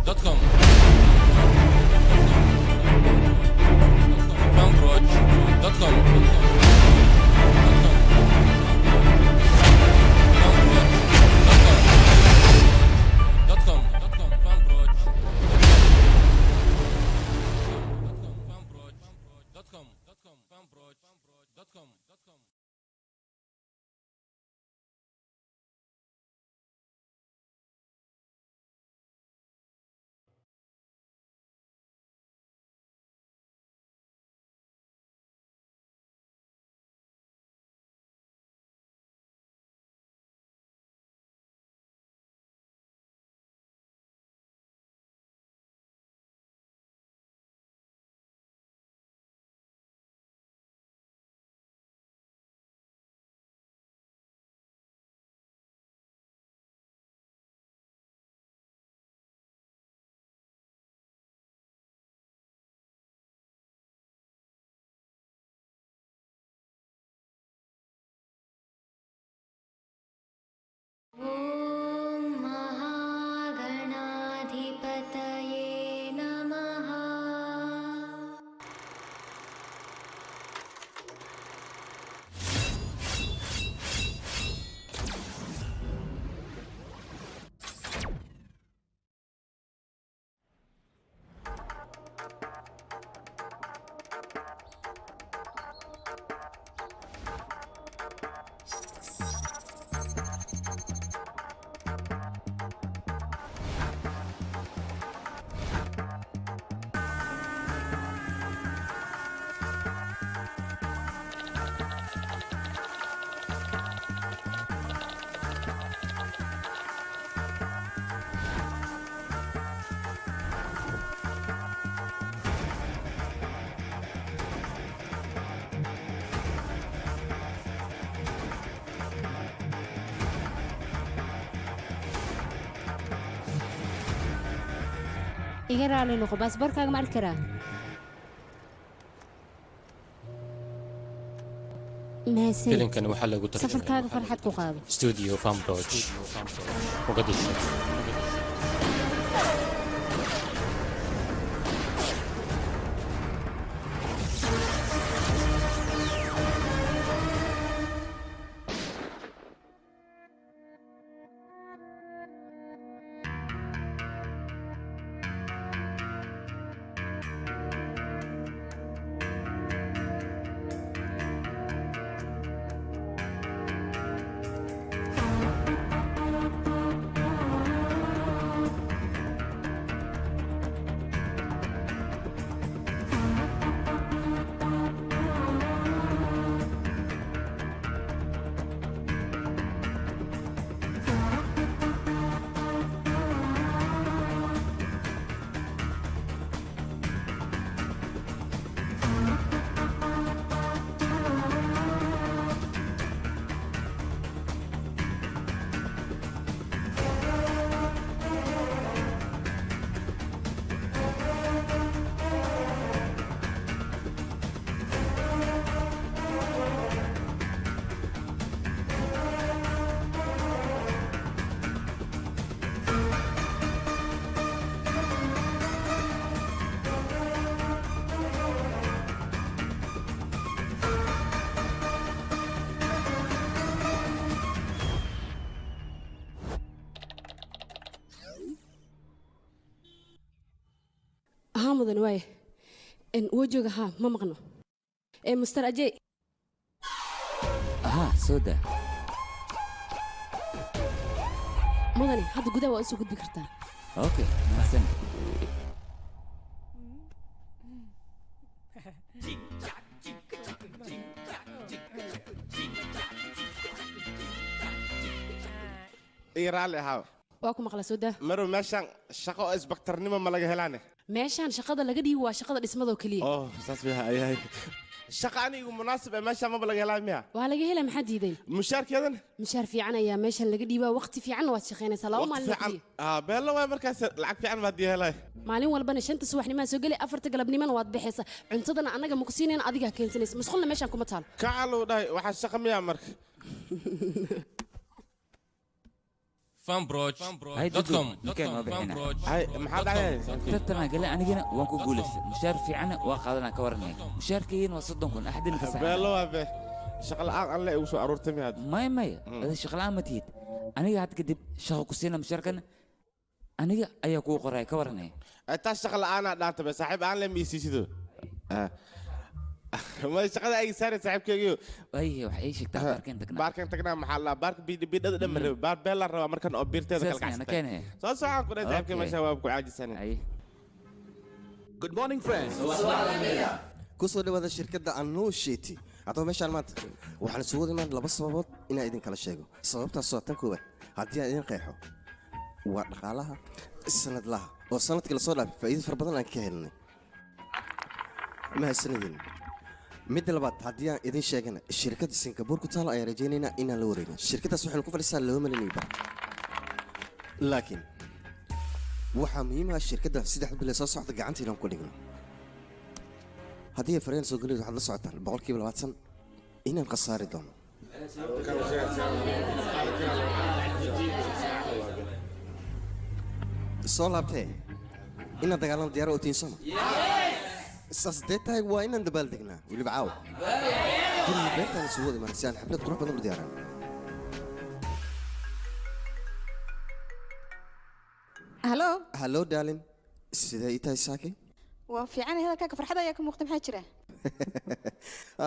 .com fanproj.com fanproj.com. ॐ महागणाधिपतये नमः। Iga raali noqo, baasaboorkaaga ma arki karaa? Mahadsanid. Filimkan waxaa lagu tarjumay Safarkaaga farxad ku qaado. Studio Fanproj, Mogadishu. Haa mudan, waaye wuu jooga. Haa, ma maqno ee Mister Ajey. Haa, soo daa. Mudane, hadda gudaha waa usoo gudbi kartaa. Okay, mahadsan. Ii raalli ahaaw. Waa ku maqla, soo daa. Marow, meeshaan shaqo oo isbaktarnimo ma laga helaane? Meeshaan shaqada laga dhiibo waa shaqada dhismadoo keliya. Oh, saas miya? Ayahay, shaqa anigu munaasib ee meeshaan maba laga helaa miya? Waa laga helaa, maxaa diiday? Mushaarkeedana? Mushaar fiican ayaa meeshan laga dhiibaa, waqti fiicanna waad shaqaynaysaa, 2 waqti maalin oo fiican keliya. Ah, beelo waay markaas, lacag fiican baad ii helay. Maalin walbana 5ta subaxnimaa soo geli, 4ta galabnimana waad baxaysaa. Cuntadana annaga ma ku siinayna, adigaa keensanaysa. Musqulna meeshaan kuma taalo. Kaca luu dhahay, waxaa shaqa miyaa marka? fanproj.com. Hay, maxaa dhacay? Tartanaa gale anigana waan ku guulaystay, mushaar fiicana waa qaadanaa, ka waranaya mushaarkaygan waa 30,000 axadina fasax. Beelo waa be shaqa la'aan alle igu soo aruurtay miyaad? Maya maya, ada shaqa la'aan ma tihid. Aniga had kadib shaqo ku siina, mushaarkana aniga ayaa kuu qoraya, ka waranaya. Taas shaqa la'aanaa dhaanta be saaxiib aan le miisiisido ma shaqada ay saari saaxiibkeygiyo. Waayahay, waxay ii sheegtaa baarkeen tagnaa. Baarkan tagnaa maxaa la baarka bidhada dhan ma rabi, baar beelaan rabaa markan oo biirteeda Sidaas kala miyana kacsatay. keenaya? Soo socon ku dhahay saaxiibkay. Okay. Meesha waa ku caajisanay. Good morning, friends. Kusoo dhawaada shirkadda Anushiti. Haddaba meeshaan maanta waxaan isugu imaan laba sababood inaan idin kala sheego. Sababtaas waa tan koowaad, haddii aan idin qeexo, waa dhaqaalaha sanadlaha oo sanadkii lasoo dhaafay faa'iido fara badan aan ka helnay. Mahadsanidin. Midda labaad haddii aan idin sheegana, shirkadda Singabuur ku taalo ayaan rajaynaynaa inaan la wareegno. Shirkaddaas waxaynu ku fadhisaa 2 milyan iyo bar, laakiin waxaa muhiim ah shirkadda 3 bilood soo socda gacanta inaan ku dhigno. Haddii ay fareen soo geliso, waxaad la socotaan 20% inaan khasaari doono. Soo laabtee inaad dagaalamo diyaar u tihiin soma? Saas dee tahay, waa inaan dabaaldegnaa weliba caawa guriga beertaan isugu wada imaan si aan xaflad qurux badan u diyaaran. Halo. Hallo daalin, sidee ii tahay saaki? Waa fiican, hadalkaaga farxad ayaa ka muuqda, maxaa jira?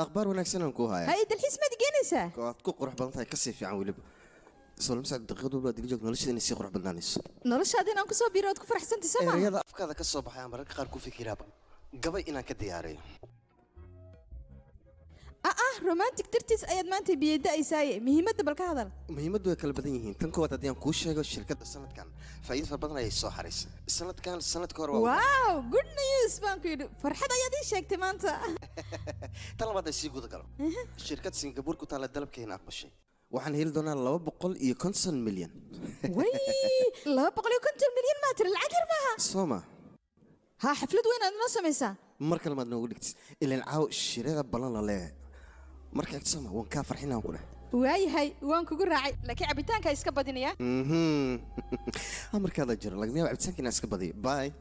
Akhbaar wanaagsan aan ku hayaa. Hay, dalxiis maad geenaysaa? Waad ku qurux badan tahay, kasii fiican weliba. Soo lama socdo daqiiqad walba aad ila joogto nolosheeda inay sii qurux badnaanayso. Noloshaada inaan kusoo biiro ood ku faraxsantay soo maaha? Ereyada afkaada ka soo baxay aan mararka qaar ku fikiraaba gabay inaan ka diyaariyo. Ah ah, romantic dartiis ayaad maanta biyada-aysaaye, muhiimadda bal ka hadal. Muhiimaddu way kala badan yihiin. Tan koowaad haddii aan kuu sheego, shirkadda sanadkan faa'iido fara badan ayay soo xaraysay sanadkan sanadka hore waa Wow, good news baan ku yidhi, farxad ayaad ii sheegtay maanta. Tan labaad ay sii guda galo, shirkad Singabuur ku taalla dalabkeena aqbashay. Waxaan heli doonaa 250 milyan. Way, 250 milyan maa tiri? Lacag yar maaha. Soo ma? Ha, xaflad weyn aad inoo samaysaa. Mar kale maad noogu dhigtid ilaan caaw shirada ballan la leeyahay. Marka xigta soma waan kaa farxinaan ku dheh. Waayahay, waan kugu raacay, laakiin cabitaanka iska badinaya. Amarkaada jiro, lagama yaabo cabitaanka inaan iska badiyo. Bye.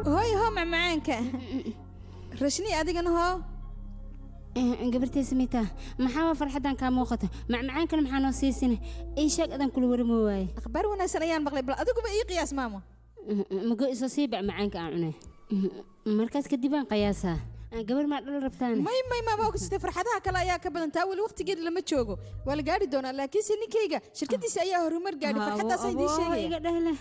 Hooy, hoo macmacaanka rashni, adigana hoo. Gabartay Samita, maxaa waa farxaddan kaa muuqato? Macmacaankana maxaa noo siisina? Ii sheeg, adan kula waramo waaye. Akhbaar wanaagsan ayaan maqlay, bal adiguba ii qiyaas, maamo. Mago isoo sii macmacaanka aan cunay, markaas kadib aan qiyaasaa. Gabar maa dhal rabtaan? May may, maama, waa ku sitay farxadaha kale ayaa ka badan taa. Weli waqtigeeda lama joogo, waa la gaari doonaa, laakiinse ninkayga shirkadiisa ayaa horumar gaadhay, farxaddaasaan idiin sheegaya. Iga dhahle.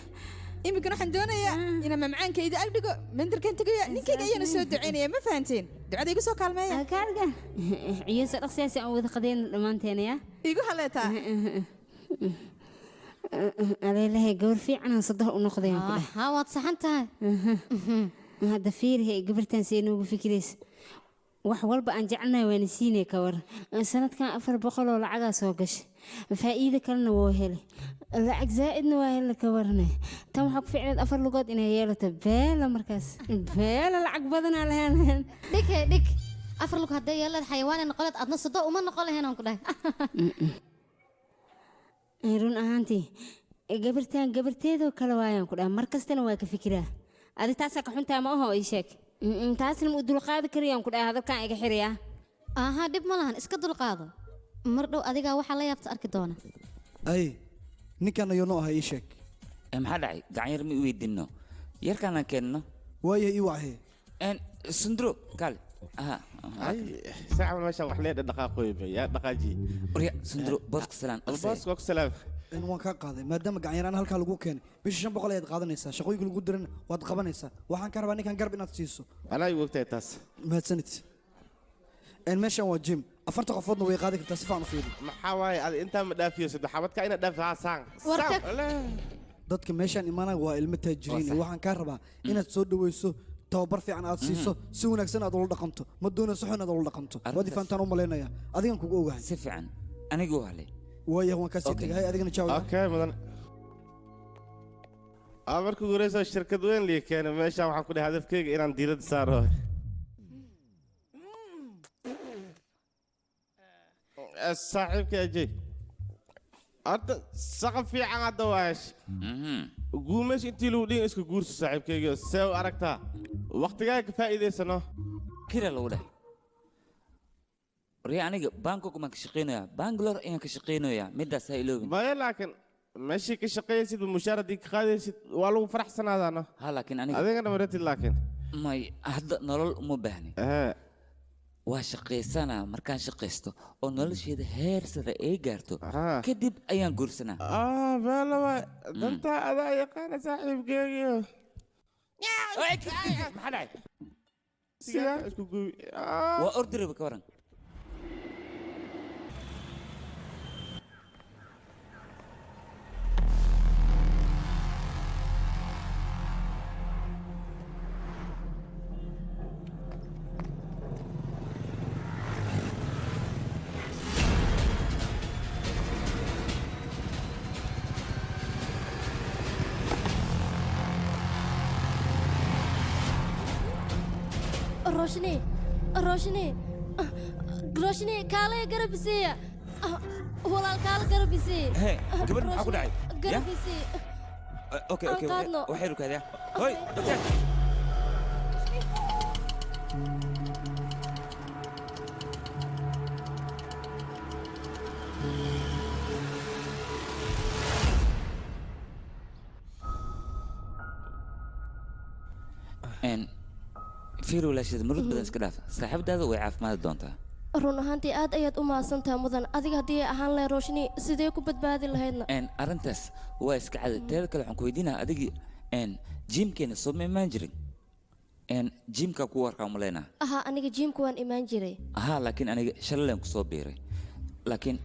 Iminkan waxaan doonayaa inaan mamacaankayda ag dhigo, mandarkan tegayo, ninkayga ayaana soo ducaynaya. Ma fahanteen? Ducada igu soo kaalmeeya. Kaarga ciyoso dhaqsiyaasi aan wada qadayno dhammaanteena ya. Igu haleetaa. Aleelahay, gabar fiicanaan sadoh u noqdayaan ku dheh. Haa, waad saxan tahay. Hadda fiirihe gabartan see noogu fikiraysa. Wax walba aan jecelnahay waana siinay. Ka war sanadkan 400 oo lacagaa soo gashay, faa'iido kalena woo helay, lacag zaa'idna waa helay. Ka warne tan waxaa ku fiicneed afar lugood inay yeelato beela, markaas beela lacag badanaa lahaan. Dhig he dhig, afar lug hadday yeelaad xayawaanay noqoleed, adna sado uma noqon lahayn aan ku dhahay. Run ahaantii gabartan gabarteedoo kale waayaan ku dhaha, mar kastana waa ka fikiraa. Adi taasaa ka xuntaa ma aho? Ii sheeg, taasna ma u dulqaadi karayaan ku dhaha, hadalkaan iga xirayaa. Ahaa, dhib ma lahan, iska dulqaado. Mar dhow adigaa waxaa la yaabta arki doona. Ay, ninkan ayuu noo ahay, ii sheeg. Maxaa dhacay? Gacan yar ma i weydiinno yarkaanaan keenno? Waayahay, ii wacee. Sundro, kaale. Aha. Ay, saaca meesha wax lee dhaqaaqooyba yaa dhaqaaji. Warya Sundro, booska salaan. Booska ku salaam. Waan kaa qaaday. Maadaama gacanyaraan halkaa lagu keenay, bisha 500 ayaad qaadanaysaa, shaqooyinka lagu dirana waad qabanaysaa. Waxaan ka rabaa ninkan garab inaad siiso. Anaa igu ogtahay taas. Mahadsanid. Meeshan waa gym, 40 qofoodna way qaadi kartaa si fiican u fiiri. Maxaa waaye, adi intaa ma dhaafiyo saddex xabadka ina dhaafi saan. Dadka meeshaan imaanaya waa ilmo taajiriin. Waxaan kaa rabaa inaad soo dhaweyso, tababar fiican aad siiso, si wanaagsan aad ula dhaqanto. Ma doonayso xun aad ula dhaqanto. Waad ifaantaan u malaynayaa, adigan kugu ogahay. Si fiican, anigu halay. Waayahay, waan kaa sii tegay. Adigana jaaw. Okay mudan. Marka ugu horeysa shirkad weyn lii keenay meeshaan, waxaan ku dhahay hadafkeyga inaan diiradda saaro. Saaxiibka Ajay. Horta shaqo fiican hadda waa heshay. Guumeys intii lagu dhihin iska guurso saaxiibkayga, see u aragtaa? Waqtigaaga ka faa'iidaysano. Kira lagu dhahay. Waryaa aniga Bangkok maan ka shaqaynayaa, Bangalore ayaan ka shaqaynayaa, midaas ha iloobin. Maya laakiin meeshii ka shaqaysid mushaar haddii ka qaadaysid waa lagu faraxsanaadaano. Ha laakiin aniga adigana maratid laakiin. May hadda nolol uma baahni. Waa shaqaysanaa markaan shaqaysto oo nolosheeda heer sare ay gaarto kadib ayaan guursanaa. Beela waay dantaa adaa yaqaana saaxiibkeygiyo. Maxaa dhacay? Sigaar isku gubi. Waa ordiriba ka waran. Roshni, Roshni, Roshni, kaale garab isiiya. Walaal kaale garab isii. Hee, gabadh maxaa ku dhacay? Garab isii. Okay, Aan okay, qaadno. Waxay rukaadyaa. Hoy, doctor. Een fiir walaasheed murug badan iska dhaaf. Saaxiibadaada way caafimaadi doontaa. Run ahaantii aad ayaad u mahadsantahay mudan. Adiga haddii ay ahaan lahayd Roshni, sidee ku badbaadi lahaydna? Een arrintaas waa iska caadi. Teeda kale waxaan ku weydiinayaa adigii een jiimkeena soo ma imaan jirin? Een jiimka ku warkaa umaleynaa. Ahaa aniga jiimka waan imaan jiray. Ahaa laakiin aniga shalay ku soo biiray. Laakiin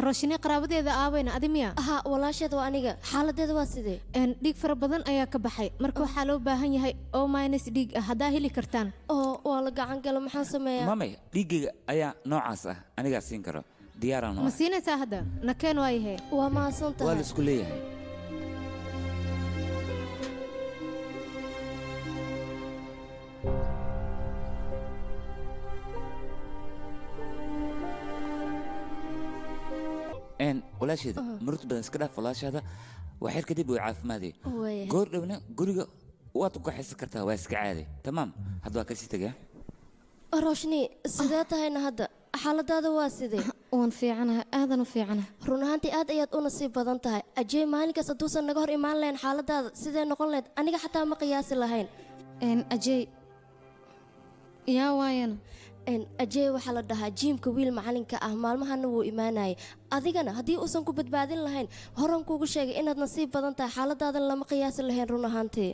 Roshni qaraabadeeda aawayna adi miya? Ahaa walaasheeda waa aniga. Xaaladeeda waa sidee? Dhiig fara badan ayaa ka baxay. Marka waxaa loo baahan yahay O minus dhiig ah haddaa heli kartaan. Oo waa la gacan galo maxaan sameeyaa? Mamay dhiiggayga ayaa noocaas ah anigaa siin karo. Diyaaraan Ma siinaysaa hadda? Nakeen waa yahay. Waa mahadsan waa la isku leeyahay. Een walaasheeda murugta badan iska dhaaf walaashaada waxyar kadib way caafimaadaya. Waayahay. Goor dhowna guriga waad ku kaxaysan kartaa waa iska caadi. Tamaam hadda waa kasii tagaa. Roshni, sidee tahayna hadda? Xaaladaada waa sidee? Waan fiicanahay, aadan u fiicanahay. Run ahaantii aad ayaad u nasiib badan tahay. Ajay maalinkaas hadduusan naga hor imaan lahayn xaaladaada sidee noqon lahayd? Aniga xataa ma qiyaasi lahayn. Ajay yaa waayana. Ajay waxaa la dhahaa jiimka wiil macalinka ah maalmahana wuu imaanayay. Adigana haddii uusan ku badbaadin lahayn horan kuugu sheegay inaad nasiib badan tahay xaaladaadan lama qiyaasi lahayn run ahaantii.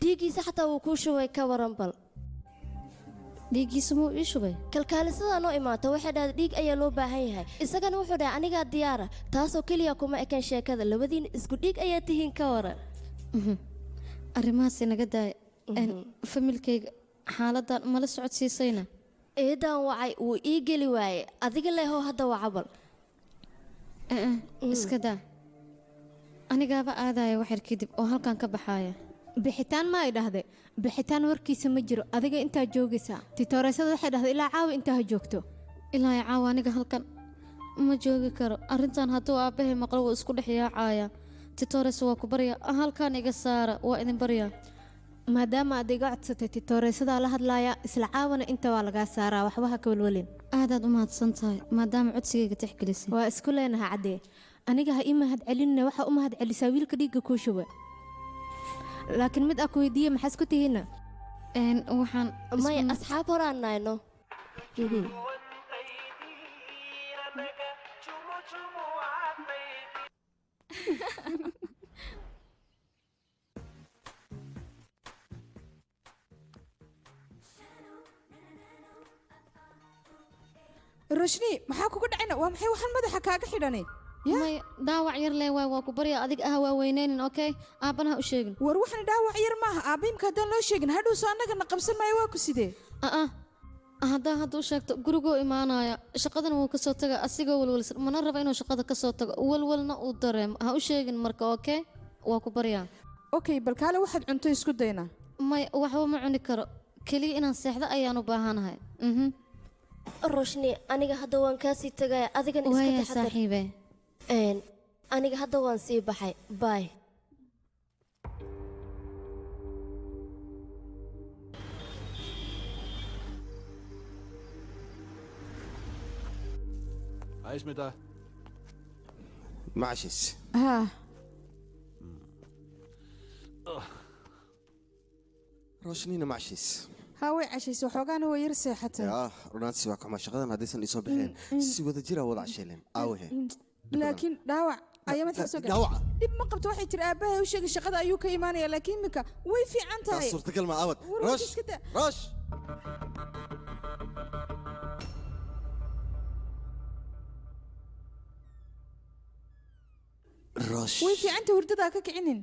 Dhiiggiisa xataa wuu kuu shubay ka waran bal. Dhiiggiisa muu ii shubay? Kalkaalisadaa noo imaata waxay dhahday dhiig ayaa loo baahan yahay. Isagana wuxuu dhahay anigaa diyaara taasoo keliya kuma eken sheekada labadiin isku dhiig ayaa tihiin ka waran. Arrimahaas inaga daaya. Familkayga xaaladan mala socodsiisayna. Eedaan wacay wuu ii geli waayey adiga lehow hadda waa cabal. Iska daa. Anigaaba aadaya waxyar kadib oo halkan ka baxaaya. Bixitaan ma ay dhahday. Bixitaan warkiisa ma jiro. Adiga intaa joogaysaa. Titooreysada waxay dhahday ilaa caawa intaa ha joogto. Ilaa caawa aniga halkan ma joogi karo. Arrintan hadduu aabbahay maqlo wuu isku dhex yaacaya. Titooreysa waa ku barya. Halkan iga saara waa idin barya. Maadaama aad iga codsatay titooreysadaa la hadlaaya isla caawana inta waa lagaa saaraa waxba ha ka walwalin. Aadaad u mahadsan tahay maadaama codsigayga tixgelisay. Waa isku leenahay caddee. Aniga ha ii mahad celinna waxaa u mahad celisaa wiilka dhiigga kuu shuba. Laakiin mid aan ku weydiiye maxaa isku tihiinna? Waxaan Maya asxaab horaan nahayno. Roshni, maxaa kugu dhacayna? Waa maxay waxaan madaxa kaaga xidhanay? Maya dhaawac yar lee waay waa ku barya adiga ah waa weyneynin okay aabbana ha u sheegin. War waxaan dhaawac yar maaha aabba imka haddaan loo sheegin hadhow soo annagana qabsan maayo waa ku sidee? Haddaa hadda u sheegto gurigoo imaanaya shaqadana wuu kasoo taga asigoo walwalsan mana raba inuu shaqada kasoo tago walwalna uu dareemo ha u sheegin marka okay waa ku baryaa. Okay bal kaale waxaad cunto isku daynaa. Maya waxba ma cuni karo keliya inaan seexdo ayaan u baahanahay. Roshni aniga hadda waan kaa sii tagaya adigana iska Waaya taxadar saaxiibe. Aniga hadda waan sii baxay bye. Hi, Smita. Ma cashays? Haa. Roshnina ma cashays? Haa, way cashaysa, waxoogaana way yar seexatay. Yaa runaantiisi waa kuma shaqadan haddaysan isoo bixeen si wada jira wada casheeleen aawahe. Laakiin dhaawac ayaa madaxa soo gaadhay. Dhaawaca? Dhib ma qabto, waxay tiri aabbahay u sheegay shaqada ayuu ka imaanaya, laakiin iminka way fiican taas tahay. Suurtagal ma aawad. War Rosh iska daa. Rosh. Rosh. Way fiican tahay, hurdadaa ka kicinin.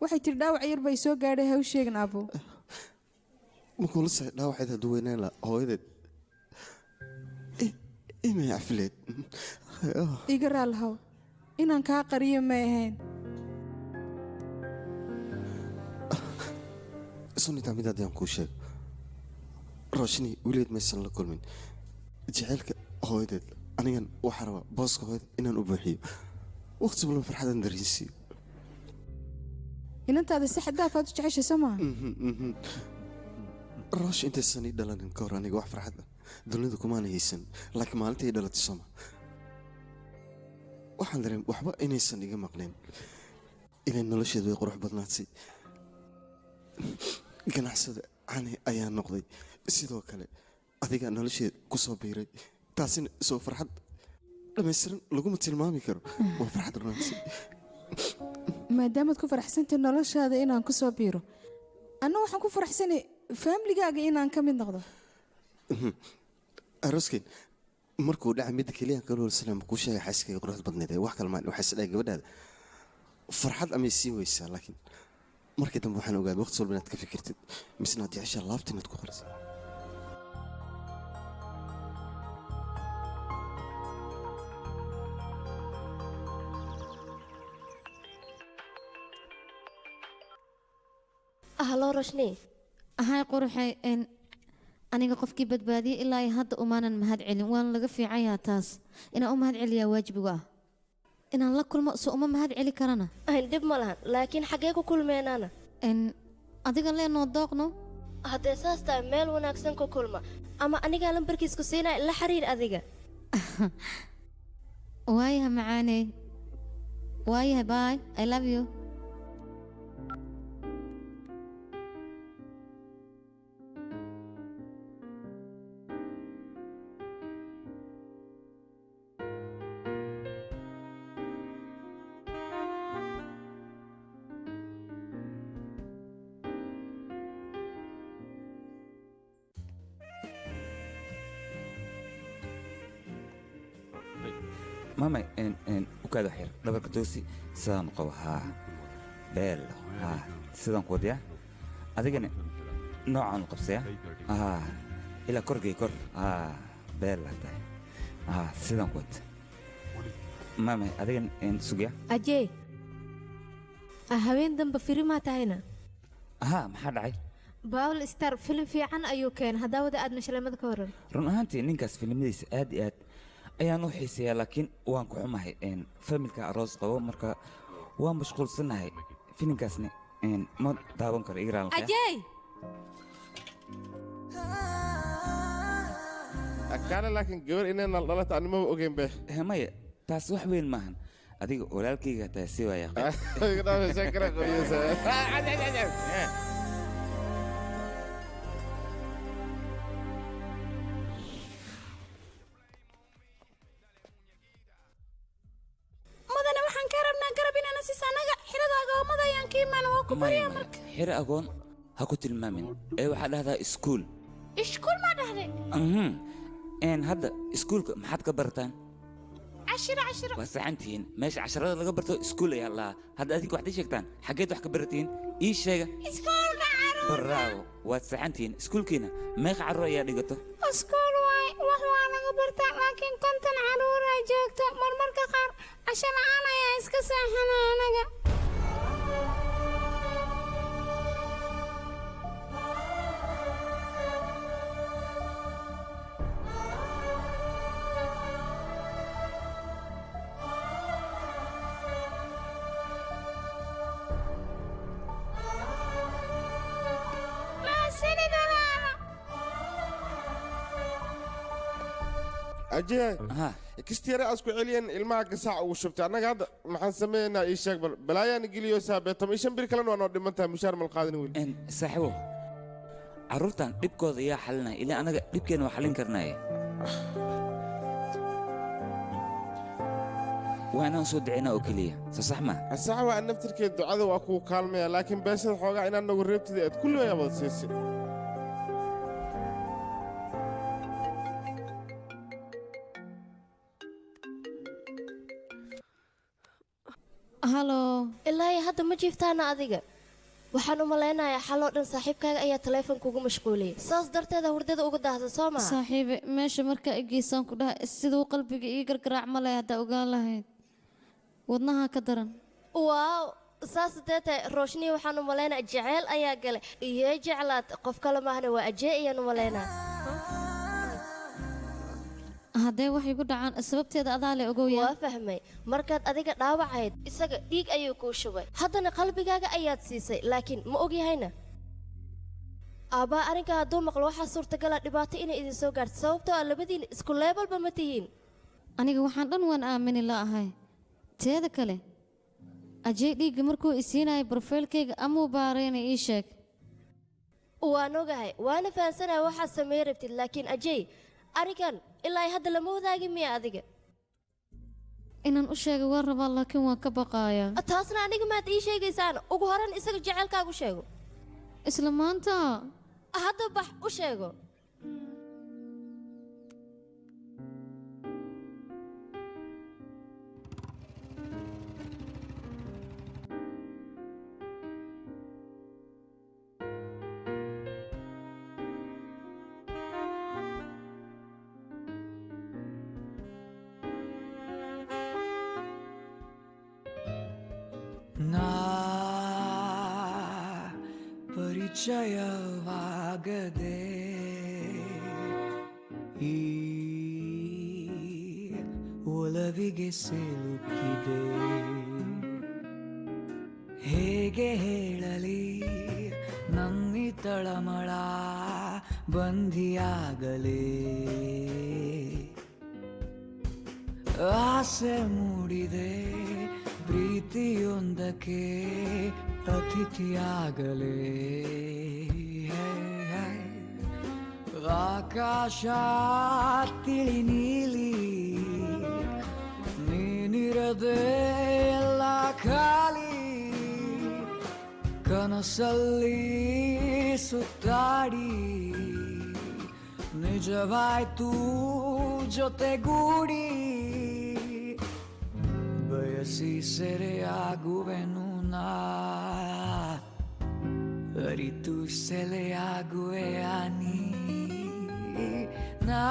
Waxay tiri dhaawac yar bay soo gaadhay, ha u sheegin aabbo. Makula sahay dhaawaceed hadduu weynaan lahaa hooyadeed imay cafileed. Iga raalahow, inaan kaa qariyo may ahayn. Sunita, mid haddii aan kuu sheego, Roshni weligeed maysan la kulmin jacaylka hooyadeed. Anigan waxaa rabaa booska hooyadeed inaan u buuxiyo, waqti walba farxadan dareensiiyo. Inantaada si xad dhaaf aad u jeceshay, soo maaha? Roosh intaysan ii dhalanin ka hor aniga wax farxad ah dunida kumaana haysan, laakiin maalinta ii dhalatay sooma waxaan dareem waxba inaysan iga maqnayn ilaa nolosheedu way qurux badnaatay. Ganacsada cani ayaa noqday, sidoo kale adiga nolosheed ku soo biiray, taasina soo farxad dhammaystiran laguma tilmaami karo, waa farxad runaansi. Maadaamaad ku faraxsantahay noloshaada inaan ku soo biiro, anna waxaan ku faraxsanay faamligaaga inaan ka mid noqdo. Arooskeen markuu dhacay, midda keliya aan kala holsanaa ma kuu sheegay? Xaaskayga quruxda badneed ee wax kale maan waxay isdhahay gabadhaada farxad amay sii weysaa, laakiin markii dambe waxaan ogaaday waqti walba inaad ka fikirtid misna aad jeceshaa laabta inaad ku qorisid. Halo Roshni. Ahay quruxay, aniga qofkii badbaadiyey ilaa iyo hadda umaanan mahad celin, waana laga fiican yahaa taas. Inaan u mahad celiyaa waajibigu ah. Inaan la kulmo soo uma mahad celi karana. Dhib ma lahan, laakiin xaggee ku kulmeenaana? Adiga leenoo dooqno. Haddee saas tahay meel wanaagsan ku kulma, ama anigaa lambarkiisku siinaya, la xiriir adiga. Waayaha macaaney, waayahay, bye, I love you. Mamay u kaada wax yar, dhabarka toosi, sidaan u qabo, haa beel, haa sidaan ku wadiyaa, adigana noocaan u qabsaya, haa ilaa korgay kor, haa beel laa tahay, haa sidaan ku wad. Mamay adigana sugya. Ajey, haween dambe firimaa tahayna? Haa, maxaa dhacay? Bawl Star filim fiican ayuu keenay, haddaa wada aad mashaleemada ka waran. Run ahaantii ninkaas filimadiisa aad iyo aad ayaan u xiiseeyaa, laakiin waan ku xumahay, familka aroos qabo, marka waan mashquulsanahay, filimkaasna ma daawan karo igraan. Ajey. Akaale, laakiin gabar inay nal dhalata animaba ogeyn be. Maya, taas wax weyn maahan, adiga walaalkayga taa si waaya. ku baryaa marka. Xero agoon ha ku tilmaamin ee waxaa dhahdaa iskuul. Iskuul ma dhahday? Een hadda iskuulka maxaad ka barataan? Cashiro cashiro. Waa saxantihiin, meesha casharada laga barto iskuul ayaa lahaa. Hadda adinka waxaad ii sheegtaan xaggeed wax ka baratiin, ii sheega. Iskuulka carruurta. Bravo, waad saxantihiin. Iskuulkiina meeqa carruur ayaa dhigato? Iskuul waay, wax waa laga bartaa, laakiin 50 carruur ay joogto. Marmarka qaar casho la'aan ayaa iska seexana anaga. Mahadsanid walaalo. Ajay, kistiyare asku celiyeen ilmaha gasaac ugu shubtay. Annaga hadda maxaan sameeynaa? Ii sheeg bal. Balaayaan geliyo saabe 15 bir kalena waa noo dhiman tahay, mushaar mal qaadin weli. Saaxiibo, carruurtan dhibkooda yaa xalinaya? Ilaa anaga dhibkeena waa xalin karnaaye. Waa inaan soo duceynaa oo keliya, soo sax ma? Sax waa, naftirkeed ducada waa kugu kaalmaya, laakiin beeshada xoogaa inaad nagu reebtida aad kulli ayaa wada siisay. Halo. Ilaa hadda ma jiiftaana adiga? Waxaan u malaynayaa xaloo dhan saaxiibkaaga ayaa taleefanka ugu mashquuliyey, saas darteeda hurdada uga daahda, soo maha? Saaxiibe, meesha markaa i geysaan ku dhaha siduu qalbiga ii gargaraac ma leh. Haddaa ogaan lahayd, wadnaha ka daran. Waaw, saas hadee tahay Roshniya, waxaan u malaynaa jeceyl ayaa galay iyo jeclaad qof kale maahna, waa Ajee ayaan u malaynaa. Haddee wax igu dhacaan sababteeda adaa le, ogow. Waa fahmay. Markaad adiga dhaawacayd isaga dhiig ayuu kuu shubay, haddana qalbigaaga ayaad siisay, laakiin ma ogyahayna aabbaa arrinkaa hadduu maqlo waxaa suurtagala dhibaato inay idin soo gaarto, sababtoo ah labadiin isku leebalba ma tihiin. Aniga waxaan dhan waan aamini la'ahay. Teeda kale, Ajay dhiigga markuu isiinaya brofaylkayga amuu baarayna, ii sheeg. Waan ogahay, waana fahansanahay waxaad samey rabtid, laakiin Ajay arrinkan ilaa hadda lama wadaagin miya adiga? Inaan u sheegay waan rabaa, laakiin waan ka baqaayaa. Taasna aniga maad ii sheegaysaan? Ugu horan isaga jaceylkaagu sheego. Isla maanta. Hadda bax u sheego. ನಾ ಪರಿಚಯವಾಗದೆ ಈ ಒಲವಿಗೆ ಸಿಲುಕಿದೆ. ಹೇಗೆ ಹೇಳಲಿ ನನ್ನಿ ತಳಮಳ ಬಂಧಿಯಾಗಲೇ. ಆಸೆ ಮೂಡಿದೆ ಪ್ರೀತಿಯೊಂದಕ್ಕೆ ಅತಿಥಿಯಾಗಲೇ. ಆಕಾಶ ತಿಳಿ ನೀಲಿ, ನೀನಿರದೆ ಎಲ್ಲ ಖಾಲಿ. ಕನಸಲ್ಲಿ ಸುತ್ತಾಡಿ ನಿಜವಾಯ್ತು ಜೊತೆಗೂಡಿ. ಬಯಸಿ ಸೆರೆಯಾಗುವೆನು ನಾ, ಅರಿತು ಸೆಲೆಯಾಗುವೆಯ ನೀ. ನಾ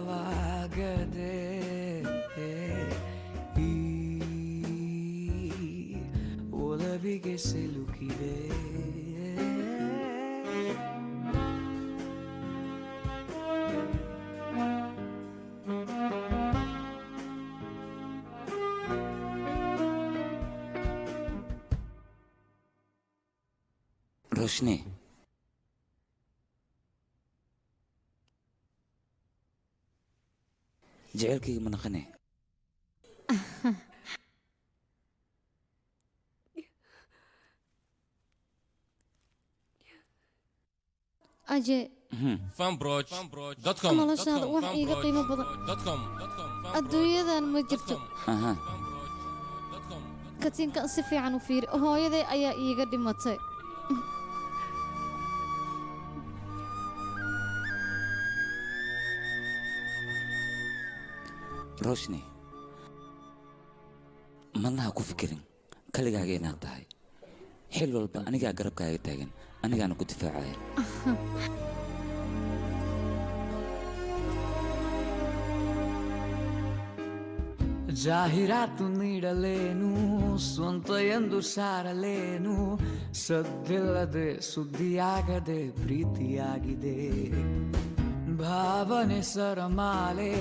ಪರಿಚಯವಾಗದೆ ಈ ಒಲವಿಗೆ ಸಿಲುಕಿದೆ. Roshni, jaceylkayga ma naqane? Ajay, fanbroch.com. Noloshaada wax iiga qiimo badan .com. adduunyadan ma jirto. Aha. Katiinkan si fiican u fiiri, hooyaday ayaa iiga dhimatay. Roshni, marna ha ku fikirin kaligaaga inaad tahay. Xil walba anigaa garabkaaga taagan, anigaana ku difaacaya. ಜಾಹೀರಾತು ನೀಡಲೇನು, ಸ್ವಂತ ಎಂದು ಸಾರಲೇನು, ಸದ್ದಿಲ್ಲದೆ ಸುದ್ದಿಯಾಗದೆ ಪ್ರೀತಿಯಾಗಿದೆ. ಭಾವನೆ ಸರಮಾಲೆ,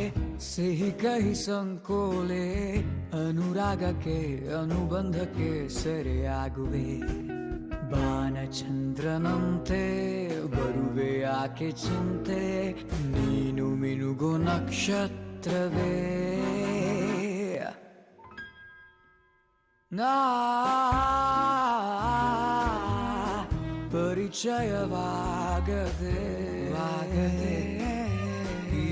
ಸಿಹಿ ಕಹಿ ಸಂಕೋಲೆ, ಅನುರಾಗಕ್ಕೆ ಅನುಬಂಧಕ್ಕೆ ಸೆರೆಯಾಗುವೆ. ಬಾನಚಂದ್ರನಂತೆ ಬರುವೆ ಆಕೆ ಚಿಂತೆ, ನೀನು ಮಿನುಗೋ ನಕ್ಷತ್ರವೇ. ನಾ ಪರಿಚಯವಾಗದೆ ವಾಗದೆ ಈ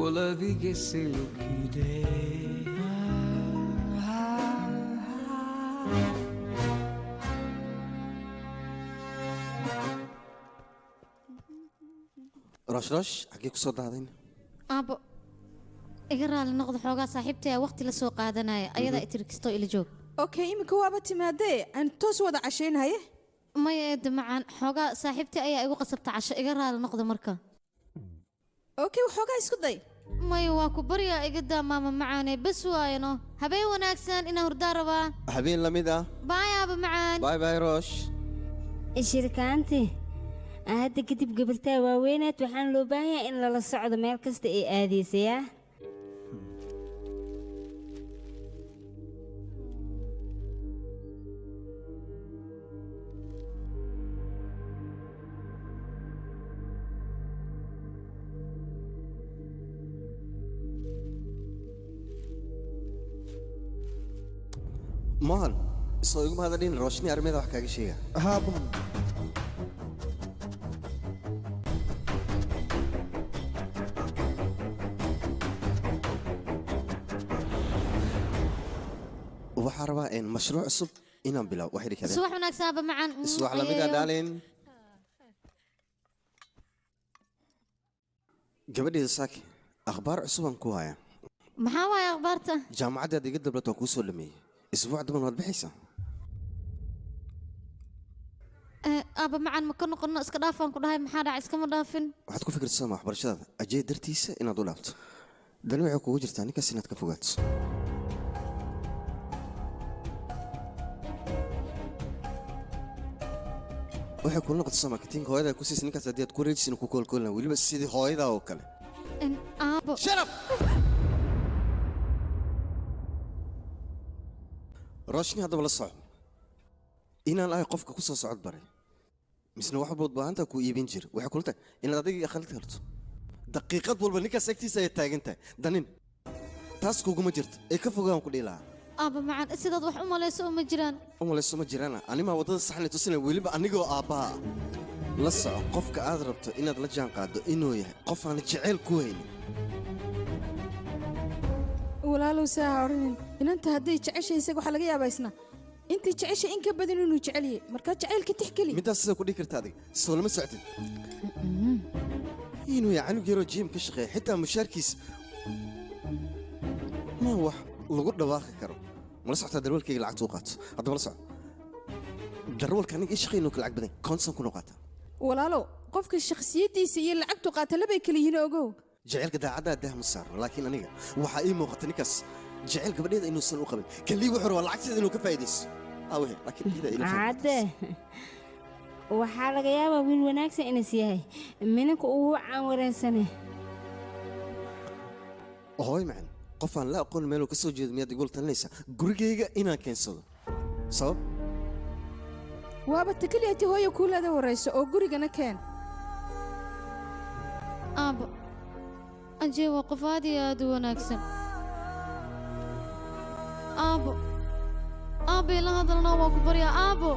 ಒಲವಿಗೆ ಸಿಲುಕಿದೆ. Roosh, Roosh, xaggee ku soo daadayn? Aabbo, iga raali noqda, xoogaa saaxiibtay waqti la soo qaadanaya, ayadaa itirkisto ila joog. Okay, iminka waaba timaadee, aan toos wada cashaynaye. Maya eedda macaan, xoogaa saaxiibtay ayaa igu qasabta casho, iga raali noqda marka. Okay, waxoogaa isku day. Maya, waa ku baryaa, iga daa maama macaane, bas waayano. Habeen wanaagsan, inaan hurdaa rabaa. Habeen la mid ah. Baay aaba macaan. Bye bye, Roosh. Shirkaanti, hadda kadib gabartaa waaweynaad waxaan loo baahan yahay in lala socdo meel kasta ay aadaysayaa. Mohan, soo iguma hadalin Roshni arrimeeda wax kaaga sheega. Haa Mohan. Waxaan rabaa in mashruuc cusub inaan bilaabo. Waxay dhikadeen. Subax wanaagsan aaba macaan. Subax la mid ah, darling. Gabadhayda Saaki, akhbaar cusub aan ku hayaa. Maxaa waaye akhbaarta? Jaamacaddaad iga dablato waa kuu soo dhameeyey. Isbuuc damban waad bixaysaa. Aaba macaan, ma ka noqono, iska dhaafaan ku dhahay, maxaa dhacay, iskama dhaafin. Waxaad ku fikirtaa sama waxbarashadaada ajay dartiisa inaad u dhaafto. Dani waxay kugu jirtaa ninkaas inaad ka fogaato. Waxay kula noqotay sama katiinka hooyada ku siisay ninkaas haddii aad ku wareejisid inuu ku koolkoolina weliba sidii hooyada oo kale. Aabo. Shut up! Roshni, haddaba la soco inaan ahay qofka ku soo socod baray, misna wax walbaad baahantaa kuu iibin jira. Waxay kula tahay inaad adiga khalid karto daqiiqad walba ninkaas agtiisa ay taagan tahay. Danin taas kuguma jirto ee ka fogaan ku dhihi lahaa. Aaba macaan, sidaad wax u malayso uma jiraan. U malayso ma jiraana, animaa waddada saxnay tusinaya weliba anigoo aabbaha ah. La soco qofka aad rabto inaad la jaan qaaddo inuu yahay qof aan jeceyl ku haynin. Walaalow, saa ha odhanin. Inanta hadday jeceshay isaga, waxaa laga yaabaa isna intii jeceshay in ka badan inuu jecel yahay, markaa jacaylka tixgeli. Midaas sida ku dhihi karta adiga soo lama socotid inuu yahay canug yaroo jiim ka shaqeeya, xitaa mushaarkiisa ma wax lagu dhawaaqi karo. Mala socotaa darwalkayga lacagta u qaato? Haddaba la soco darwalka aniga ii shaqeeya inuu ka lacag badan 50,000 qaata. Walaalow, qofka shakhsiyaddiisa iyo lacagtu qaata labay kala yihiin, ogow. Jacaylka daacaddaa daah ma saarno, laakiin aniga waxaa ii muuqata ninkaas jacayl gabadheeda inuusan u qabin, kalii wuxuu rabaa lacagteeda inuu ka faa'iidaysto awehe, laakiin iyada ila fahmi. Cadde, waxaa laga yaabaa wiil wanaagsan inas yahay minanka ugu caan wareersane. Hooy macaan, qof aan la aqoon meeluu ka soo jeedo miyaad igula talinaysaa gurigayga inaan keensado? Sabab? Waaba ta keliya ti hooya kuulaada horayso oo gurigana keen. Aabo, Ajay waa qof aad iyo aad u wanaagsan. Aabo, aabo, ila hadalna, waa ku baryaa aabo.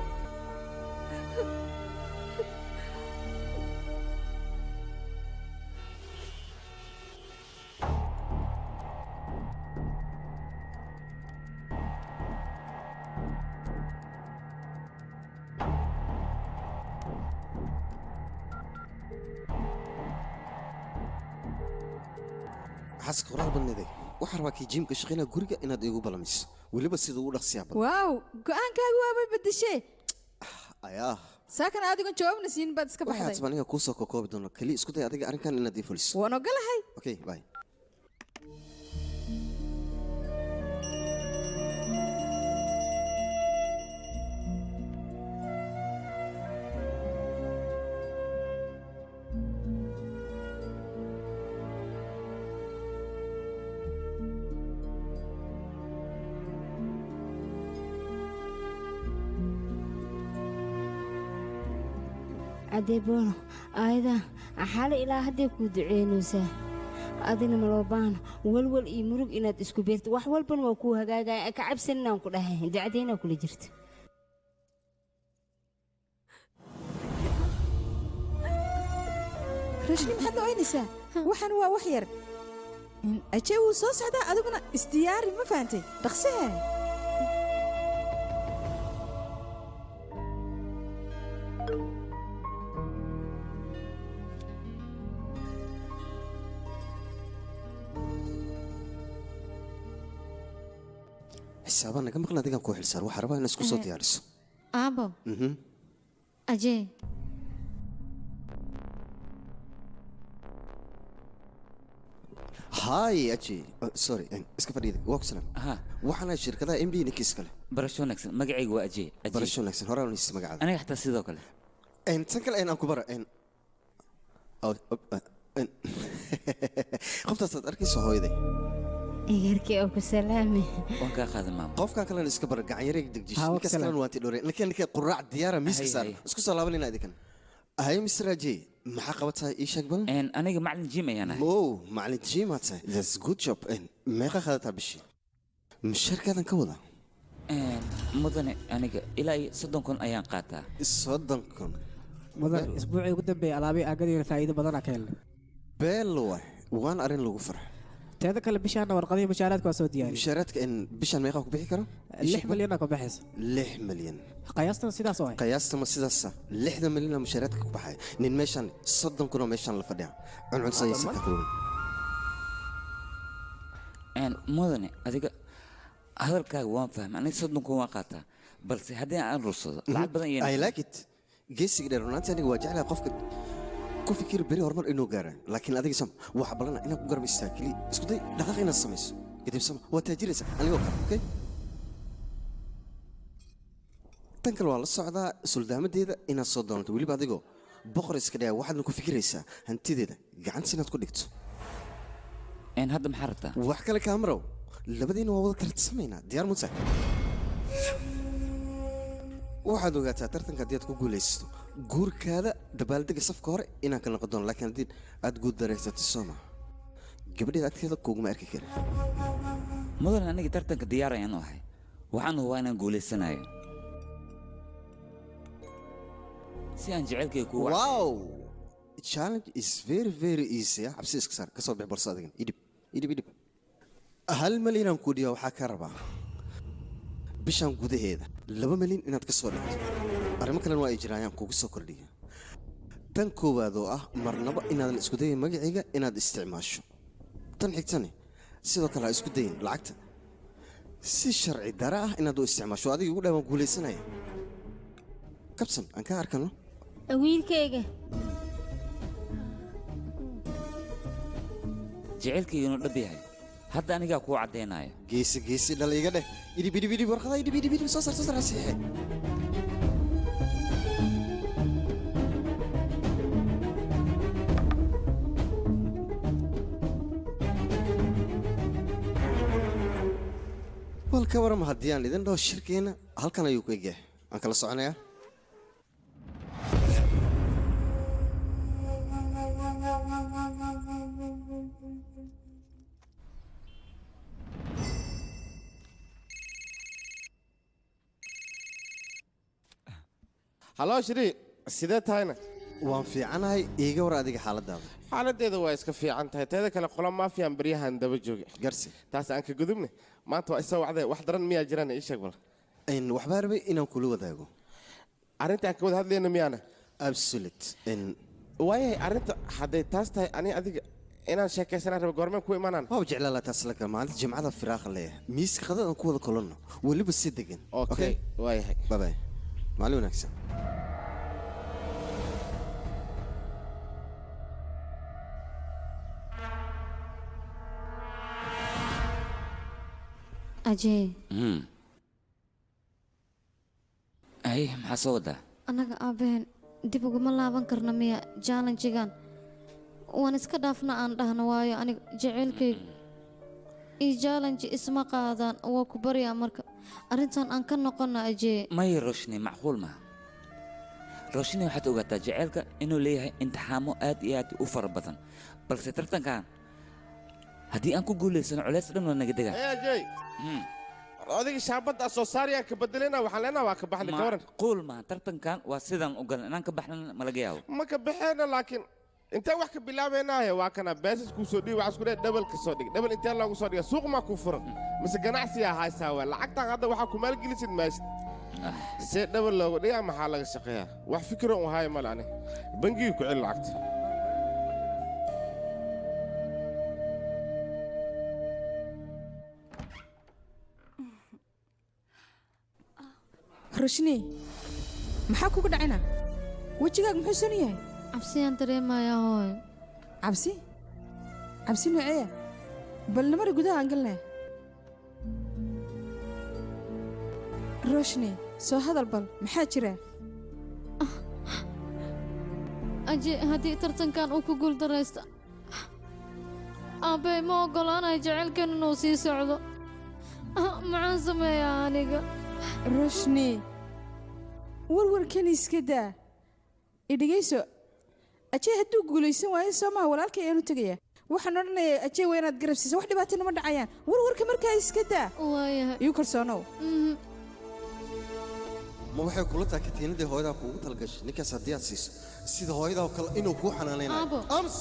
Xaaska qoraal badneeday, waxaan rabaa kii jiimka shaqaynaa guriga inaad iigu balamiso, weliba sida ugu dhaqsiyaa badan. Waaw, go'aankaagu waabay bedeshee. Ayaa. Saakan adigoon jawaabna siin baad iska waxaad baxday. Aniga kuu soo kokoobi doono, keliya isku day adiga arrinkan inaad ii fuliso. Waan ogolahay. Okay, bye. Adeebono, ayada xalay ilaa hadday kuu duceynaysaa. Adina ma loo baahno walwal iyo murug inaad isku beerto. Wax walbana waa kuu hagaagaya, ka cabsaninaan ku dhahay, ducadeynaa kula jirta. Rashni, maxaad la oynaysaa? Waxaan waa wax yar. Ajay wuu soo socdaa, adiguna isdiyaari, ma fahantay? Dhaqsee. Xisaabaan naga maqlan, adigaan kuu xilsaar. Waxaa rabaa inaad isku soo diyaariso. Aabo. Ajee. Hi Aji. Oh, sorry, iska fadhiida. Waa ku salaam. Waxaan ahay shirkadaha MD ninkiis kale. Barasho wanaagsan, magacaygu waa Ajay. Ajay. Barasho wanaagsan, horaan unaysid magacaada. Aniga xataa sidoo kale. Tan kale aan ku bara oh, oh, qoftaasaad arkayso hooyaday. Egarkii oo ku salaami. Waan kaa qaadan, maama. Qofkan kalena iska bara, gacan yareyga degjish. Ha, waa ninkaas salaam. Kalena waanti dhowre ninka quraac diyaara miiska Hay, saar. hay. Isku soo laabanayna idinkan. Hay, Mr. Ajay, maxaa qabataa? Ii sheeg bal. Aniga macalin gym ayaan ahay. Oh, macalin gym aad tahay. That's good job. Meeqa qaadataa bishii mushaarkaadan ka wada? Mudane, aniga ilaa iyo 30,000 ayaan qaataa. 30,000? Mudan, isbuucii ugu dambeeyay alaabihii aagadiina faa'iido badanaa ka helnay. Beel waay, waan arrin lagu farxo. Teeda kale, bishaana warqadihii mushaaraadka waa soo diyaariyey. Mushaaraadka in bishan meeqa ku bixi karo? 6 milyan ku baxaysa. 6 milyan? Qiyaastana sidaas oo ah. Qiyaasta ma sidaasa? 6 milyan mushaaraadka ku baxaya, nin meeshan 30,000 oo meeshan la fadhiya cuncun ka kulmin. Mudane, adiga hadalkaaga waan fahmay. Aniga 30,000 waan qaataa, balse haddii aan rursado lacag badan I like it, geesiga dheer. Runaantii aniga waa jeclahay qofka ku fikir beri horumar inuu gaara, laakiin adiga sam waxa balana inaad ku garab istaag. Keliya isku day dhaqaaq inaad samayso, kadib sama waa taajiraysa anigoo kale. Okay, tan kale waa la socdaa suldaamadeeda inaad soo doonto, weliba adigoo boqor iska dhaya, waxaadna ku fikiraysaa hantideeda gacanta inaad ku dhigto. Hadda maxaa rabtaa? Wax kale kaamarow, labadiina waa wada tartasamaynaa. Diyaar muta? Waxaad ogaataa tartanka haddii aad ku guulaysato, guurkaada dabaaldega safka hore inaan ka noqon doono, laakiin haddii aad guul daraysato, sooma gabadheeda agteeda kuguma arki karin. Mudane, aniga tartanka diyaar ayaan u ahay. Waxaan hubaa inaan guulaysanayo si aan jecelkayga kugu Wow, challenge is very very easy. Ah, cabsi iska saar, kasoo bix borsa adigan. Idhib, idhib, idhib. 1 milyan aan ku dhiyaa. Waxaa ka rabaa bishan gudaheeda 2 milyan inaad ka soo dhigto. Arrimo kalena waa ay jiraayaan kugu soo kordhiya. Tan koowaad oo ah marnaba inaadan isku dayin magacayga inaad isticmaasho. Tan xigtani sidoo kale ha isku dayin lacagta si sharci dara ah inaad u isticmaasho. Adiga igu dhaha waan guulaysanaya. Kabsan aan ka arkano. Wiilkayga. Jecelkayga inuu dhab yahay hadda anigaa kuu caddaynaya. Geesi geesi dhal iga dheh. Idhib, idhib, idhib warqada. Idhib, idhib, idhib. Soo saar, soo saar, saxiixe. Wal ka warama haddii aan idin dhaho shirkeena halkan ayuu ku egyahay? Aan kala soconayaa. Hallo Shiri, sidee tahayna? Waan fiicanahay, iiga war adiga xaaladaada. Xaaladeeda waa iska fiican tahay. Teeda kale, qola maafiyan baryahan daba jooga. Garsi. Taas aan ka gudubne, maanta waa isa wacdee, wax daran miyaa jiraan? Ii sheeg bal. Waxbaa rabay inaan kula wadaago. Arrinta aan ka wada hadlayna miyaana? Absolute. Waayahay arrinta hadday taas tahay ani adiga inaan sheekaysanaan raba goormeen ku imanaan. Waa jeclaa laa taas laga maalinta jimcada firaaqa leeyahay. Miiska qadada aan ku wada kulanno weliba si degan. Okay, waayahay. Bye bye. Maalin wanaagsan. Ajay. Ay, maxaa soo wadaa? Annaga aabaheen dib uguma laaban karno miya challengegan? Waan iska dhaafna aan dhahno waayo aniga jaceylkayga iyo challenge isma qaadaan. Waa ku baryaa marka arrintan aan ka noqono Ajay. May Roshni, macquul maaha. Roshni, waxaad ogaataa jaceylka inuu leeyahay imtixaamo aad iyo aad u fara badan, balse tartankan haddii aan ku guulaysano culays dhan waa naga degaa. Hey Ajay. Adiga shaabadda soo saarayaan ka bedelena waxaan leenahay waa ka baxnay ka waran. Macquul maaha, tartankan waa sidaan u galan inaan ka baxnana ma laga yaabo. Ma ka baxeena laakiin intee wax ka bilaabeynaaye waa kana beesas kuu soo dhiib waxaa isku dheh dhabal ka soo dhig dhabal intee loogu soo dhiga suuq maa kuu furan mise ganacsiyaa haysaa waa lacagtan hadda waxaa ku maalgelisid maysid see dhabal loogu dhigaa maxaa laga shaqeeyaa wax fikiro un haayo male ani bangiga ku celi lacagta. Roshni, maxaa kugu dhacayna? Wejigaaga muxuu san yahay? Cabsiyaan dareemayaa hooy. Cabsi? Cabsi nooceeya? Bal namari gudaha aan galnay. Roshni, soo hadal bal, maxaa jira? Ajay, haddii tartankan uu ku guuldaraysto aabbey ma oggolaanayo jaceylkan inuu sii socdo. Maxaan sameeyaa aniga? Roshni, warwarkan iska daa. Idhigayso, Ajay hadduu guulaysan waayo soo maha walaalkay ayaanu tegaya. Waxaan odhanayaa Ajay waa inaad garab siiso, wax dhibaatana ma dhacayaan. Warwarka markaa iska daa. Waayahay. Igu kalsoonow. Ma waxay kula tahay katiinadii hooyadaa kuugu talgashay ninkaas haddii aad siiso sida hooyadaa oo kale inuu kuu xanaanaynayo? Aabo. Ams.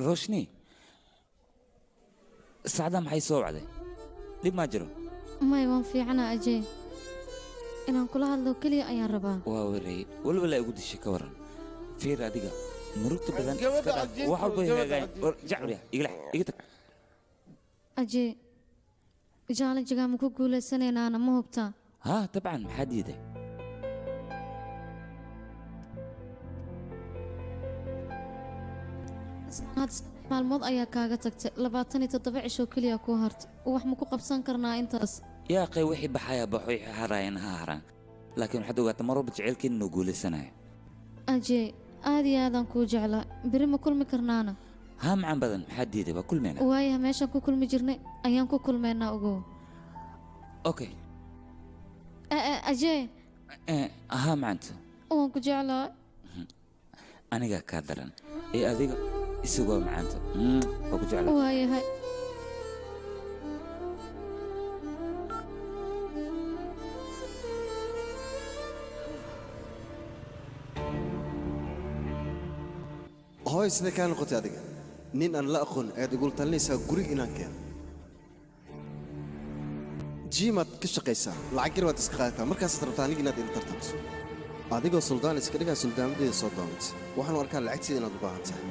Roshni, saacadda maxay soo wacday? Dhib maa jiro? May, waan fiicanaa Ajay. Inaan kula hadlo keliya ayaan rabaa. Waa wareey waliba laa igu dishay ka waran. Fiir adiga murugta badan iska Gabadha dhaaf. cajiibka, Wax walba gabadha hagaagayn. War jacbur igala iga tag. Ajay, challengegan ma ku guuleysanaynaana ma hubtaa? Haa dabcan, maxaa diiday? Had maalmood ayaa kaaga tagtay 27 cisho keliya kuu hartay. Wax ma ku qabsan karnaa intaas? Yaa qay, wixii baxaya baxo, wixii harayana ha haraan, laakiin waxaad ogaataa mar walba jaceylkeena inuu guulaysanayo. Ajay, aad iyo aadaan kuu jeclaa. Beri ma kulmi karnaana? Haa macaan badan, maxaa diiday? Waa kulmeynaa. Waayaha, meeshaan ku kulmi jirnay ayaan ku kulmaynaa ogow. Okay. Ajay. Haa macanto. Waan ku jeclaa. Anigaa kaa daran ee adiga isagoo macaanta. Waa ku jeclaa. Waayahay. Hooy, sidee kaa noqotay adiga? Nin aan la aqoon ayaad igula talinaysaa guriga inaan keeno. Jiimaad ka shaqaysaa, lacag yar waad iska qaadataa, markaasaad rabtaa aniga inaad ila tartamto. Adigoo suldaan iska dhigaa suldaamadeeda soo doonat. Waxaan u arkaa lacagteeda inaad u baahan tahay.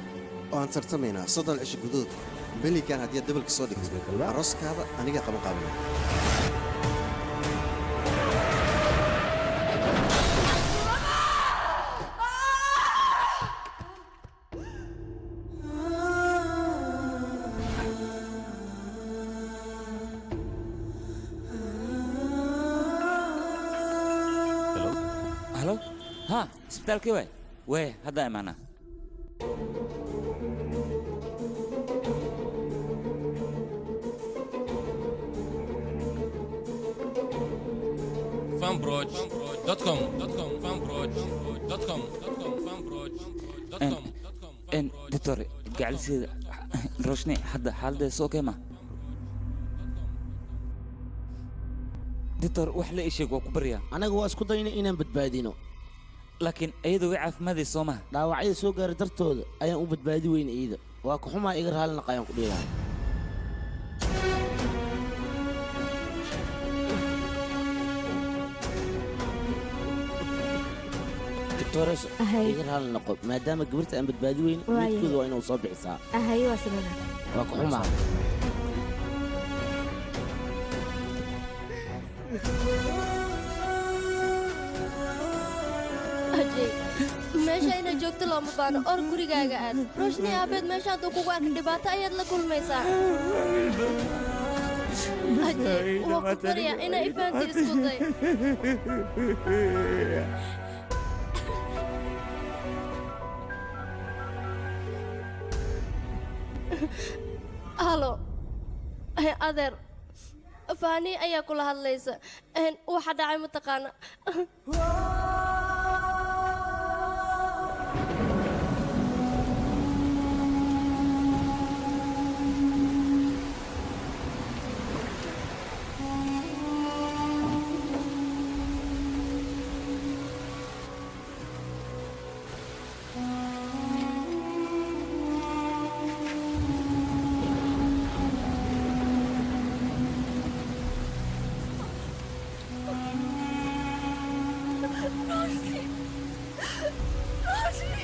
Oo aan tartamaynaa 30 cisho gudahood. Belikan haddii aad dabalka soo dhigto, arooskaada anigaa qaban qaabina. Halo, haa isbitaalkii waay waay haddaa imaanaa. Fanproj.com fanproj.com fanproj.com. Doctor, gacalsiida Roshni hadda xaaladdeeda soo okay ma? Doctor, wax la ii sheeg, waa ku baryaa. Anaga waa isku dayna inaan badbaadino. Laakiin iyadu way caafimaadaysa soo maha? Dhaawacyada soo gaaray dartooda ayaan u badbaadi weyna iyada. Waa ku xumaa, iga raali naqa ayaan ku dhihi lahaa. Doctores, Ahay. iga raali noqo, maadaama gabarta aan badbaadi weyn, Waayo. midkooda waa inuu soo bixisaa. Ahaye, waa sameynaa. Waa ku xumaa. Ajay, meesha inaad joogto looma baano. Or gurigaaga aad. Roshni aabeed meesha hadduu kugu arka, dhibaato ayaad la kulmaysaa. Ajay, waa ku barya inaa ifahanti, isku day. Halo. Adeer, Faani ayaa kula hadlaysa. Waxa dhacay mataqaana? Roshni! Roshni!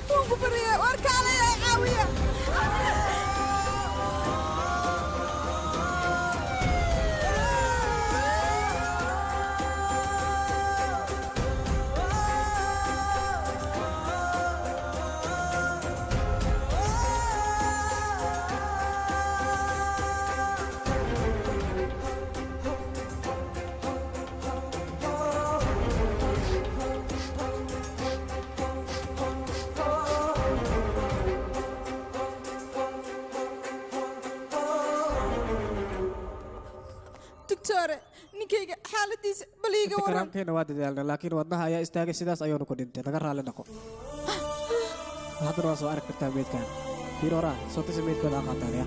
Waan ku baryaa, war kaalaya, caawiya. Doctore, ninkayga xaaladiisa bal iiga waran. Karaamkeena waa dadaalna, laakiin wadnaha ayaa istaagay, sidaas ayuuna ku dhintay. Laga raalli dhaqo. Haddana waa soo arki kartaa meydkan. Fiir horaa soo tisi, meydkooda ha qaataan ya.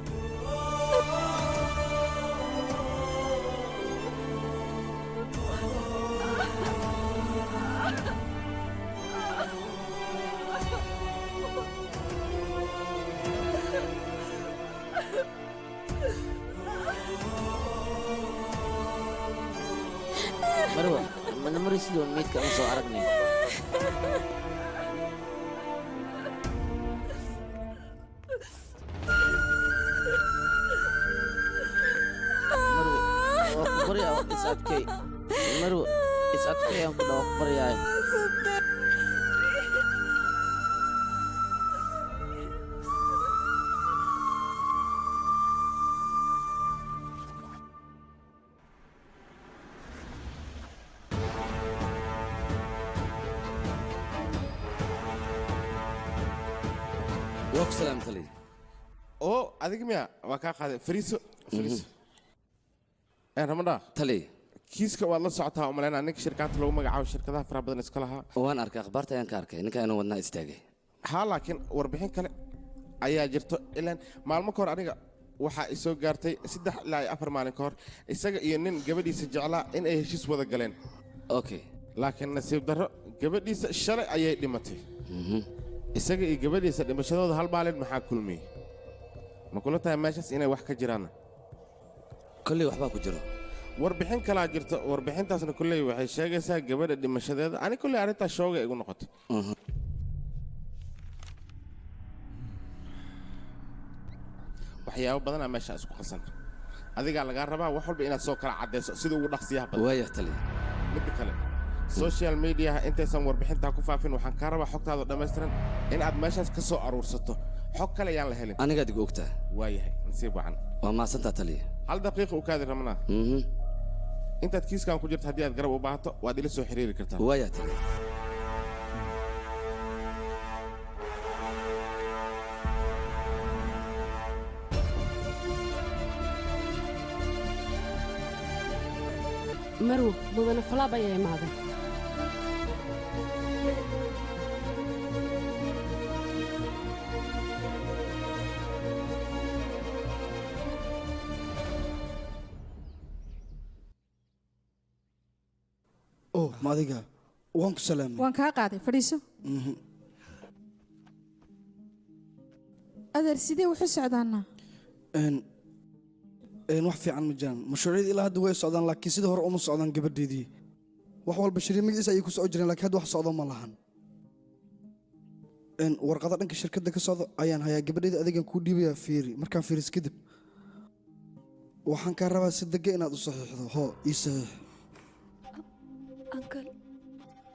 Marwa, mana mari sidoo meydka aan soo aragnay. Marwa, waa ku baryaa, is adkay. Marwa, is adkay aan ku dhaho, ku baryaay. Waa ku salaam, taliya. Oo adiga miya? Waa kaa qaaday. Fariiso, fariiso. Ramadha. Taliya. Kiiska waad la socotaa umalaynaa, ninka shirkaanta lagu magacaabo shirkadaha faraha badan iska lahaa. Waan arkay, akhbaarta ayaan ka arkay ninka inuu wadnaa istaagay. Haa, laakiin warbixin kale ayaa jirto. Ilaan maalmo ka hor aniga waxaa isoo gaartay, 3 ilaa iyo 4 maalin ka hor, isaga iyo nin gabadhiisa jeclaa in ay heshiis wada galeen. Okay. Laakiin nasiib darro, Gabadhiisa shalay ayay dhimatay. Isaga iyo gabadhiisa dhimashadooda hal maalin maxaa kulmiyey? Ma kula tahay meeshaas inay wax ka jiraan? Kolley waxbaa ku jiro. Warbixin kalaa jirta, warbixintaasna kolley waxay sheegaysaa gabadha dhimashadeeda. Ani kolley arrintaas shooga igu noqotay. Waxyaabo badanaa meesha isku qasan. Adigaa lagaa rabaa wax walba inaad soo kala caddayso sida ugu dhaqsiyaha badan. Waaya taliya. Midda kale, social mediaha intaysan warbixintaa ku faafin waxaan kaa rabaa xogtaada dhammaystiran in aad meeshaas ka soo aruursato. Xog kale yaan la helin. Anigaad igu ogtaa. Waayahay, nasiib wacan. Waa mahadsantaa taliya. Hal daqiiqa u kaadi rabnaa. Intaad kiiskan ku jirto haddii aad garab u baahato waad ila soo xiriiri kartaa. Waaya taliya. Marwo, mudane falaab ayaa imaaday. Oh, ma adiga waan ku salaamay. Waan kaa qaaday, fadhiiso. Adeer, sidee wax u socdaanaa? Een wax fiican ma jiraan. Mashruucyada ilaa hadda way socdaan, laakiin sida hore uma socdaan gabadheedii. Wax walba shiri magaciisa ayay ku soo jireen, laakiin hadda wax socdo ma lahan. Warqada dhanka shirkadda ka socda ayaan hayaa gabadheeda, adigan kuu dhiibayaa. Fiiri, markaan fiiris kadib waxaan kaa rabaa si dega inaad u saxiixdo. Hoo, ii saxiix.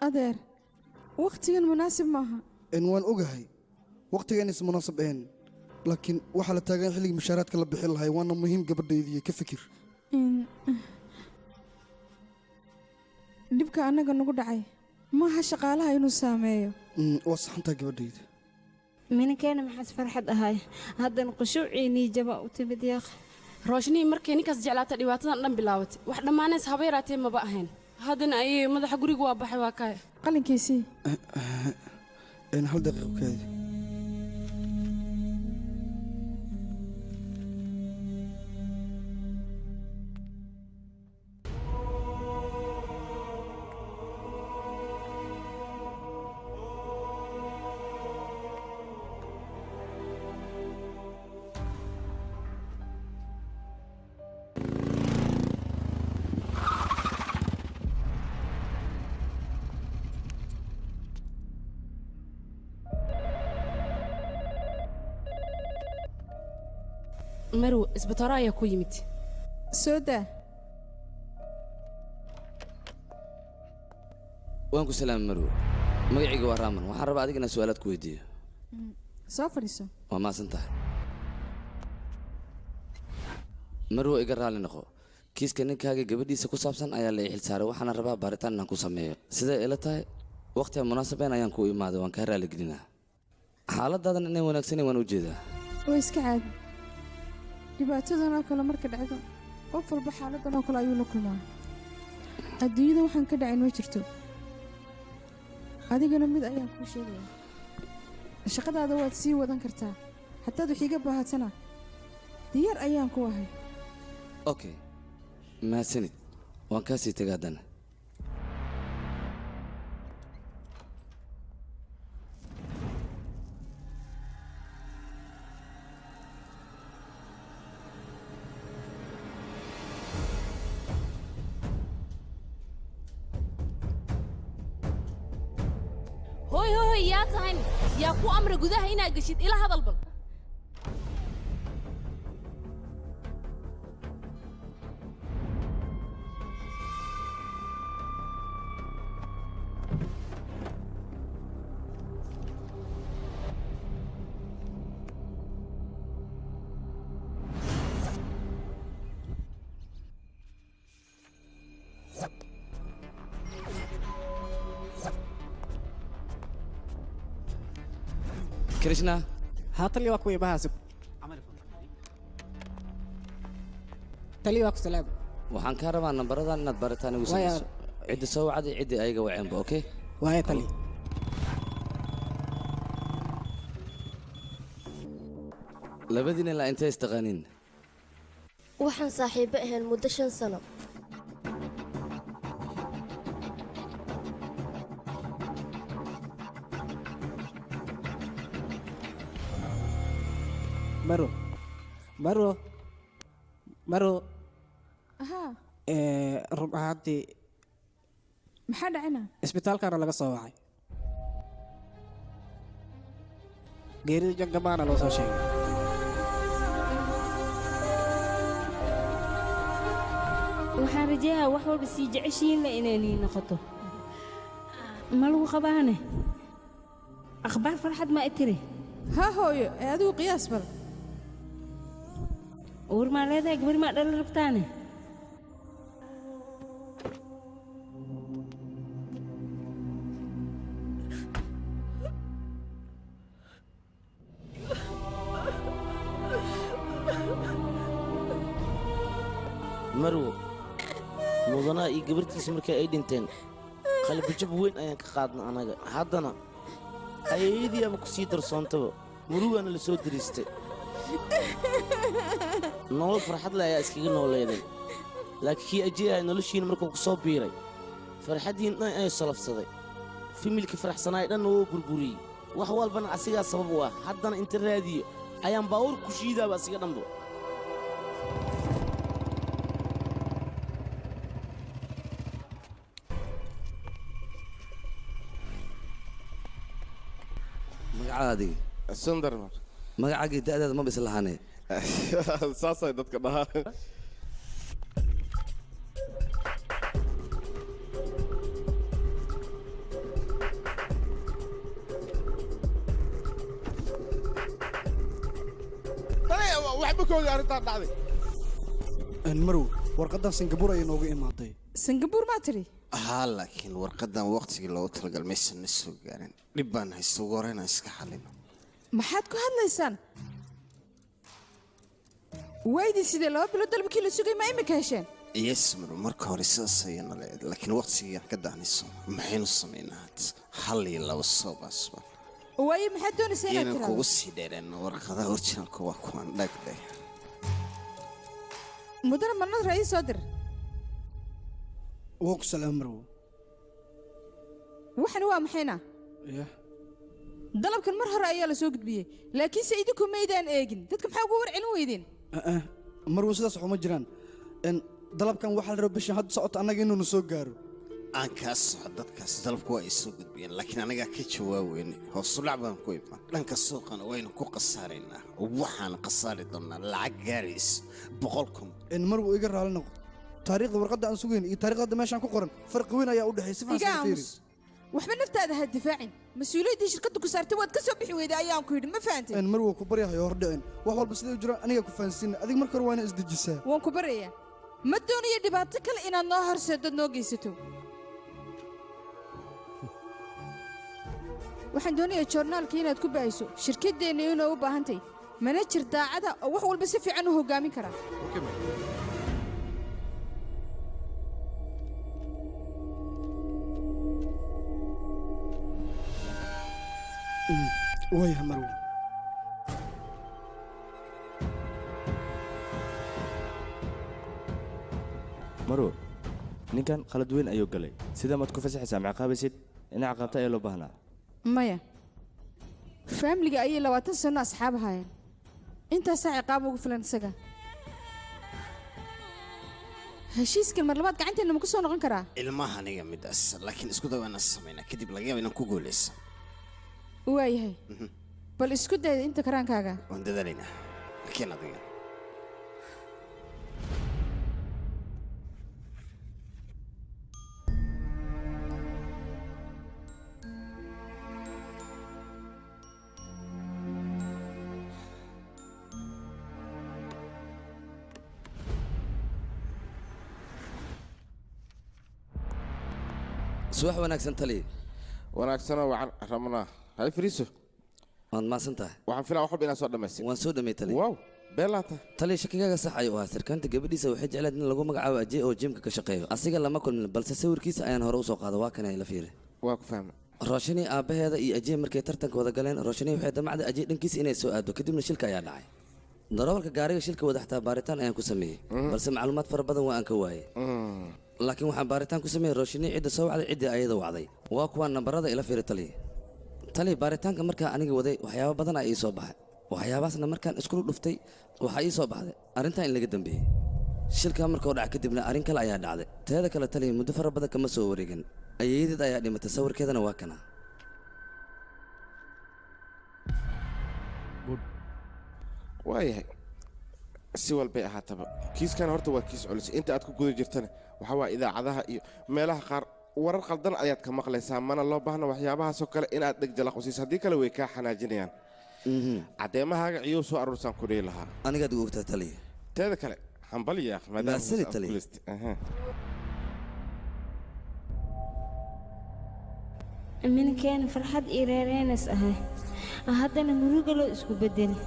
Adeer, wakhtigan munaasib maaha. Waan ogahay waqtiga inaysan munaasib ahayn, laakiin waxaa la taagan xilligii mushaaraadka la bixin lahay, waana muhiim gabadhaydii, ka fikir. Dhibka annaga nagu dhacay maaha shaqaalaha inuu saameeyo. Waa saxantaa gabadhayda. Minankeena maxaas farxad ahay, haddana qushuuciinii jaba u timid yaaq. Rooshnii markay ninkaas jeclaata dhibaatadan dhan bilaabatay. Wax dhammaanays haba yaraatee maba ahayn. Haddana ayay madaxa guriga waa baxay waa kaya. Qalinkiisii. Hal daqiiqo kaadi. Marwo, isbitaaro ayaa ku yimid. Soo daa. Waan ku salaamay Marwo. Magacayga waa Raaman. Waxaan rabaa adiga inaan su'aalaad ku weydiiyo. Soo fadhiiso. Waa mahadsan tahay. Marwo, iga raalli noqo. Kiiska ninkaaga gabadhiisa ku saabsan ayaa la ii xilsaaray, waxaana rabaa baaritaan inaan ku sameeyo. Siday ila tahay, waqti aan munaasabeen ayaan ku imaaday, waan kaa raali gelinaa. Xaaladaadan inay wanaagsanayn waan u jeedaa. Waa iska caadi. Dhibaatadan oo kale marka dhacdo, qof walba xaaladan oo kale ayuu la kulmaa. Adduunyada waxaan ka dhacin ma jirto. Adigana mid ayaan kuu sheegayaa. Shaqadaada waad sii wadan kartaa. Haddaad wax iiga baahatana, diyaar ayaan ku ahay. Okay, mahadsanid. Waan kaa sii tegay haddana. Hooy hooy hooy, yaa tahay yaa ku amra gudaha inaad gashid ila hadal bal. Krishna. ها taliya waa kuwii bahaasi. Taliya waa ku salaam. Waxaan kaa rabaa nambaradan inaad baritaan igu Waaya. samayso. Cidda soo wacday, ciddii ayaga waceenba, okay? Waaya taliya. Labadiina ilaa intay istaqaanin. Waxaan saaxiibo ahayn muddo 5 sano. Maro maro maro. Ahaa. Run ahaantii maxaa dhacina? Isbitaalkaana laga soo wacay, geerida jangamaana loo soo sheegay. Waxaan rajayaa wax walba sii jeceshiinna inay nii noqoto. Ma lagu qabaane akhbaar farxad ma itiri? Ha hooyo, ee adigu qiyaas bal. Uur maa leedahay? Gabar maa dhala rabtaane? Marwo, mudanaha iyo gabartiisa markii ay dhinteen qalbijab weyn ayaan ka qaadna anaga. Haddana ayeeyadii ama ku sii darsoontaba murugaana la soo diriistay. Nolol farxad leh ayaa iskaga nooleeday, laakiin kii ajeeyahay noloshiina markuu ku soo biiray farxaddiin dhan ay solofsaday, familka faraxsanaay dhanna wuu burburiyey. Wax walbana asigaa sabab u ah. Haddana inta raadiyo ayaan baawur ku shiidaaba asiga dhanba. Magacaadii? Sundar. Magacaagii da'daada maba islahaanee. Saasay dadka dhahaa. Waxba kooga arrintaan dhacday. Marwo, warqadan Singabuur ayay nooga imaaday. Singabuur maa tiri? Haa, laakiin warqadan waqtigii loogu talagal maysan na soo gaarin. Dhib baan haysta, ugu hore inaan iska xalino. Maxaad ku hadlaysaan? Waydii sidee 2 bilood dalbkii la sugay ma imika hesheen? Yes Marwo, marka hore sidaas ayayna leedahay, laakiin waqtigii aan ka dahnayso maxaynu samaynaa hadda? Hal iyo laba soo baasba. Waaye, maxaad doonaysaa inaad Inaan tiraahdo? Kugu sii dheereenno, warqadaha originalka waa kuwan dhagdhe. Mudane marnad ii soo dir. Waa ku salaam, Marwo. Waxani waa maxayna? Yah. Dalabkan mar hore ayaa la soo gudbiyey, laakiinse idinku maydaan eegin. Dadka maxaa ugu war celin weydeen? Marwo, sidaas waxuma jiraan. Dalabkan waxaa la raba bishan hadda socota annaga inuunu soo gaaro. Aan kaa soco, dadkaas dalabku waa ay soo gudbiyeen, laakiin anagaa ka jawaabeynay. Hoosudhac baan ku iman dhanka suuqana waynu ku khasaaraynaa. Waxaan khasaari doonnaa lacag gaaraysa 100,000. Marwo, iga raali noqo. Taariikhda warqadda aan sugayn iyo taariikhda hadda meeshaan ku qoran farqi weyn ayaa u dhexeeya. Si Iga fiican fiiri. Aamus, waxba naftaada ha difaacin. Mas-uuliyaddii shirkadda ku saartay waad ka soo bixi weyday ayaan ku yidhi, ma fahantay? Marwo, ku baryahayo hor dhicin. Wax walba siday u jiraan aniga ku fahansiina. Adiga marka hore waa inaa isdejisaa. Waan ku baryayaa, ma doonayo dhibaato kale inaad noo horseedood noo geysato. Waxaan doonayaa joornaalka inaad ku baahiso shirkaddeenna inoo u baahantay manajer daacada oo wax walba si fiican u hoggaamin kara. Waayahay, Marwo. Marwo, ninkan khalad weyn ayuu galay. Sida maad ku fasaxaysaa? Ma ciqaabaysid? Ina ciqaabta ayaa loo baahnaa. Maya, faamiliga ayay 20 sano asxaab ahaayeen. Intaasaa ciqaab ugu filan isaga. Heshiiskan mar labaad gacanteenna ma ku soo noqon karaa? Ilmaha aniga midaas, laakiin isku day waanaan samaynaa, kadib laga yaaba inaan ku guulaysan. Waayahay, bal isku dayda inta karaankaaga. Waan dadaalaynaa, laakiin adiga Subax wanaagsan, taliye. Wanaagsanoo wacan, Ramnaa. Hay fariiso. Waad mahadsan tahay. Waxaan filaa wax walba inaad soo dhammaysay. Waan soo dhamay, taliye. Wow, beelaata. Taliye, shakigaaga sax ayuu ahaa. Sarkaanta gabadhiisa waxay jeclayd in lagu magacaabo Ajey oo jimka ka shaqeeyo. Asiga lama kulmin, balse sawirkiisa ayaan hore usoo qaada. Waa kan, la fiiri. Waa ku fahmay. Roshani aabbaheeda iyo Ajey markay tartanka wada galeen, Roshani waxay damacday Ajey dhankiisa inay soo aado. Kadibna shilka ayaa dhacay. Darawalka gaariga shilka wada xataa baaritaan ayaan ku sameeyey, balse macluumaad fara badan waa aan ka waayey. Laakiin waxaan baaritaan ku sameeyey Roshani cidda soo wacday, ciddii ayada wacday. Waa kuwaa nambarada, ila fiiri, taliye. Taliye, baaritaanka markaa aniga waday waxyaabo badan ayaa ii soo baxay. Waxyaabahaasna markaan iskula dhuftay waxaa ii soo baxday arrintan in laga dambeeyey. Shilkaa markuu dhaca kadibna arrin kale ayaa dhacday. Teeda kale taliya muddo fara badan kama soo wareegin. Ayeeyadeed ayaa dhimatay, sawirkeedana waa kana. Waayahay, si walbay ahaataba kiiskan horta waa kiis culus. Inta aad ku guda jirtana waxaa waa idaacadaha iyo meelaha qaar warar qaldan ayaad ka maqlaysaa, mana loo baahna waxyaabahaasoo kale inaad dheg jalaq u siiso, haddii kale way kaa xanaajinayaan. Caddeemahaaga ciyuu soo aruursaan ku dhihi lahaa. Anigaad ugu ogtaa taliya. Teeda kale hambal yaaq maadaama Mahadsanid, aad taliya. guulaystay. Aha. Minkeen farxad iyo reereenas ahay, haddana muruga loo isku bedelay.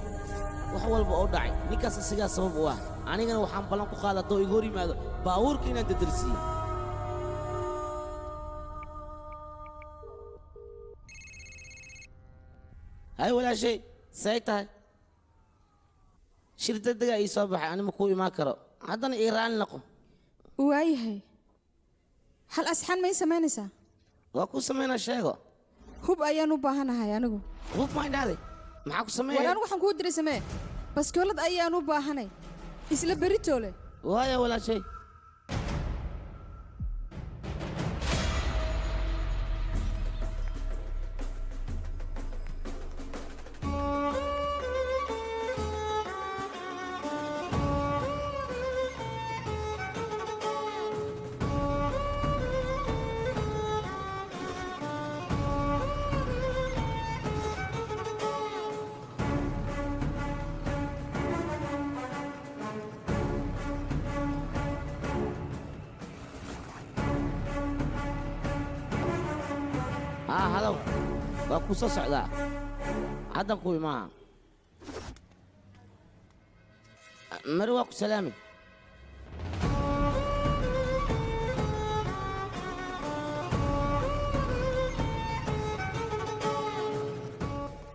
Wax walba oo dhacay ninkaas isagaa sabab u ah. Anigana waxaan ballan ku qaadaa hadduu iga hor yimaado baabuurka inaan dadarsiiyo. Hay walaashay, say tahay? Shir degdegaa ii soo baxay, anima kuu imaan karo haddana, ii raali noqo. Waayahay, hal asxaan may samaynaysaa? Waa kuu samaynaa, sheego. Hub ayaan u baahanahay anigu. Hub maa dhahday? Maxaa ku sameeyay? War anigu waxaan kuu diray samee, baskoolad ayaan u baahanay isla beritoole. Waaya walaashay. Haa, halow, waa kuu soo socdaa haddan, ku imaa mari, waa ku salaami.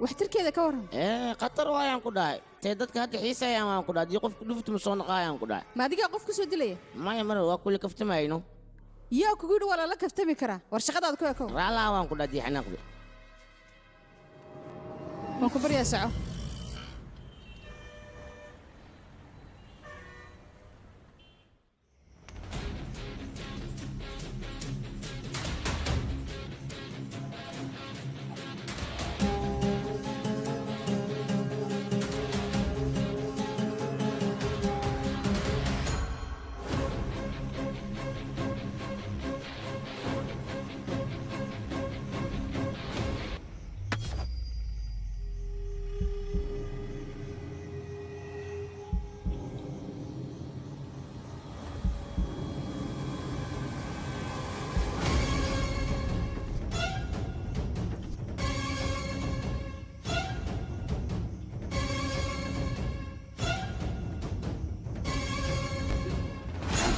Waxtarkeeda ka warran. Ee khatar waayaan ku dhahay, tee dadka hadda xiisayaan waan ku dhahay, haddii qofku dhuftu ma soo noqaayaan ku dhahay. Ma adigaa qof ku soo dilaya? Maya mare, waa kuli kaftamayno. Yaa kugu yidhi waa lala kaftami karaa? War shaqadaada ku ekow. Raalaha waan ku dhahay haddii xanaaqdo. Waan ku baryaa, soco.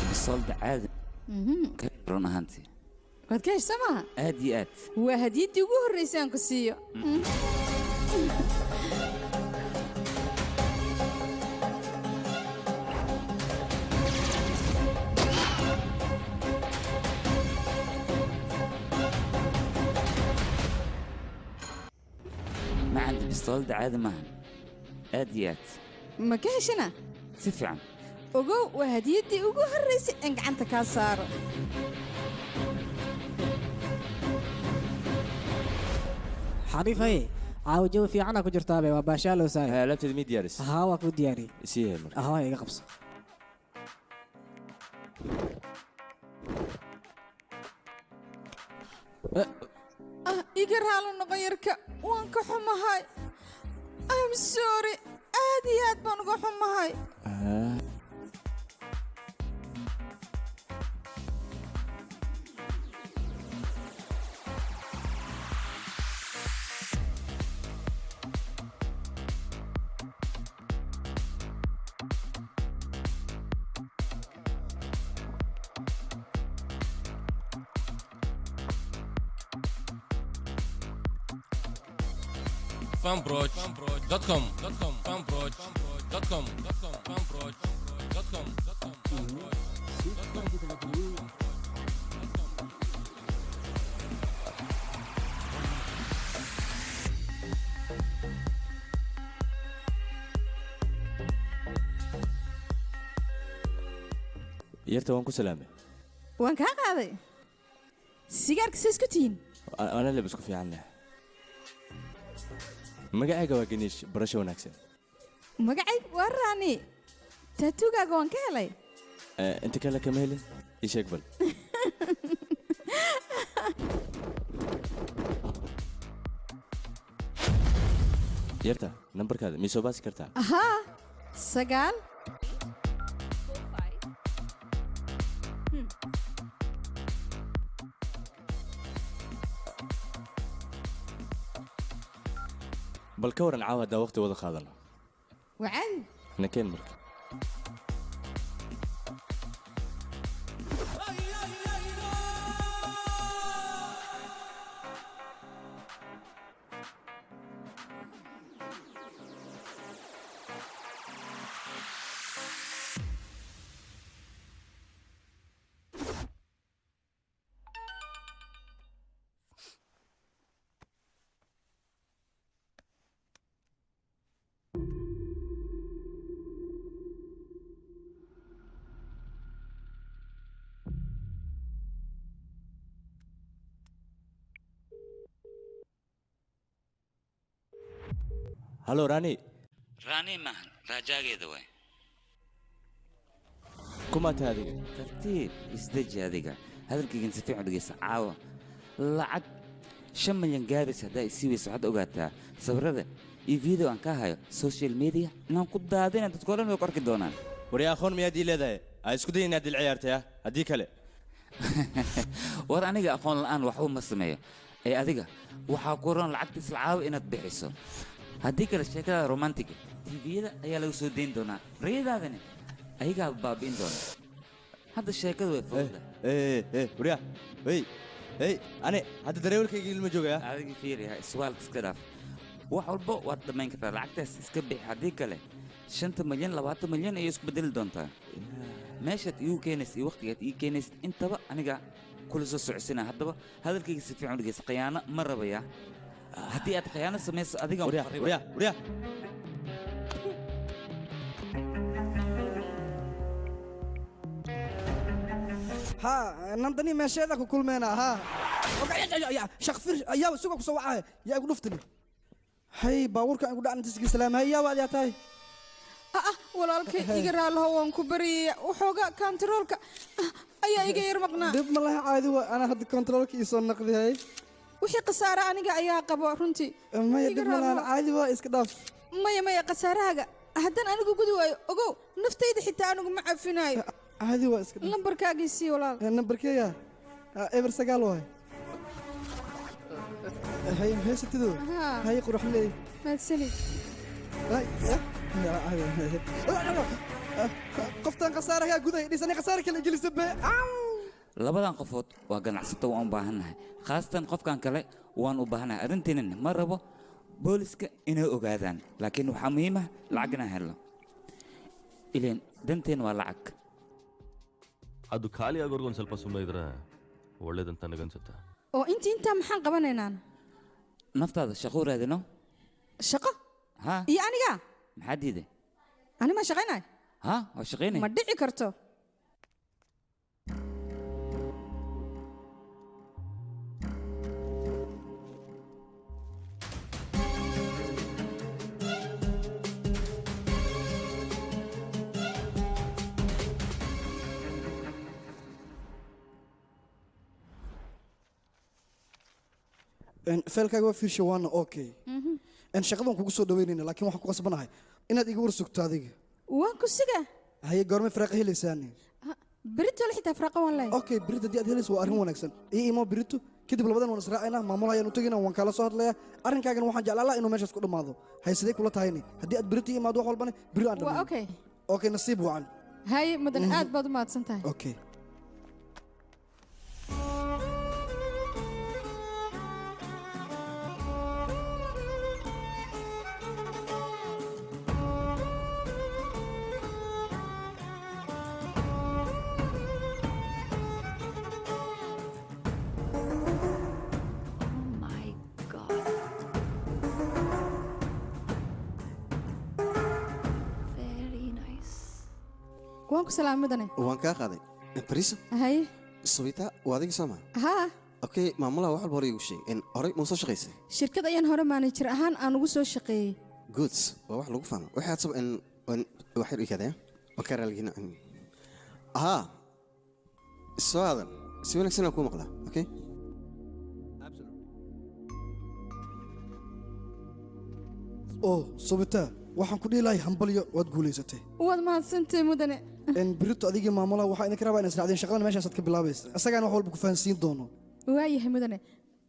Bisoolda caadi ka run ahaantii. Waad ka hesha maaha? Aad iyo aad. Waa hadiyaddii ugu horraysay aan ku siiyo. Macanta bisoolda caadi maahan, aad iyo aad. Ma ka heshana? Si fiican. Ogow, waa hadiyaddii ugu horraysay aan gacanta kaa saaro. Xariifay, caawa jawi fiicana ku jirtaabe, waa baashaalow saay. Alaabteed mii diyaaris? Haa, waa kuu diyaariyey. Isii hel marka. Haa, iga qabso. Ah, iga raali noqon yarka, waan ka xumahay. I'm sorry, aad iyo aad baan uga xumahay. fanproj.com fanproj.com fanproj.com. Yarta waan ku salaamay. Waan kaa qaaday. Sigaarka see isku tihiin? Ana leb isku fiicannahay. Magacayga waa Ganiish, barasho wanaagsan. Magacayga waa Raani. Taatuugaaga waan ka helay. Inta kale kama helin, ii sheeg bal. Yarta, nambarkaada mii soo baasi kartaa? Ahaa, 9. Bal ka waran caawa haddaan waqti wada qaadano. Waa caadi. Nakeen marka. Hallo Rani. Rani maahan, raajaageeda waay. Kuma tahay adiga? Tartiib, isdeji adiga. Hadalkaygan si fiican u dhegeysa. Caawa lacag 5 milyan gaaraysa haddaa isii weyso, waxaad ogaataa sawirada iyo video aan ka hayo social media inaan ku daadina, dadka oo dhan way ku arki doonaan. Waryaa aqoon miyaad ii leedahay? Ha isku day inaad il ciyaartay ah, haddii kale. War aniga aqoon la'aan waxba ma sameeyo. Ee adiga waxaa ku roon lacagta isla caawa inaad bixiso. Haddii kale sheekada romantiga tviyada ayaa lagu soo dayn doonaa, rayadaadani ayagaa baabi'in doona. Hadda sheekadu way fududahay. Waryaa, hey, hey, ani hadda dareewalkayga ilma joogaya. Adiga fiiri, ha iswaalka iska dhaaf. Wax walba waad dhammayn kartaa, lacagtaas iska bixi. Haddii kale 5 milyan 20 milyan ayay isku bedeli doontaa. Meeshaad iigu keenaysa iyo waqtigaad ii keenaysa intaba aniga kula soo socodsiinaya. Haddaba hadalkayga si fiican u dhegeysa, khiyaano ma rabaya. Haddii aad khiyaano samayso adiga Waryaa, waryaa, waryaa. Haa, nandani meesheeda ku kulmeena haa. Shaqfir ayaa suga ku soo wacay, yaa igu dhuftani. Hay baabuurka igu dhacna tiski salaam, hay yaa waad yaa tahay. Walaalkay iga raalaho, waan ku baryaya. Waxoogaa kantaroolka ayaa iga yar maqnaa. Dib ma laha, caadi waa, ana hadda kontaroolka ii soo naqdi hay. Wixii khasaare aniga ayaa qabo runtii. Maya, Iga dib ma lahan, raalaho. caadi waa, iska dhaaf. Maya maya, khasaarahaaga haddaan anigu gudi waayo, ogow naftayda xitaa anigu ma cafinaayo. Caadi waa, iska dhaaf. Lambarkaagii sii walaal. Nambarkeeya 09 waay. Hay heesatidu. Haa. Hay quruxley. Mahadsanid. Hay, ya. Qoftan khasaaraha guday dhisani khasaare kale gelisa be. Labadan qofood waa ganacsato, waan u baahannahay. Khaasatan qofkan kale waan u baahannahay. Arrinteenina ma rabo booliska inay ogaadaan, laakiin waxaa muhiim ah lacag inaan helno. Ileen danteen waa lacag. ಅದು ಖಾಲಿ ಆಗೋರ್ಗು ಒಂದು ಸ್ವಲ್ಪ ಸುಮ್ಮನೆ ಇದ್ರೆ ಒಳ್ಳೇದಂತ ನನಗನ್ಸುತ್ತೆ. Oo intii intaa maxaan qabanaynaan? Naftaada shaqo u raadino. Shaqo? Haa. Iyo aniga? Maxaa diiday? Ani ma shaqaynay? Haa, waa shaqaynay. Ma dhici karto. Feelkaaga waa fiirsha, waana okay. Shaqadan kugu soo dhaweynayna, laakiin waxaan ku qasbanahay inaad iga warsugto adiga. Waan ku sugaa. Haye, goorma firaaqa helaysaani? Berito la xitaa firaaqa waan leeyahay. Okay, berito haddii aad helayso waa arrin wanaagsan. Ii imo berito, kadib labadan waan israacaynaa, maamul ayaan u tegaynaa, waan kaala soo hadlayaa. Arrinkaagana waxaan jeclaan lahaa inuu meeshaas ku dhammaado. Haye, sidee kula tahayni? Haddii aad berito ii imaado wax walbana berito aan Waa dhammaano. okay. Okay, nasiib wacan. Haye mudan, aad baad u mahadsan tahay. Okay. My God. Very nice. Waan ku salaamay mudane. Waan kaa qaaday. Fariiso. Haye. Subita waa adiga soo ma? Haa. Okay, maamulaha wax walba hore iigu sheeg. Horey ma soo shaqaysay? Shirkad ayaan hore manager ahaan aan ugu soo shaqeeyey. Goods waa wax lagu faano. Waxaad sab in wax yar ii kaadaya. Waa ka raaligina. Haa. Soo aadan. Si wanaagsan aan kuu maqlaa, okay? Oo Subita, waxaan ku dhihi lahay hambalyo, waad guulaysatay. Waad mahadsantahay mudane. Berito adigii maamulaha waxaa idinka rabaa inaad israacdeen shaqadan meeshaasaad ka bilaabaysa, isagaana wax walba ku fahansiin doono. Waayahay mudane.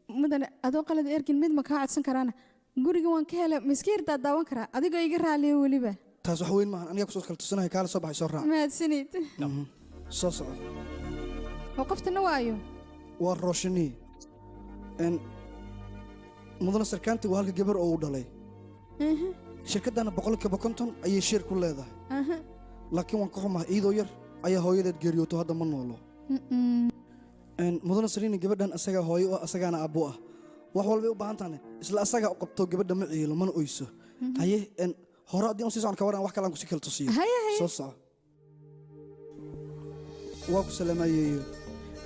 Mudane, adoo qalad erkin mid ma kaa codsan karaana? Guriga waan ka helay, miska yardaa daawan karaa adigoo iga raaliya weliba. Taas wax weyn maahan, anigaa kusoo kala tusinaya. Kaala soo baxay, soo raac. Mahadsanid. Soo soco. Oo qoftana waayo? Waa Rooshanii. Mudane sarkaanti waa halka gabar oo u dhalay. Shirkaddana 50% ayay sheer ku leedahay. Laakiin waan ka xumahay, iyadoo yar ayaa hooyadeed geeriyooto, hadda ma noolo. Mudane Sariini, gabadhan asagaa hooyo u ah, asagaana aabbo ah. Wax walbay u baahan tahane isla asagaa u qabto. Gabadha ma ciilo mana oyso. Haye, hore haddii aan sii socon ka waran, wax kale aan kusii kala tusiyo. Haye, haye. Soo soco. Waa ku salaamayeeyo.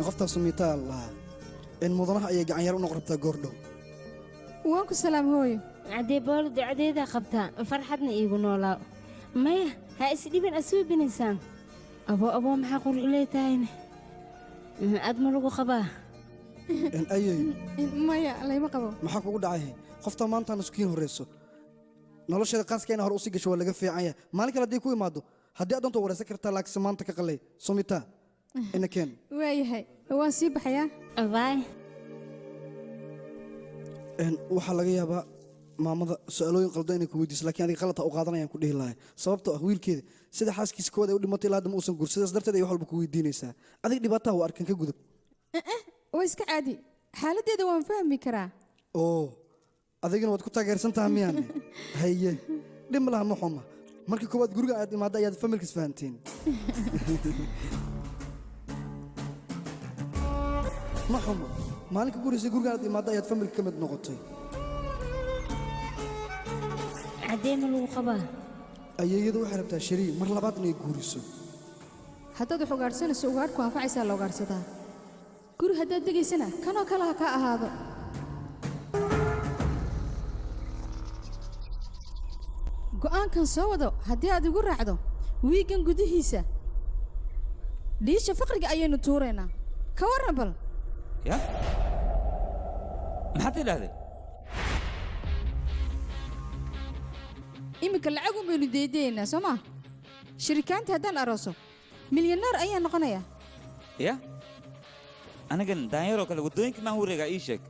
Qoftaas Sumiitaa lahaa mudanaha ayay gacan yar u noqon rabtaa goordhow. Waan ku salaam hooyo. Caddee boolo ducadeedaa qabtaa, farxadna iigu noolaa. Maya, ha isdhibin, asuubinaysaan. Aboo aboo, maxaa qurxuley tahayne? Aad ma lagu qabaa? Ayay. Maya, layma qabo. Maxaa kugu dhacay? Qofta maantaan iskukiin horreyso, nolosheeda qaaska inaa hore usii gasho waa laga fiican yahay. Maalin kale haddii ku imaado, haddii aad doonto wareysan kartaa, laakiinse maanta ka qalay. Sumita, ina keen. Waayahay, waan sii baxayaa. Baay. Waxaa laga yaabaa maamada su-aalooyin qaldan inay ku weydiiso, laakiin adiga qalad ha u qaadanayaan ku dhihi lahay, sababtoo ah wiilkeeda sida xaaskiisa koowaad ay u dhimatay ilaa hadda ma uusan guur. Sidaas darteed ay wax walba ku weydiinaysaa. Adiga dhibaataha waa arkan, ka gudub. Waa iska caadi, xaaladdeeda waan fahmi karaa. Oo adigana waad ku taageersan tahay miyaane? Haye, dhib ma laha, ma xuma. Markii koowaad guriga aad imaadda ayaad familkiis fahanteen. Ma xuma, maalinka gurisa guriga aad imaadda ayaad familka ka mid noqotay. Caddee ma lagu qabaa? Ayeeyadu waxay rabtaa Sharii mar labaad inay guuriso. Haddaad wax ugaadhsanayso, ugaadhku anfacaysaa la ugaadhsadaa. Guri haddaad degaysana, kanoo kale ha kaa ahaado. Go'aankan soo wado haddii aad igu raacdo, wiiggan gudihiisa dhiisha faqriga ayaynu tuuraynaa. Ka warran bal? Ya, maxaad tidhaahday? Iminka lacag un baynu deedayaynaa, soo maa? Shirikaantii haddaan arooso, milyaneer ayaan noqonayaa. Ya, anigan daanyaroo kale waddooyinka maan wareegaa? Ii sheeg.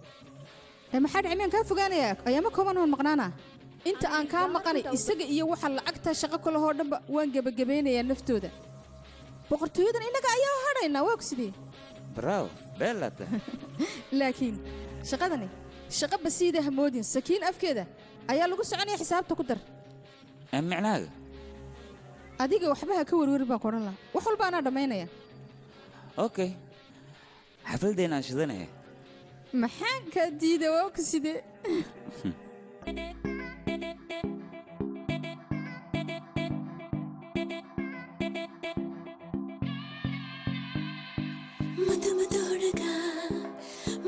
Ee maxaa dhici? Miyaan kaa fogaanayaa? Ayaama kooban waan maqnaanaa. Inta aan kaa maqanay, isaga iyo waxa lacagtaa shaqo kalehoo dhanba waan gebagabaynayaa naftooda. Boqortooyadan innaga ayaa hadhaynaa. Waa ku sidee? Bravo, beelata. Laakiin shaqadani shaqo basiida hamoodin, sakiin afkeeda ayaa lagu soconaya. Xisaabta ku dar. Micnahaaga? Adiga waxba ha ka werweri baan ku odhan lahaa, wax walba anaa dhammaynaya. Okay, xafladdeena aan shidanaya. Maxaan kaa diida? Waa ku sidee? ಮುದ್ದು ಮುದ್ದು ಹುಡುಗ,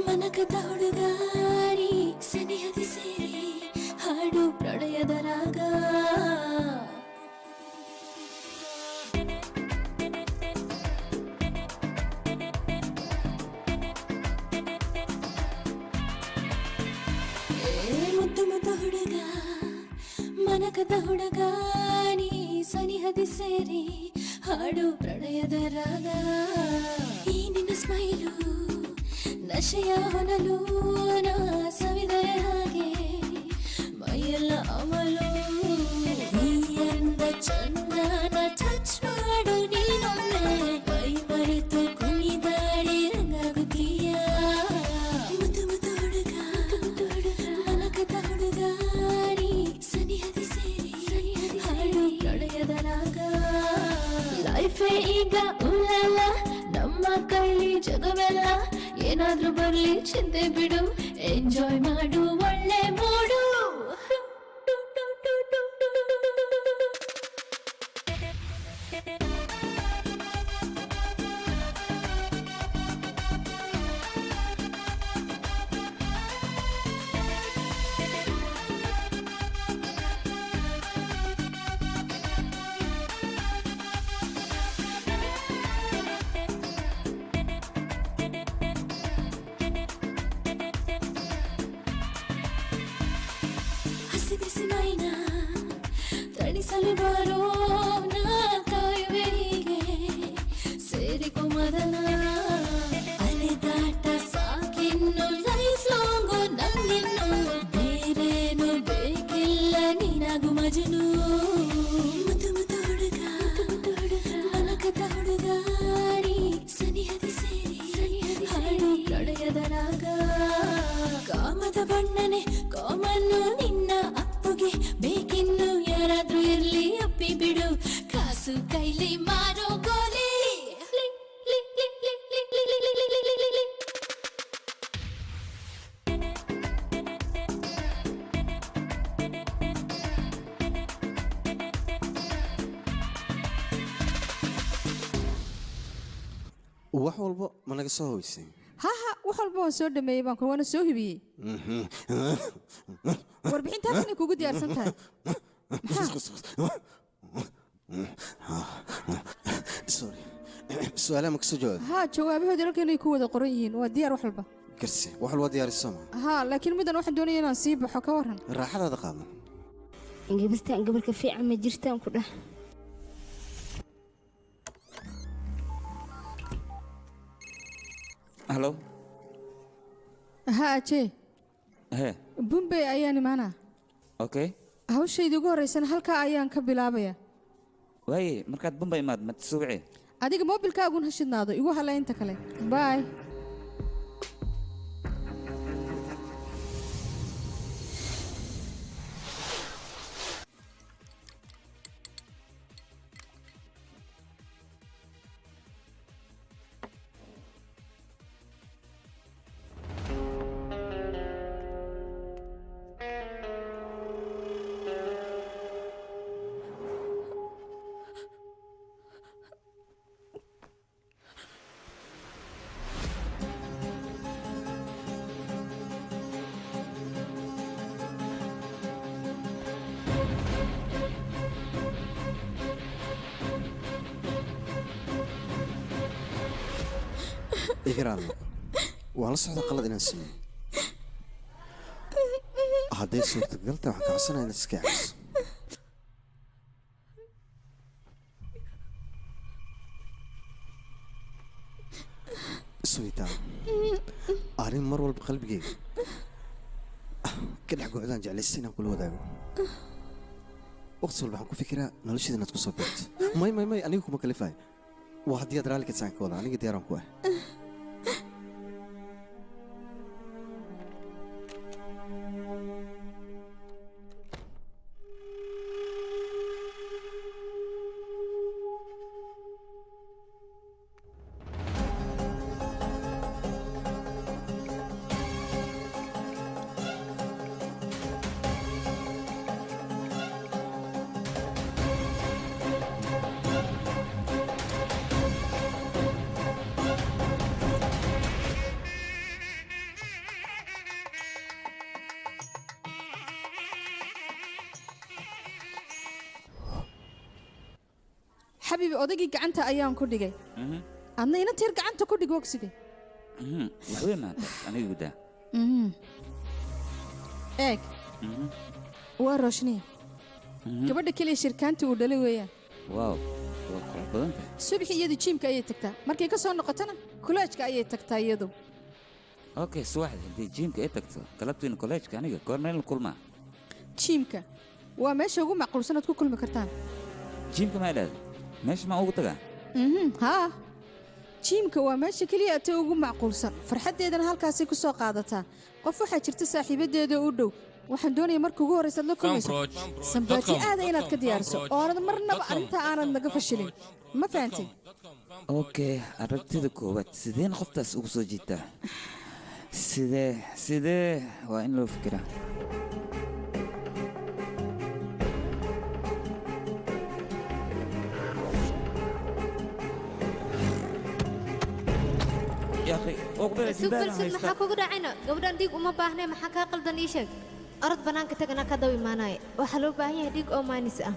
ಮನಕದ ಹುಡುಗ, ನೀ ಸನಿಹದಿ ಸೇರಿ ಹಾಡು ಪ್ರಣಯದ ರಾಗ. ಏ ಮುದ್ದು ಮುದ್ದು ಹುಡುಗ, ಮನಕದ ಹುಡುಗ, ನೀ ಸನಿಹದಿ ಸೇರಿ ಹಾಡು ಪ್ರಣಯದ ರಾಗ. ಈ ನಿನ್ನ ಸ್ಮೈಲು ನಶೆಯ ಹೊನಲು, ನಾ ಸವಿದರೆ ಹಾಗೆ ಮೈಯೆಲ್ಲ ಅಮಲು. ಈ ಅಂದ ಚಂದನ ಟಚ್ ಮಾಡು ನೀನೊಮ್ಮೆ, ಮೈ ಮರೆತು ಕುಣಿದಾಡಿ ರಂಗಾಗುತ್ತೀಯ. ಮುದ್ದು ಮುದ್ದು ಹುಡುಗ, ಮನಕದ ಹುಡುಗ, ನೀ ಸನಿಹದಿ ಸೇರಿ ಹಾಡು ಪ್ರಣಯದ ರಾಗ. ಲೈಫೇ ಈಗ ಉಲ್ಲಲ್ಲ, ನಮ್ಮ ಕೈಲಿ ಜಗವೆಲ್ಲ. ಏನಾದ್ರೂ ಬರ್ಲಿ ಚಿಂತೆ ಬಿಡು, ಎಂಜಾಯ್ ಮಾಡು ಒಳ್ಳೆ ಮೂಡು. ಎಣಿಸಲು ಬಾರೋ ನಾ ಕಾಯುವೆ ಹೀಗೆ ಸೇರಿಕೊ ಮದನ ಅಲೆದಾಟ ಸಾಕಿನ್ನು ಲೈಫ್ ಲಾಂಗು ನಂಗಿನ್ನು ಬೇರೇನು ಬೇಕಿಲ್ಲ ನೀನಾಗು ಮಜನು ಮುದ್ದು ಮುದ್ದು ಹುಡುಗ ಮನಕದ ಹುಡುಗ ನೀ ಸನಿಹದಿ ಸೇರಿ ಹಾಡು ಪ್ರಣಯದ ರಾಗ ಕಾಮದ ಬಣ್ಣನೆ ಕಾಮನ್ನು ನಿನ್ನ ಅಪ್ಪುಗೆ ಬೇಕಿನ್ನು ಯಾರಾದ್ರೂ ಇರ್ಲಿ ಅಪ್ಪಿ ಬಿಡು ಕಾಸು ಕೈಲಿ ಮಾರೋ ಗೋಲಿ ಲಿ, ಲಿ, ಲಿ, ಲಿ, ಲಿ, ಲಿ, ಲಿ, ಲಿ, ಲಿ, ಲಿ, ಲಿ. Wax walba ma naga soo hoysay? Haha, wax walba waan soo dhameeyey baan ku waana soo hubiyey. Warbixinta halkan ay kugu diyaarsan tahay. Sorry, su-aalaha ma kasoo jawaabay? Haa, jawaabahooda halkan ay ku wada qoran yihiin, waa diyaar wax walba. Garse wax walba diyaariso ma? Haa, laakiin middan waxaan doonaya inaan sii baxo, ka waran? Raaxadaada qaadan. Gabartaan gabarka fiican ma jirtaan ku dhah. Hallo. Haa Ajay, hee. Bombay ayaan imaanaa. Okay. Hawshayda ugu horreysana halkaa ayaan ka bilaabaya. Waaye markaad Bombay imaad ma suuci? Adiga moobilkaagun ha shidnaado, igu halay inta kale. Bye. Iga raali noqo, waan la socda qalad inaan sameeyo. Hadday suurtagal tahay waxaan ka codsanayaa inaad iska celiso. Suwitaan, arrin mar walba qalbigayga ka dhex go'daan jeclaysta inaan kula wadaago. Waqti walba waxaan ku fikiraa noloshayda inaad ku soo beerto. May may may, aniga kuma kalifayo. Waa haddii aad raalli ka tahay ka wada, aniga diyaaraan ku ah. Xabiibi, odaygii gacanta ayaan ku dhigay. Adna ina tiir gacanta ku dhig ogsiga. Wax weyn maanta aniga gudaa. Eeg, waa Roshniya, gabadha keliya shirkaanta uu dhalay weeyaan. Wow, waa qurux badan tahay. Subaxii iyadu jiimka ayay tagtaa, markay ka soo noqotona kulaajka ayay tagtaa iyadu. Okay, subaxdii haddii jiimka ay tagto, galabtiina kolleejka, aniga goormeen la kulmaa? Jiimka waa meesha ugu macquulsan aad ku kulmi kartaan. Jiimka maa idhaahda? Meesha maa ugu tagaa? Haa, jiimka waa meesha keliya ata ugu macquulsan, farxaddeedana halkaasay ku soo qaadataa. Qof waxaa jirta saaxiibadeeda u dhow. Waxaan doonaya marka ugu horreysa aad la kulmayso sambaati aada inaad ka diyaariso oonad marnaba arrintaa aanad naga fashilin, ma fahantay? Okay, aragtida koowaad sideen qoftaas ugu soo jiitaa? Sidee sidee waa in loo fikiraa. يا أخي أقبل. Sug bal sug, maxaa kugu dhacayna? Gabadhan dhiig uma baahnay, maxaa kaa qaldan? Ii sheeg. Orod bannaanka tag, anaa ka daw imaanaya. Waxaa loo baahan yahay dhiig oo maanis ah.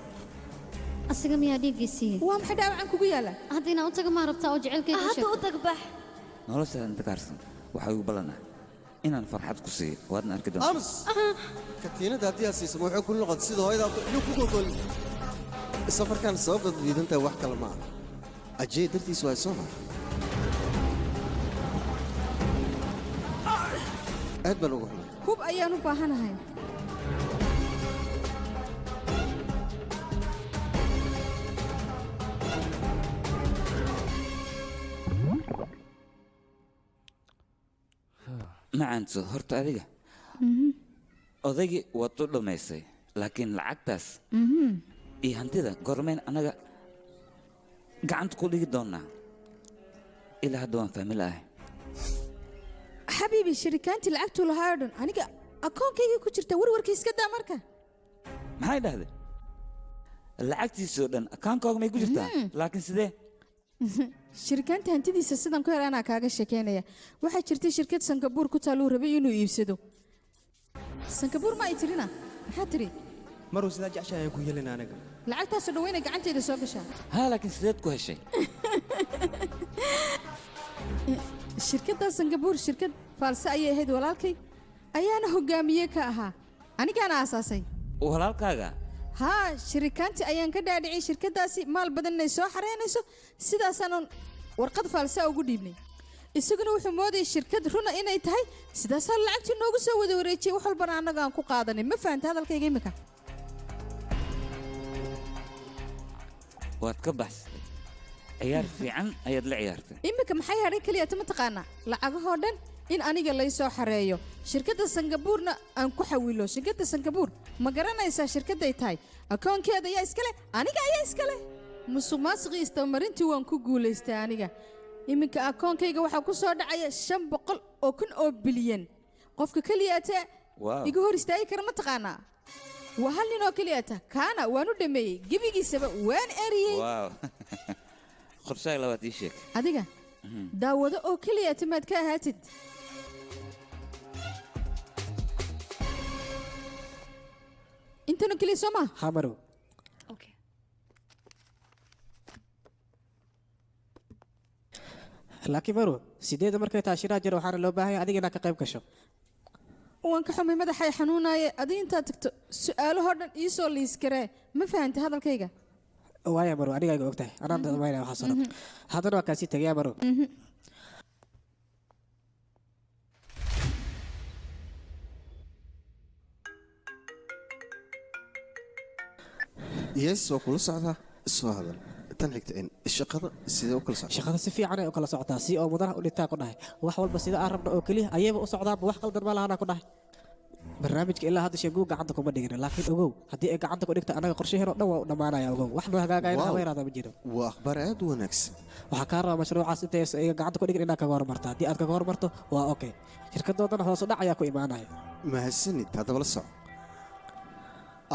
Asiga miyaa dhiiggii siiyey? Waa maxay dhaawacan kugu yaala? Hadda inaan u taga maa rabtaa oo jecelkayga u Hadda sheegto? U tag, bax. Noloshaada inta kaarsan waxaa igu ballanah inaan farxad ku siiyo, waadna arki doontaa. Ams, katiinada haddii aad siiso ma wuxuu ku noqon sida hooyadaa inuu ku gogoolin. Safarkan sababta diidantahay wax kale ma aha. Ajay dartiis waa soo ma. Aad baan ugu xumay. Hub ayaan u baahanahay. Macanto horta adiga odaygii waad u dhammaysay, laakiin lacagtaas iyo hantida goormeen annaga gacanta ku dhigi doonnaa? Ilaa hadda waan fahmi la'ahay. Xabiibi, shirikaantii lacagtuu lahaa oo dhan aniga akoonkayga ku jirta, warwarka iska daa marka. Maxay dhahday? Lacagtiisoo dhan akaankooga may ku jirtaa? Laakiin sidee? Shirikaanta hantidiisa sidan ku hel anaa kaaga sheekeynaya. Waxaa jirtay shirkad Sangabuur ku taaluu rabay inuu iibsado. Sangabuur ma ay tirina? Maxaa tiri? Maruu sidaa jeceshahay ayaan ku yeelina aniga. Lacagtaasoo dhan wayna gacanteeda soo gashaa. Haa, laakiin sideed ku heshay? Shirkadda Sangabuur shirkad faalse ayay ahayd, walaalkay ayaana hogaamiye ka ahaa, anigaana aasaasay. Walaalkaaga? Haa, shirikaantii ayaan ka dhaadhiciyey shirkaddaasi maal badan inay soo xareynayso, sidaasaanan warqad faalse ugu dhiibnay. Isaguna wuxuu moodayay shirkad runa inay tahay, sidaasaa lacagtii noogu soo wada wareejiyey, wax walbana annaga aan ku qaadanay. Ma fahanta hadalkayga imika? Waad ka baxsatay, ciyaar fiican ayaad la ciyaartay. Imika maxay hadhay keliya ta mataqaanaa? Lacagahoo dhan in aniga lay soo xareeyo, shirkadda Sangabuurna aan ku xawilo. Shirkadda Sangabuur ma garanaysaa shirkadday tahay? Akoonkeeda ayaa iskale, aniga ayaa iskale. Musuq maasuqii istabamarintii waan ku guulaystay aniga. Iminka akoonkayga waxaa ku soo dhacaya 500,000 oo bilyan. Qofka keliyaata Wow. iga hor istaagi kara ma taqaanaa? Waa hal nin oo keliyaata, kaana waan u dhameeyey gebigiisaba, waan eriyey. Waaw, qorshaaga labaad ii sheeg. Adiga daawado oo keliyaata maad ka ahaatid. Intana keliya soo maa? Haa marow. Laakiin marow, 8 markay tahay shiraa jiro, waxaana loo baahan yahay adiga inaad ka qayb gasho. Waan ka xumay, madaxay xanuunaaye. Adiga intaad tagto su'aalahoo dhan ii soo liis karee. Ma fahantay hadalkayga? Waaya marow, aniga iga ogtahay anaan damaynaya waxaasoo dhan. Haddana waa kaasii tegayaa marow. Yes, waa kula socdaa, soo hadal. Tan xigta in shaqada sidee u kala socotaa? Shaqada si fiican ay u kala socotaa, si oo mudanaha u dhintaa ku dhahay. Wax walba sida aan rabno oo keliya ayayba u socdaanba, wax qaldan ma lahanaa ku dhahay. Barnaamijka ilaa hadda sheeguu gacanta kuma dhigin, laakiin ogow haddii ay gacanta ku dhigto annaga qorshaheen oo dhan waa u dhammaanaya. Ogow wax noo hagaagayana Wow. haba yaraada ma jiro. Waa akhbaar aad u wanaagsan. Waxaa kaa rabaa mashruucaas intaysan iyaga gacanta ku dhigin inaad kaga hormarto. Haddii aad kaga hormarto waa okay, shirkadoodana hoos u dhac ayaa ku imaanaya. Mahadsanid. Haddaba la soco,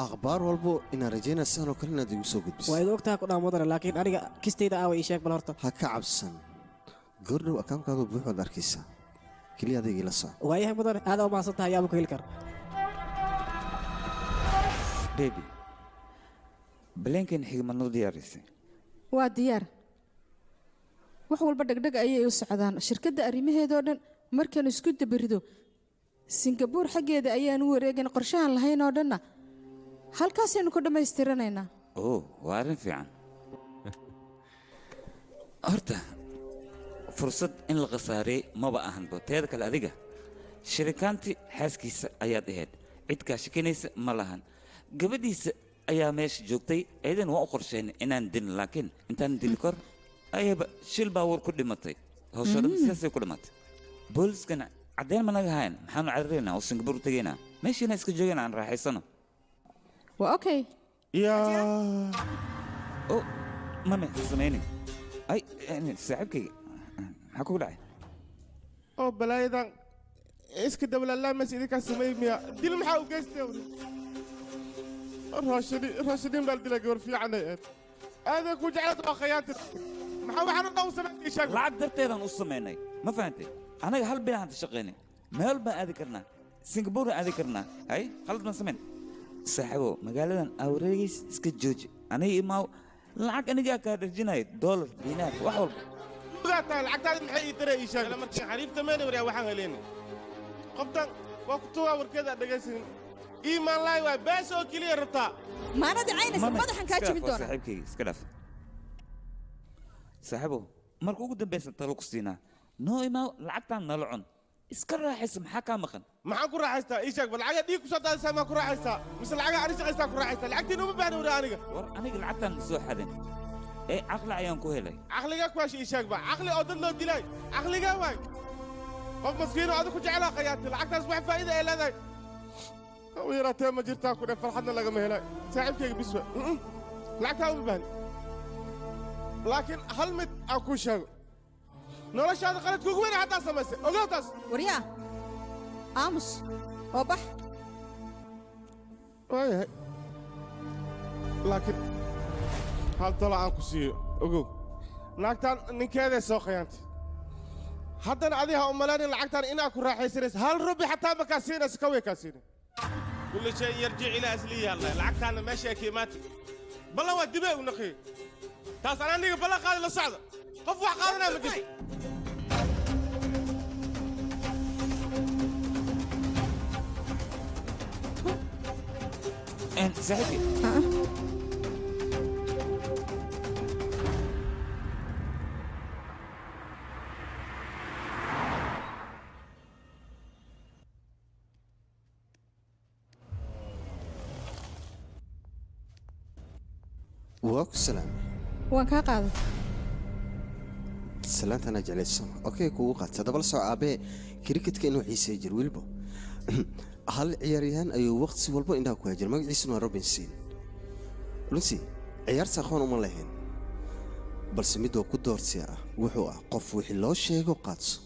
akhbaar walbo inaan rajaynaa sidan oo kale inaad igu soo gudbiso. Waa iga ogtaha ku dhaha mudane, laakiin aniga kistayda aawa ii sheeg bal horta. Ha ka cabsan, goordhow akaamkaadu buuxood arkaysaa, keliya adiga ila soco. Waayahay mudane, aad u mahadsan tahay, yaaba ku heli kara. Baby, baleenkan xiga ma noo diyaarisay? Waa diyaar, wax walba dhegdheg ayay u socdaan. Shirkadda arrimaheedoo dhan markaan isku dabarido, Singabuur xaggeeda ayaan u wareegan. Qorshahan lahayn oo dhanna halkaasaynu ku dhammaystiranaynaa. Oo waa arrin fiican. Horta fursad in la khasaariyey maba ahanba. Teeda kale adiga shirikaantii xaaskiisa ayaad ahayd, cid kaa shakinaysa ma lahan. Gabadhiisa ayaa meesha joogtay, ciidan waan u qorsheynay inaan dilin, laakiin intaan dili kor ayaba shil baabuur ku dhimatay. Hawsha dhan sidaasay ku dhimatay. Booliskana caddeyn ma naga hayan. Maxaanu cararaynaa oo Singapore u tegaynaa? Meeshiina iska joogayna, aan raaxaysano. Waa okay. Yaa. Oh, mame ha samaynin. Ay saaxiibkayga, maxaa kugu dhacay? Oo balaayadan iska dabalaalaamaysa idinkaa sameey miya? Dil maxaa u geystay? Raashidi raashidiin baa la dilay, gabar fiican ay ahayd, aaday ku jeclaad, waa khayaanta. Maxaa waxaan u dhan u samaynay? Sheeg. Lacag darteedaan u samaynay, ma fahantay? Anaga hal bil aan shaqaynay, meel baan aadi karnaa, Singapore aadi karnaa. Hay, khalad baan samayn. Saaxiibo, magaaladan awreegiis iska jooji, aniga imaaw, lacag anigaa kaa dharjinaya, dollar, diinaar, wax walba. Ugaa tahay, lacagtaada maxay ii taray? Ii sheeg. Markii xariifta meena waryaa waxaan heleynay, qoftan waa ku tugaa warkeeda dhegaysanin. Iimaan laay waay, bees oo keliya rabtaa. Maanadi caynaysa madaxan kaa jebin doona. Saaxiibkayga iska dhaaf. Saaxiibow, marka ugu dambaysa talo ku siinaa, noo imaaw, lacagtaan nala cun, iska raaxayso. Maxaa kaa maqan? Maxaan ku raaxaystaa? Ii sheeg bal, lacagaa dhiig kusoo daadisaa maa ku raaxaystaa mise lacagaa ani shaqaystaa ku raaxaystaa? Lacagtiin uma baahna wuri aniga. War aniga lacagtaan ma soo xadin ee caqli ayaan ku helay. Caqligaa ku hesha? Ii sheeg ba, caqli oo dad loo dilay caqligaa waay? Qof maskiinoo adigu ku jecelaa qayaatay lacagtaas, wax faa'iida ay leedahay ha u yaraatee ma jirtaa ku dheh, farxadna lagama helay. Saaxiibkayga biswa, lacagtaa uma baahni, laakiin hal mid aan kuu sheego: noloshaada qaladka ugu weyn haddaa samaysay, ogow taas. Waryaa, aamus oo bax. Waayahay, laakiin hal talo aan ku siiyo, ogow naagtaan ninkeeday soo khiyaantay. Haddana adiga ha u malaynin lacagtaan inaa ku raaxaysanaysa. Hal rubi xataa ma kaa siinayso, kaway kaa siinay. Kulli shay yarjic ilaa aslihi. Allah, lacagtaana meesha ay ka imaatay ballan waa dibee u naqiyey. Taas anaa niga ballan qaadi, la socda, qof wax qaadanaya ma jirto. Saaxiibkay. Waa ku salaamay. Waan kaa qaaday. Salaantanaa jeclayso, okay, kugu qaatay. Haddaba la soco, aabbee cricketka inuu xiiseeya jir. Weliba hal ciyaaryahan ayuu waqti walba indhaha ku haajir, magaciisuna waa Robinson. Runtii ciyaarta aqoon uma lahayn, balse midoo ku doorsiya ah wuxuu ah qof wixii loo sheego qaadso.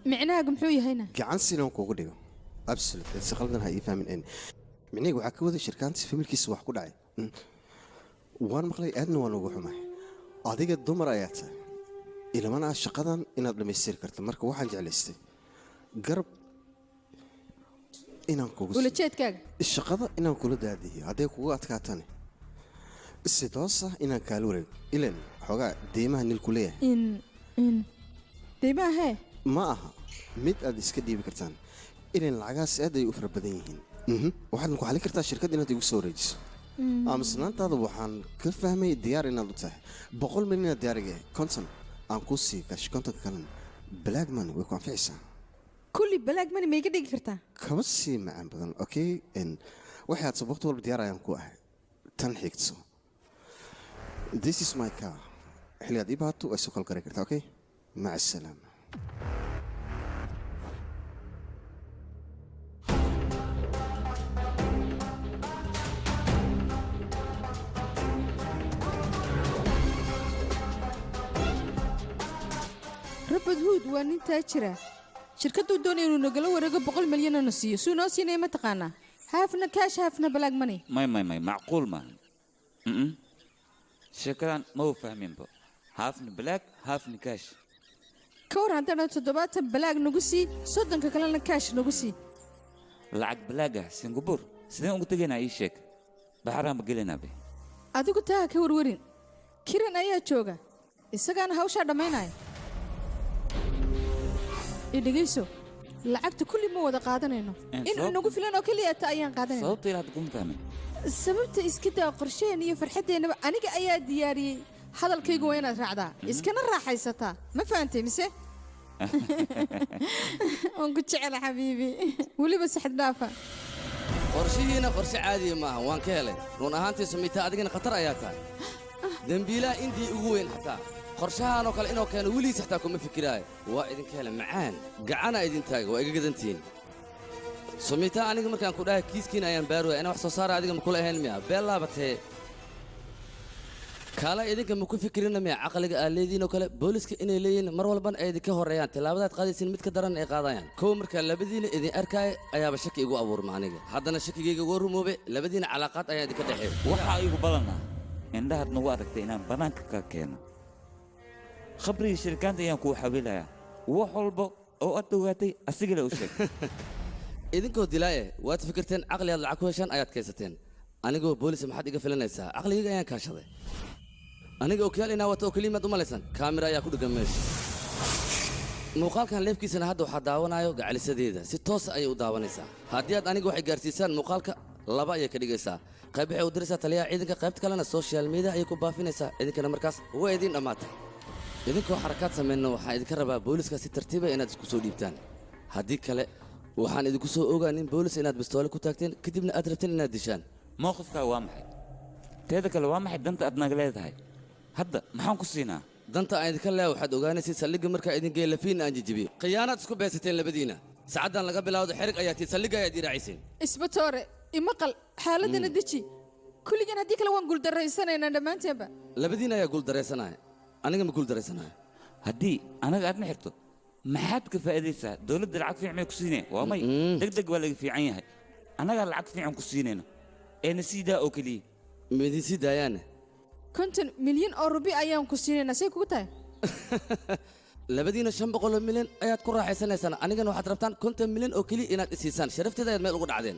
Micnahaagu muxuu yahayna? Gacan sinan kugu dhigo, absolute si qaldan ha ii fahmin. En micnahayga waxaa ka wada shirkaantiis familkiisa wax ku dhacay. Waan maqlay, aadna waan ugu xumahay. Adiga dumar ayaa tahay, ilamana ah shaqadan inaad dhammaystiri karto. Marka waxaan jeclaystay garab inaan kugu siiyo. Ulajeedkaaga? Shaqada inaan kula daadihiyo, hadday kugu adkaatane si toos ah inaan kaala wareego, ilan xoogaa deymaha nilku leeyahay. In deymaha hee? Ma aha mid aad iska dhiibi kartaan, ilan lacagahaas aad ay u fara badan yihiin. Waxaadna ku xalin kartaa shirkad inaad igu soo wareejiso. Aamusnaantaada waxaan ka fahmay diyaar inaad u tahay. 100 milyan inaad diyaariga ahay, 50 aan kuu sii cash, 50-ka kalena black money way ku anficaysaa. Kulli black money ma iga dhigi kartaa? Kaba sii macaan badan. Okay, waxaad sababta walba diyaar ayaan ku ahay. Tan xigto, this is my car. Xilligaad ii baahato way soo kala garan kartaa. Okay, maca asalaama. Robert Hood waa nin taajira. Shirkadduu doonaya inuu nagala wareego 100 milyanana siiyo. Suu noo siinaya ma taqaanaa? Halfna cash, halfna black money. May, may, may, macquul maahan. Sheekadan ma u fahminba, halfna black, halfna cash. Ka war haddana 70 black nagu sii, 30-ka kalena cash nagu sii. Lacag black ah Singapore sideen ugu tegaynaa? Ii sheeg, baxaraan ma gelinaa be? Adigu taa ha ka warwarin, Kiran ayaa jooga, isagaana hawshaa dhammaynaya. I dhegayso, lacagta kulli ma wada qaadanayno. In inagu filan oo keliya ta ayaan qaadanayna. Sababta ilaa hadda kuma fahmin. Sababta iska daa. Qorsheen iyo farxadeennaba aniga ayaa diyaariyey. Hadalkaygu waa inaad raacdaa, iskana raaxaysataa. Ma fahantay mise? Waan ku jecela xabiibi, weliba saxad dhaafa. Qorshihiina qorshe caadiya maaha, waan ka helay run ahaantii. Sumita, adigana khatar ayaa tahay, dembiilaha intii ugu weyn xataa qorshahaanoo kale inuu keeno weligiis xataa kuma fikiraayo. Waa idinka helay, macaan gacana idin taaga, waa iga gadantihiin. Sumita, aniga markaan ku dhahay kiiskiina ayaan baarwaya inaan wax soo saara, adiga ma kula ahayn miya? Been laabatee kaala, idinka ma ku fikirina miya caqliga aad leedihiin oo kale booliska inay leeyihiin, mar walbana ay idinka horreeyaan, tillaabadaad qaadaysiin mid ka daran ay qaadayaan? Kow, markaa labadiina idin arkaaya ayaaba shaki igu abuurma aniga. Haddana shakigayga waa rumoobe, labadiina calaaqaad ayaa idinka dhexeeya. Waxaa igu badanaa indhahaad nagu aragtay inaan bannaanka ka keeno khabrigii shirkaanta ayaan kuu xawilayaa. Wax walba oo aad ogaatay asigale u sheeg. Idinkoo dilaaye waad fikirteen, caqli aad lacag ku heshaan ayaad kaysateen. Anigoo boolis maxaad iga filanaysaa? Caqligayga ayaan kaashaday. Aniga okiyaal inaa wato oo keliya maad u malaysan? Kaamira ayaa ku dheggan meesha. Muuqaalkan leefkiisana hadda waxaa daawanayo gacalisadeeda, si toos ayay u daawanaysaa. Haddii aad aniga waxay gaarsiisaan muuqaalka, laba ayay ka dhigaysaa. Qayb waxay u diraysaa taliyaha ciidanka, qaybta kalena social media ayay ku baafinaysaa. Idinkana markaas waa idiin dhammaatay. Idinkoo xarakaad samayno, waxaan idinka rabaa booliska si tartiiba inaad isku soo dhiibtaan. Haddii kale waxaan idinku soo ogaa nin boolis inaad bistoole ku taagteen, kadibna aad rabteen inaad dishaan. Mowqifkaa waa maxay? Teeda kale, waa maxay danta aad naga leedahay? Hadda maxaan ku siinaa? Danta aan idinka leeyahay waxaad ogaanaysid saldhigga markaa idin geeya, lafiinna aan jijibiyo. Khiyaanaad isku beesateen labadiina. Saacaddan laga bilaawdo xerig ayaa tii saldhigga ayaad ii raaciseen. Isbatoore, imaqal, xaaladana deji. Kulligan haddii kale waan guuldarraysanaynaa dhammaanteenba. Labadiina ayaa guuldaraysanaya, aniga ma guuldaraysanaya. Haddii anaga aadna xirto, maxaad ka faa'iidaysaa? Dowladda lacag fiican may ku siineen? Waa may. Deg deg waa laga fiican yahay. Annagaa lacag fiican ku siinayno ee na sii daa oo keliya. Ma idin sii daayaane? 50 milyan oo rubi ayaan ku siinaynaa, say kugu tahay? Labadiina 500 milyan ayaad ku raaxaysanaysaan, anigana waxaad rabtaan 50 milyan oo keliya inaad isiisaan. Sharafteeda ayaad meel ugu dhacdeen.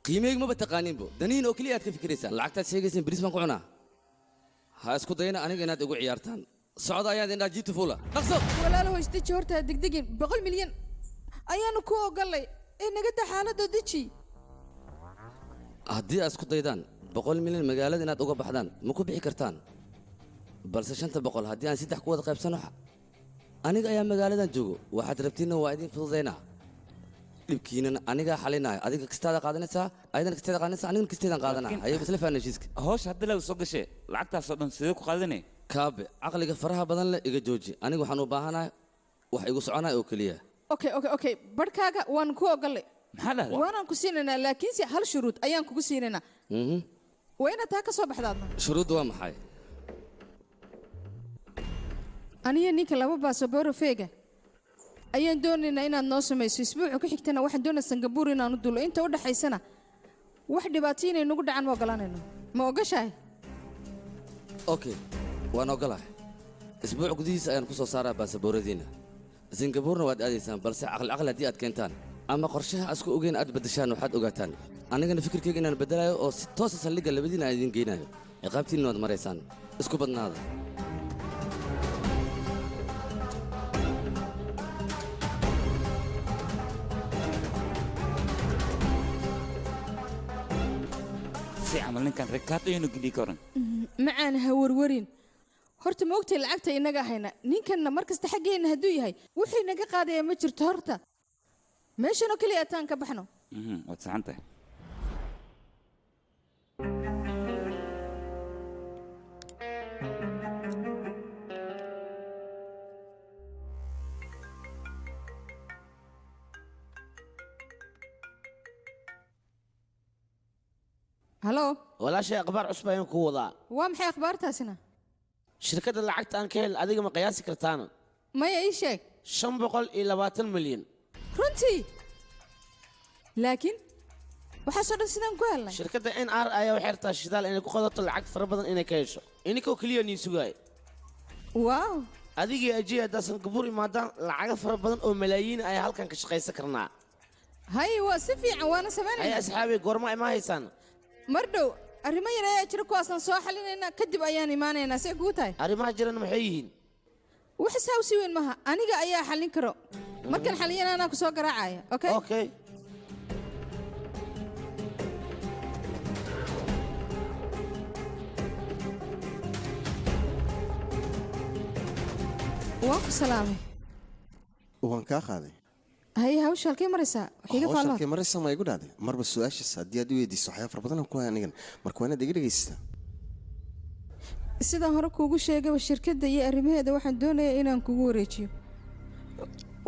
Qiimeyga maba taqaaniinbo, daniin oo keliya aad ka fikiraysaan. Lacagtaad sheegayseen bariis baan ku cunaa. Ha isku dayna aniga inaad igu ciyaartaan. Socda ayaan idin dhaha, jiibta fuula, dhaqso. Walaalo, isdeji horta, ha degdegin. 100 milyan ayaanu ku ogolay ee naga daa xaaladoo, deji. Haddii aad isku daydaan 100 milyan magaalada inaad uga baxdaan, ma ku bixi kartaan. Balse 500 haddii aan saddex ku wada qaybsano, aniga ayaa magaaladan joogo. Waxaad rabtiinna waa idin fududaynaa, dhibkiinana anigaa xalinaayo. Adiga kastaada qaadanaysaa, ayadana kasteeda qaadanaysaa, anigana kasteedaan qaadanaa. Ayagu isla fahanay heshiiska. Hawsha hadda laga soo gashee, lacagtaasoo dhan sidee ku qaadanay? Kaabe, caqliga faraha badan leh iga jooji. Aniga waxaan u baahanahay wax igu soconaya oo keliya. Okay, barhkaaga waan ku ogolay. Maxaa dhahday? Waanaan ku siinaynaa, laakiinse hal shuruud ayaan kugu siinaynaa. Waa inaad taa ka soo baxdaadna. Shuruuddu waa maxay? Aniga ninka laba baasabooro fake ah ayaan doonaynaa inaad noo samayso. Isbuuca ku xigtana waxaan doonaa Sangabuur inaan u dulo. Inta u dhaxaysana wax dhibaato inay nagu dhacaan ma ogolaanayno. Ma ogashahay? Okay, waan ogolahay. Isbuuc gudihiisa ayaan ku soo saaraa baasabooradiinna, Singabuurna waad aadaysaan. Balse caqli caqli haddii aad keentaan ama qorshaha aad isku ogeyn aad beddeshaan, waxaad ogaataan anigana fikirkayga inaan beddelayo oo si toosa saldhigga labadiina aan idin geynayo. Ciqaabtiinna waad maraysaan. Isku badnaada. Si camal ninkan rekaad ayaynu geliyi karan. Macaan, ha warwarin horta. Ma ogtay lacagta inaga hayna? Ninkanna mar kasta xaggeenna hadduu yahay, wuxuu inaga qaadayaa ma jirto. Horta meeshanoo keliya ataan ka baxno. Waad saxan tahay. Halo. Walaashay, akhbaar cusub ayaan ku wadaa. Waa maxay akhbaartaasina? Shirkadda lacagta aan ka hel adiga ma qiyaasi kartaana? Maya, ii sheeg. 520 milyan. Runtii? Laakiin waxaasoo dhan sidaan ku helnay? Shirkadda NR ayaa waxay rabtaa shidaal inay ku qodato, lacag fara badan inay ka hesho. Ininkoo keliya nii sugaaya. Wow. Adigii Ajay haddaa Sangabuur imaadaan, lacago fara badan oo malaayiin ayaa halkan ka shaqaysan karnaa. Hay, waa si fiican, waana hay samaynayna. Asxaabi, goorma imaa haysaan? Mar dhow arrimo yar ayaa jira, kuwaasaan soo xalinaynaa, kadib ayaan imaanaynaa. See kugu tahay? Arrimaha jirana maxay yihiin? Wax saawsi weyn maaha, aniga ayaa xallin karo. Markaan xaliyana anaa ku soo garaacaya, okay? Okay. Waan ku salaamay. Waan kaa qaaday. Haye, hawsha halkay maraysaa? Wax iga Hawsha faalmaad. halkay maraysaa ma igu dhahday? Marba su-aashaas haddii aad i weydiiso, waxyaaba fara badan aan ku haya anigan. Marka waa inaad iga dhegaysataa. Sidaan hore kuugu sheegaba, shirkadda iyo arrimaheeda waxaan doonayaa inaan kugu wareejiyo,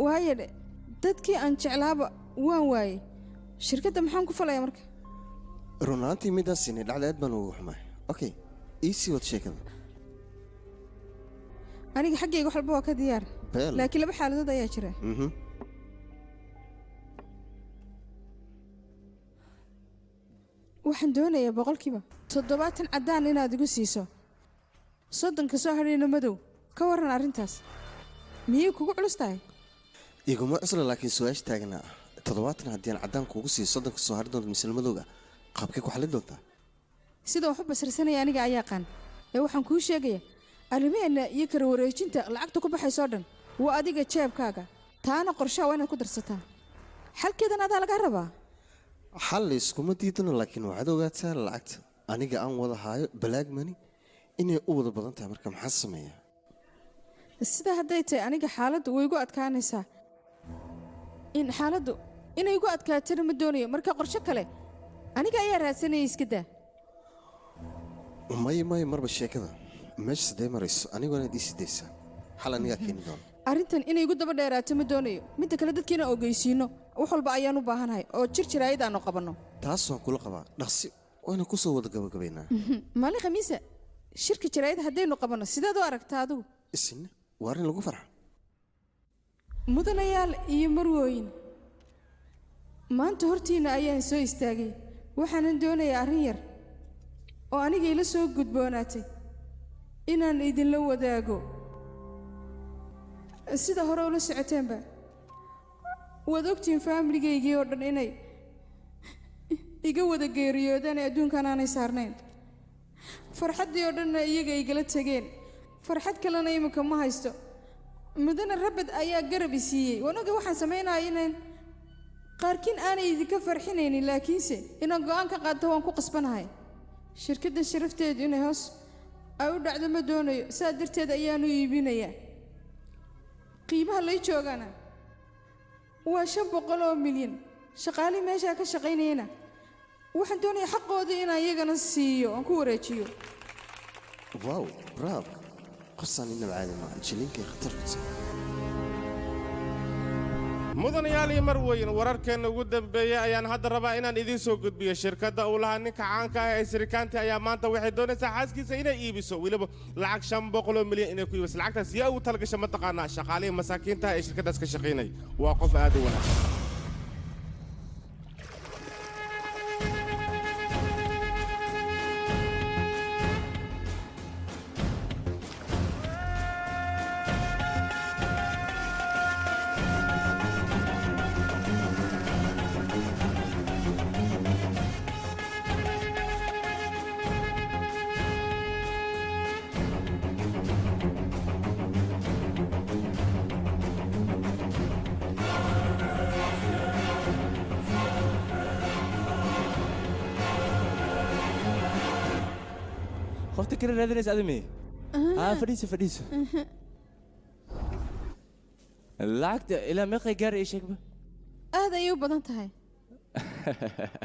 waayo dhe dadkii aan jeclaaba waan waayey. Shirkadda maxaan ku falayaa marka? Run ahaantii midaas inay dhacda aad baan ugu xumaay. Okay, ii sii wad sheekada. Aniga xaggayga wax walba waa ka diyaar. Beel. Laakiin laba xaaladood ayaa jira. Waxaan doonayaa 70% caddaan inaad igu siiso, 30-ka soo hadhayna madow. Ka warran arrintaas? Miyay kugu culus tahay? Iguma cusla, laakiin su-aasha taaganaa, 70 haddii aan caddaan kuugu siiyo, 30-ka soo hari doonta misle madowga, qaabkay ku xallin doontaa? Sida wax u basarsanaya aniga ayaa qaan ee waxaan kuu sheegaya, arrimaheenna iyo kala wareejinta lacagta ku baxaysoo dhan Waa adiga jeebkaaga, taana qorshaha waa inaad ku darsataa. Xalkeedan adaa lagaa rabaa. Xal iskuma diidano, laakiin waxaad ogaataa lacagta aniga aan wada haayo black money inay u wada badan tahay. Marka maxaa sameeyaa? Sida hadday tahay aniga xaaladdu way igu adkaanaysaa. In xaaladdu inay igu adkaatana ma doonayo. Marka qorshe kale aniga ayaa raadsanaya, iska daa. May may, marba sheekada meesha sidee marayso, anigu inaad ii sidaysaa xal anigaa keeni doona. Arrintan inay igu daba dheeraato ma doonayo. Midda kale, dadkiina ogeysiino wax walba ayaan u baahanahay oo jir jiraayad aanu qabanno. Taas waan kula qabaa, dhaqsi wayna ku soo wada gabagabaynaa. Maalin Khamiisa shirka jiraayad haddaynu qabanno, sideed u aragtaa adigu? Isina waa arrin lagu farxo. Mudanayaal iyo marwooyin, maanta hortiinna ayaan soo istaagay. Waxaanan doonayaa arrin yar oo aniga ila soo gudboonaatay inaan idinla wadaago. Sida hore ula socoteenba, waad ogtihiin faamiligaygii oo dhan inay iga wada geeriyoodaan ee adduunkan aanay saarnayn. Farxaddii oo dhanna iyaga igala tegeen, farxad kalena iminka ma haysto. Mudane Rabad ayaa garab i siiyey. Waan ogay waxaan samaynaya inaan qaarkiin aanay idinka farxinaynin, laakiinse inaan go'aan ka qaato waan ku qasbanahay. Shirkadda sharafteedu inay hoos ay u dhacdo ma doonayo, saa darteed ayaanu iibinayaa. Qiimaha lay joogana waa 500 oo milyan. Shaqaalihii meeshaa ka shaqaynayana waxaan doonayaa xaqoodii inaan iyagana siiyo, aan ku wareejiyo. Wow, bravo, qofsaan inaba caadi maaha, jilinkay khatar ku tahay. Mudanayaal iyo marweyn, wararkeenna ugu dambeeyey ayaan hadda rabaa inaan idiin soo gudbiyo. Shirkadda uu lahaa ninka caanka ah ee sirikaanti ayaa maanta waxay doonaysaa xaaskiisa inay iibiso, weliba lacag 500 milyan inay ku iibiso. Lacagtaas yaa ugu talagasha mataqaanaa? Shaqaalihii masaakiinta ah ee shirkaddaas ka shaqaynay. Waa qof aad u wanaagsan. Qofta kale raadinaysa adimi. Haa, fadhiiso fadhiiso. Lacagta ilaa meeqay gaari, ii sheegba? Aad ayay u badan tahay.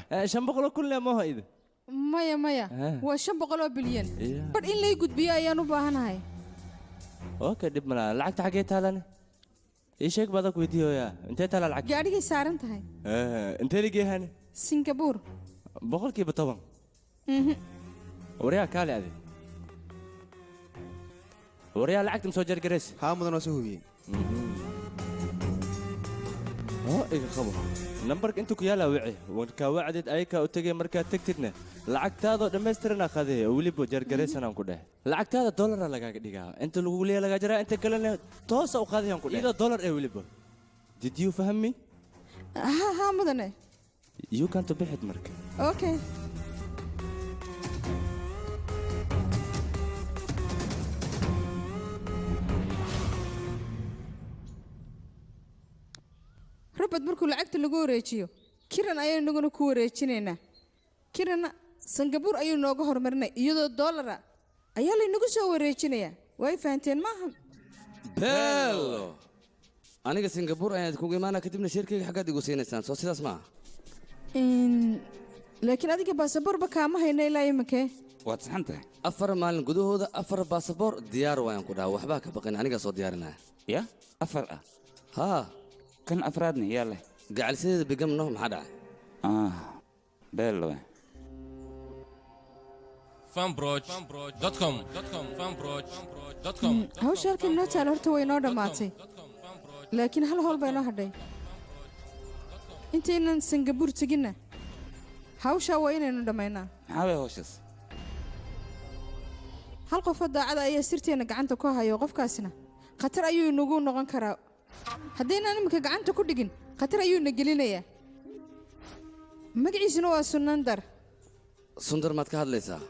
500,000 le maaha ida? Maya maya, waa 500 oo bilyan. Badh in lay gudbiyo ayaan u baahanahay. Okay, dhib malaha. Lacagta xaggee taalane, ii sheeg baad ku weydiiyoyaa, intee taalaa lacag? Gaadhigay saaran tahay. Intee ligeehane? Singabuur. 10%. Waryaa kaale adi, waryaa, lacagta ma soo jargarays? Haa mudan, waa soo hubiyey. Oo iga qabo nambarka intuu ku yaalaa, wici warkaa wacdid ayakaa u tegay. Markaad tegtidna lacagtaadoo dhammaystiranaa qadee, oo weliba jargaraysanaan ku dheh. Lacagtaada dollara lagaaga dhigaa, inta lagu leeya lagaa jaraa, inta kalena toosa u qaadayaan ku dheh, iyadoo dollar ee weliba. Did you faham me? Ha ha mudane. You can't bixid marka. Okay. Rabad markuu lacagta lagu wareejiyo, Kiran ayaynu inaguna ku wareejinaynaa. Kiranna Sangabuur ayuu nooga horumarinay, iyadoo doolara ayaa laynagu soo wareejinayaa. Way fahanteen maaha? Bello, aniga Singapore ayaan idinkugu imaanaa, kadibna shirkayga xaggaad igu siinaysaan, soo sidaas maaha? Laakiin adiga baasaboorba kaama hayna ilaa iminkee. Waad saxan tahay. 4 maalin gudahooda 4 baasaboor diyaar waayaan ku dhaha, waxbaa ka baqin, anigaa soo diyaarinaya. Ya afar ah? Haa. Kan afraadna yaa leh? Gacalsideeda bigamno, maxaa dhacay? Ah, bello. fanproj.com fanproj.com. Hawsha halkan inoo taal horta way inoo dhammaatay, laakiin hal howl baa inoo hadhay. Intaynan Sangabuur teginna hawshaa waa inaynu dhammaynaa. Maxaa way hawshaas? Hal qofoo daacada ayaa sirteenna gacanta ku hayo. Qofkaasina khatar ayuu inagu noqon karaa haddaynaan iminka gacanta ku dhigin. Khatar ayuu ina gelinayaa. Magaciisuna waa Sunandar. Sundar maad ka hadlaysaa?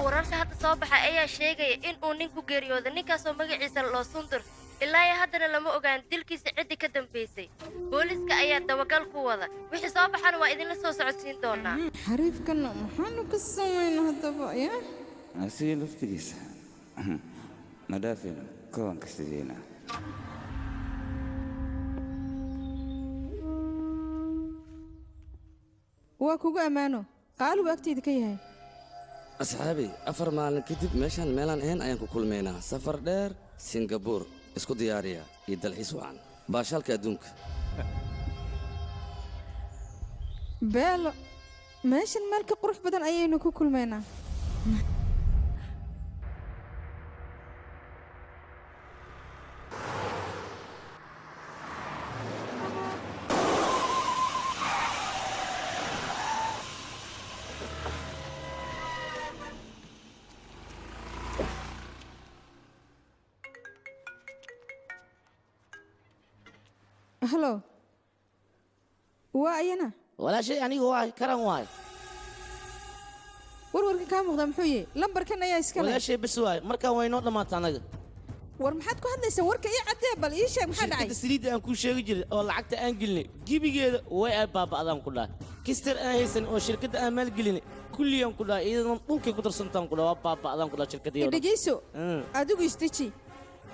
Wararka hadda soo baxa ayaa sheegaya in uu nin ku geeriyooday, ninkaasoo magaciisa loo Sundur. Ilaa iyo haddana lama ogaan dilkiisa ciddi ka dambaysay. Booliiska ayaa dabagal ku wada. Wixii soo baxana waa idinla soo socodsiin doonaa. Xariifkan maxaanu ka samaynaa haddaba yaa? Asiga laftigiisa ma dhaafayno kowanka sideena. Waa kugu ammaano, qaalubu agteyda ka yahay. Asxaabi, 4 maalin kadib meeshaan meelaan ahayn ayaan ku kulmaynaa. Safar dheer Singabuur isku diyaariya iyo dalxiis wacan, baashaalka adduunka. Beelo, meeshan meel ka qurux badan ayaynu ku kulmaynaa. Halo, waa ayana. Walaashay, aniga waay, Karan waay. Warwarka kaa muuqda muxuu yahay? Lambarkan ayaa iska leh. Walaashay, bes waay, markaan way noo dhammaata anaga. War maxaad ku hadlaysaa? Warka ii caddee, bal ii sheeg maxaa dhacay. Shirkadda saliidda aan kuu sheegi jiray oo lacagta aan gelinay gebigeeda way ay baaba'daan ku dhahay. Kister aan haysan oo shirkadda aan maalgelinay kulliyaan ku dhahay, iyadoon dhulkay ku darsantaan ku dhahay, waa baaba'daan ku dhahay shirkaddii oo dhan. Dhegeyso, adigu isdeji.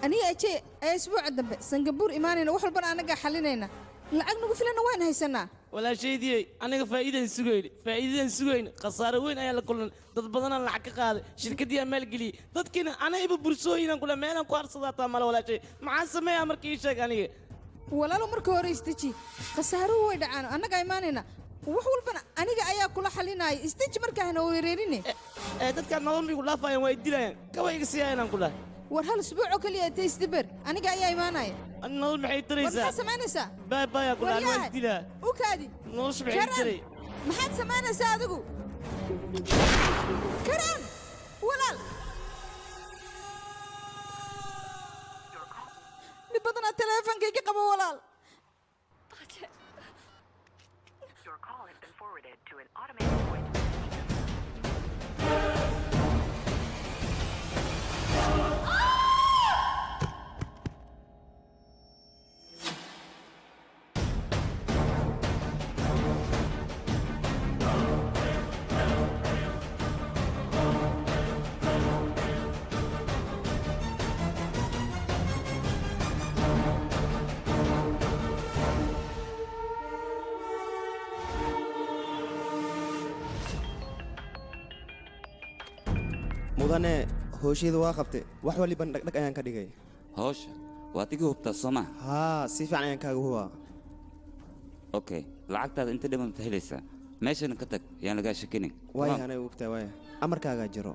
Aniga Ajay ayaa isbuuca dambe Sangabuur imaanayna, wax walbana annagaa xalinayna, lacag nagu filanna waan haysanaa. Walaashaydiyey, aniga faa'iidaan sugayne, faa'iidaan sugayne, khasaare weyn ayaa la kulnay. Dad badanaan lacag ka qaaday, shirkaddii aan maalgeliyey, dadkiina ana iba bursooyinaan ku dhahay, meelaan ku harsadaa taa male. Walaashay, maxaan sameeyaa marka? Ii sheeg aniga. Walaalo, marka hore isdeji. Khasaaruhu way dhacaan, annagaa imaanayna, wax walbana aniga ayaa kula xalinaya. Isdeji markaa, hana wereerine. Ee dadkaan nolol migu dhaafayaan, waa i dilayaan, kawa iga siiyayaan ku dhahay. War hal isbuuc oo keliya intay isdiber, aniga ayaa imaanaya. Nolol maxay War taraysaa? maxaad samaynaysaa? Baay baay ku dhahay, waa isdilaa. U kaadi. Nolosha maxay Karan, taray? maxaad samaynaysaa adigu? Karan walaal, dhib badanaa taleefanka iga qabo walaal. Your call has been forwarded to an automated voice. Mudane, hooshayda waa qabtay, wax waliban dhagdhag ayaan ka dhigay. Hawsha waad iga hubtaa, soo maa? Haa, si fiican ayaan kaaga hubaa. Okay, lacagtaada inta dhiman ta helaysaa. Meeshana ka tag, yaan lagaa shakinin. Waaya. Tamam? Anaga ogtaa, waaya, amarkaagaa jiro.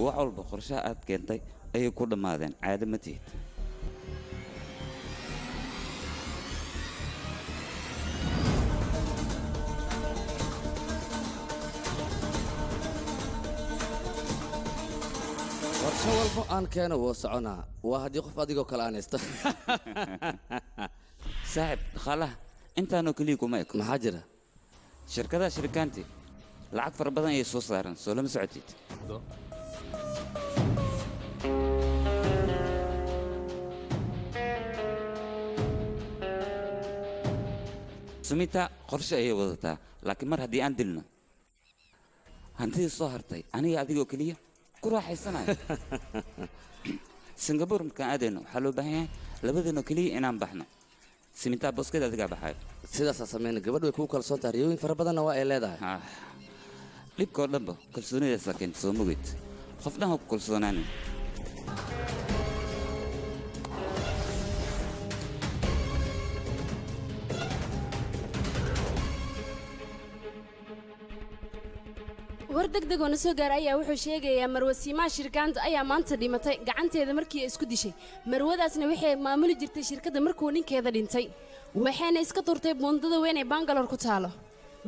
Wax walba qorshaha aad keentay ayay ku dhammaadeen. Caado ma tihid. Qorshe walba aan keeno wuu soconaa, waa haddii qof adigoo kale aan haysto. Saaxib, dhaqaalaha intaanoo keliya kuma eko. Maxaa jira? Shirkadaha shirikaanti lacag fara badan ayay soo saaran, soo lama socotid? Sumita qorshe ayay wadataa, laakiin mar haddii aan dilno hantidii soo hartay, aniga adigoo keliya ku raaxaysanayo. Singapore markaan aadayno waxaa loo baahan yahay labadeenoo keliya inaan baxno. Simitaa booskeed adigaa baxayo. Sidaasaa sameyna. Gabadh way kugu kalsoon tahay, riyooyin fara badanna waa ay leedahay. Dhibka oo dhanba kalsoonidaasaa keenta, soo mogid? Qof dhan ha ku kalsoonaanin. War degdeg oo na soo gaaray ayaa wuxuu sheegayaa Marwe Siimaa Shirkaanta ayaa maanta dhimatay gacanteeda markii ay isku dishay. Marwadaasna waxay maamuli jirtay shirkadda markuu ninkeeda dhintay, waxayna iska turtay buundada weyn ee Bangalore ku taalo.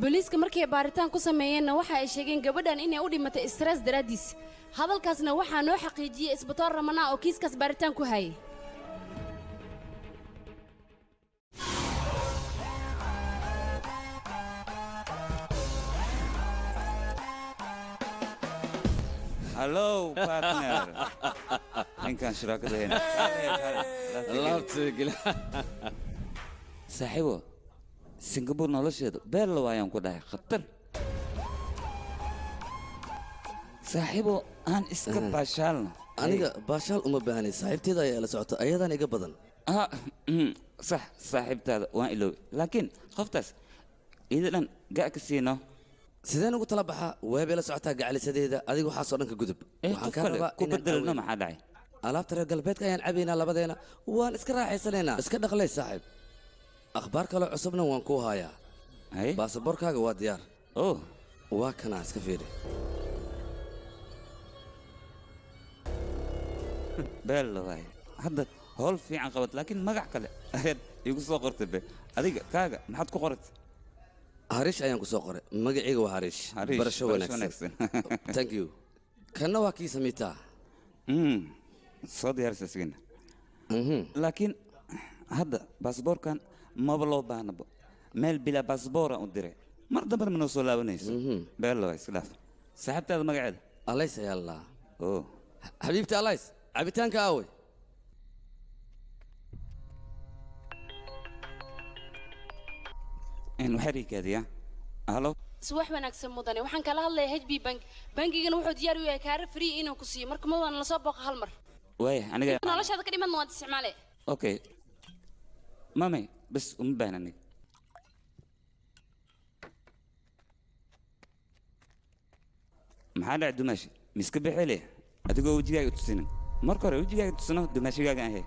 Booliiska markii ay baaritaan ku sameeyeenna waxa ay sheegeen gabadhan inay u dhimatay stress daraaddiis. Hadalkaasna waxaa noo xaqiijiyey isbitaal Ramana oo kiiskaas baaritaan ku hayay. Hello, partner. Ninkaan shiraakada hayna. Saaxiibo, Singapore nolosheedu beel waayaan ku dhahay khatar. Saaxiibo, aan iska baashaalno. Aniga baashaal uma baahnay, saaxiibteeda ayaa la socota, ayadaan iga badan. Sax, saaxiibtaada waan iloobay, laakiin qoftaas iyada dhan ga' ka siino. Sideen ugu tala baxaa? Weebay la socotaa gacalisadeeda, adiga waxaasoo dhan ka gudub. Waxaan kaa rabaa ku bedelno. Maxaa dhacay? Alaabta reer galbeedka ayaan cabaynaa labadeena, waan iska raaxaysanaynaa. Iska dhaqlay saaxiib. Akhbaar kaloo cusubna waan kuu hayaa. Baasaboorkaaga waa diyaar. Waa kanaa, iska fiiri. Beel waay, hadda howl fiican qabat, laakiin magac kale ayaad igu soo qortay. Be adiga kaaga maxaad ku qoratay? Harish ayaan ku soo qoray. Magacayga waa Harish. Barasho wanaagsan. Thank you. Kanna waa kii Samitaa. Soo diyaarisa isigana. Laakiin hadda baasaboorkan maba loo baahnaba, meel bilaa baasaboora u diray, mar dambena ma noo soo laabanayso. Beel waay, iska dhaaf. Saaxiibtaada magaceeda? Alays ayaa la. Xabiibti Alays, cabitaanka aawey? Waxaa riikaadiyaa. Halo. Subax wanaagsan mudane, waxaan kala hadlayaa HB Bank. Bangigana wuxuu diyaar u yahay kaara free inuu ku siiyo. Marka mudan la soo booqo hal mar. Waaya, aniga noloshaada ka dhiman waad isticmaale. Okay mamay, bas uma baahna aniga. Maxaa dhacay dumaashi? Miska bixile adigoo wejigaaga tusinin. Marka hore wejigaaga tusino, dumaashigaaga ahe.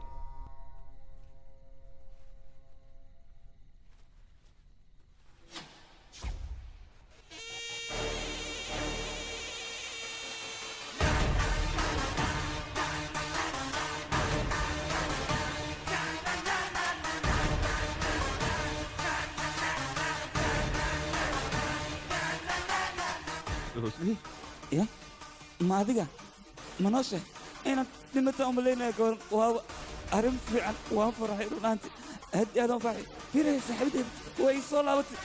Ya, ma adiga ma noo sheeg inaad dhimataa umalaynaya? Ka waran? Waaba arrin fiican, waan farxay run ahaantii, aad iyo aad waan farxay. Fiiraya, saaxiibadeed way ii soo laabatay.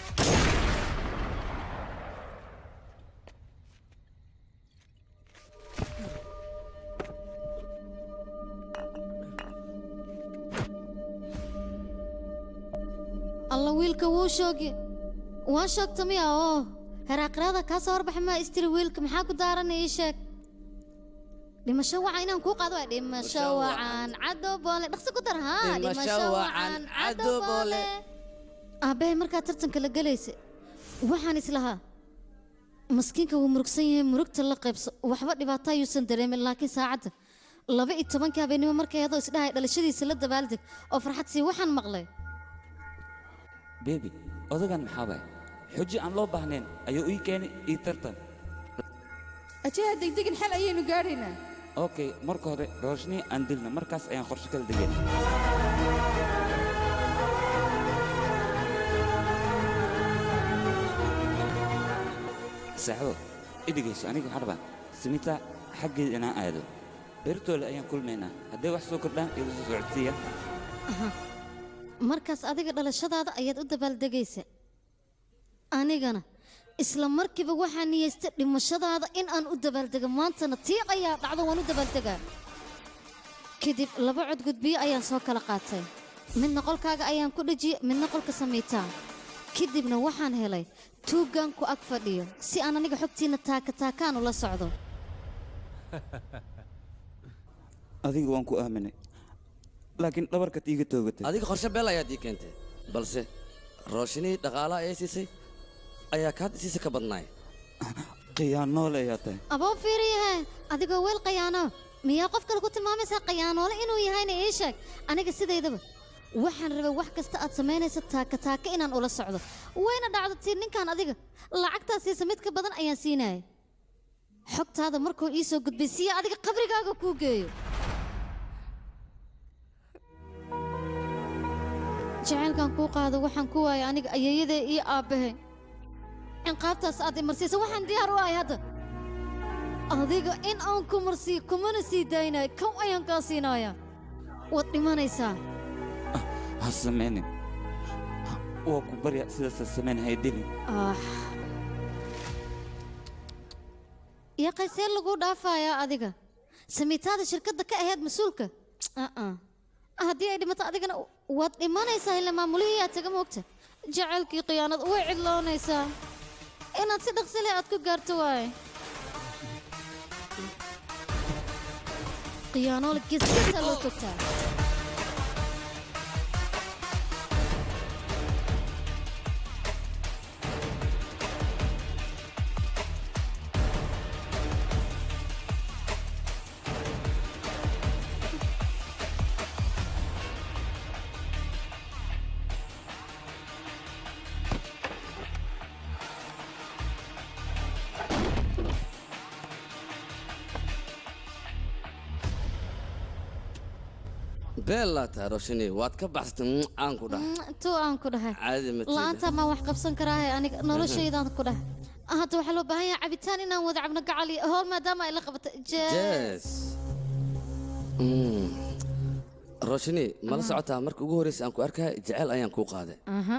Alla, wiilka wuu shoogi. Waa shoogta miya? Oo heraaqraada kaa soo horbaxa maa istiri? Wiilka maxaa ku daarana? Ii sheeg. Dhimasho waca inaan kuu qaado waa dhimasho wacan cadow boole. Dhaqso ku dar haa. Dhimasho wacan cadow boole. Aabbahay, markaa tartanka la gelaysa waxaan islahaa maskiinka wuu murugsan yahay, murugta la qaybso, waxba dhibaato ayuusan dareemin. Laakiin saacadda 12-ka habeenimo markay adoo isdhahay dhalashadiisa la dabaaldeg oo farxad sii, waxaan maqlay. Bebi, odagan maxaa waay? Xujo aan loo baahnayn ayuu ii keenay ii tartan. Ajaha, degdegin, xal ayaynu gaadhaynaa. Okay, marka hore Rooshni aan dilno, markaas ayaan qorshe kala degeen. Saaxibo, i dhegayso. Aniga waxaan rabaa Simita xaggeeda inaan aado. Bertoole ayaan kulmaynaa, hadday wax soo kordhaan igu soo socodsiiya. Aha. Markaas adiga dhalashadaada ayaad u dabaaldegaysa, anigana isla markiiba waxaa niyeystay dhimashadaada in aan u dabaaldego. Maantana tii ayaa dhacdo, waan u dabaaldegaa. Kadib laba cod gudbiyo ayaan soo kala qaatay, midna qolkaaga ayaan ku dhejiyey, midna qolka Samiitaa. Kadibna waxaan helay tuuggan ku ag fadhiyo si aan aniga xogtiinna taaka taakaan ula socdo. Adiga waan ku aaminay, laakiin dhabarkaad iiga toogatay. Adiga qorshe beel ayaad ii keentay, balse Rooshinii dhaqaalaha ay siisay ayaa kaad siisa ka badnaay. Khiyaanoole ayaa tahay. Aboo, fiiriyahe, adigoo weel qayaano miyaa qof kale ku tilmaamaysaa qayaanoole inuu yahayna? Ii sheeg. Aniga sidaydaba waxaan rabay wax kasta aad samaynaysa taaka taaka inaan ula socdo, wayna dhacdo tii ninkaan adiga lacagtaa siisa mid ka badan ayaan siinayay. Xogtaada markuu ii soo gudbay siya adiga qabrigaaga kuu geeyo. Jacaylkan kuu qaado waxaan ku waayay aniga ayeeyadee iyo aabbahe. Ciqaabtaas aad imarsiisa waxaan diyaar u ahay hadda. Adiga in aan ku marsiiyo kumana sii daynayo, kow ayaan kaa siinayaa. Waad dhimanaysaa. Ha samaynin, waa ku barya, sidaas ha samayn, ha dilin. Ah. Yaqay, see lagu dhaafayaa adiga samiitaada shirkadda ka ahayd mas-uulka? Uh-uh. Haddii ay dhimato adigana waad dhimanaysaa, ila maamulihii aad taga moogta. Jacaylkii khiyaanad way cidloonaysaa. Inaad si dhaqsi leh aad ku gaarto waaye. Khiyaanoole gesgesaa loo togtaa. Beellaa tahay Roshini, waad ka baxsatay aan ku dhahay. Tuu aan ku dhahay. Caadi ma tiida. La'aanta ma wax qabsan karaahe aniga noloshaydaan ku dhahay. Hadda waxaa loo baahan yahay cabitaan inaan wada cabno gacal iyo howl maadaama ay la qabato jees. Yes. Roshini, mala socotaa marka ugu horreysa aan ku arkaya jecel ayaan kuu qaaday. Aha.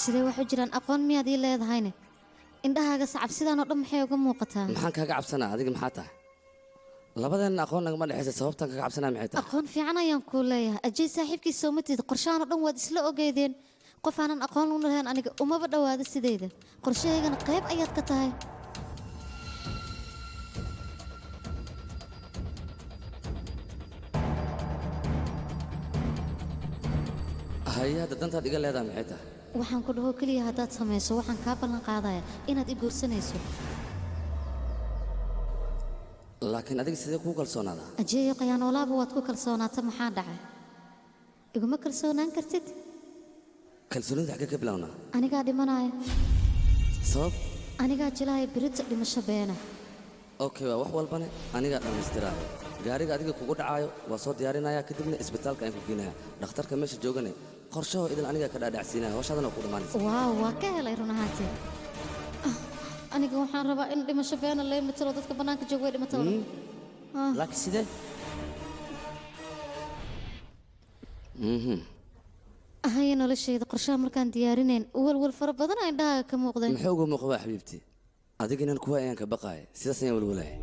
Sidee wax u jiraan? Aqoon miyaad ii leedahayne? Indhahaaga sacab sidaan oo dhan maxay uga muuqataa? Maxaan kaaga cabsanaa? Adiga maxaa tahay? Labadeenna aqoon nagama dhexaysa, sababtaan kaaga cabsanaa maxay tahay? Aqoon fiican ayaan kuu leeyahay. Ajay saaxiibkiis soo ma tihid? Qorshahan oo dhan waad isla ogeydeen. Qof aanan aqoon u lahayn aniga umaba dhowaado sidayda. Qorshahaygana qayb ayaad ka tahay. Haye, hadda dantaad iga leedahay maxay tahay? Waxaan ku dhaho keliya haddaad samayso waxaan kaa ballan qaadaya inaad i guursanayso. Laakiin adiga sidee kuu kalsoonaadaa? Ajeeyo qayaanoolaaba waad ku kalsoonaata, maxaa dhacay? Iguma kalsoonaan kartid? Kalsoonida xaggee ka bilownaa? Anigaa dhimanaya. Sabab? Anigaa jilaya berita dhimasho beena. Okay, waa wax walbane anigaa dhammaystiraayo. Gaariga adiga kugu dhacaayo waa soo diyaarinaya, kadibna isbitaalka ayaan ku geenaya. Dhakhtarka meesha joogane qorshahoo idin anigaa ka dhaadhacsiinaya, hawshaadana waa ku dhammaanaysa. Waaw, waa ka helay run ahaantii. Ah, aniga waxaan rabaa in dhimasho beena lay matalo, dadka bannaanka jooga way dhimatooda. Ah. Laakiin sidee? Haye noloshayda, qorshaha markaan diyaarinayn walwal fara badan aa indhahaaga ka muuqdeen. Muxuu uga muuqdaa xabiibti? Adiga inaan kuwa ayaan ka baqaaya, sidaas ayaan walwalaya.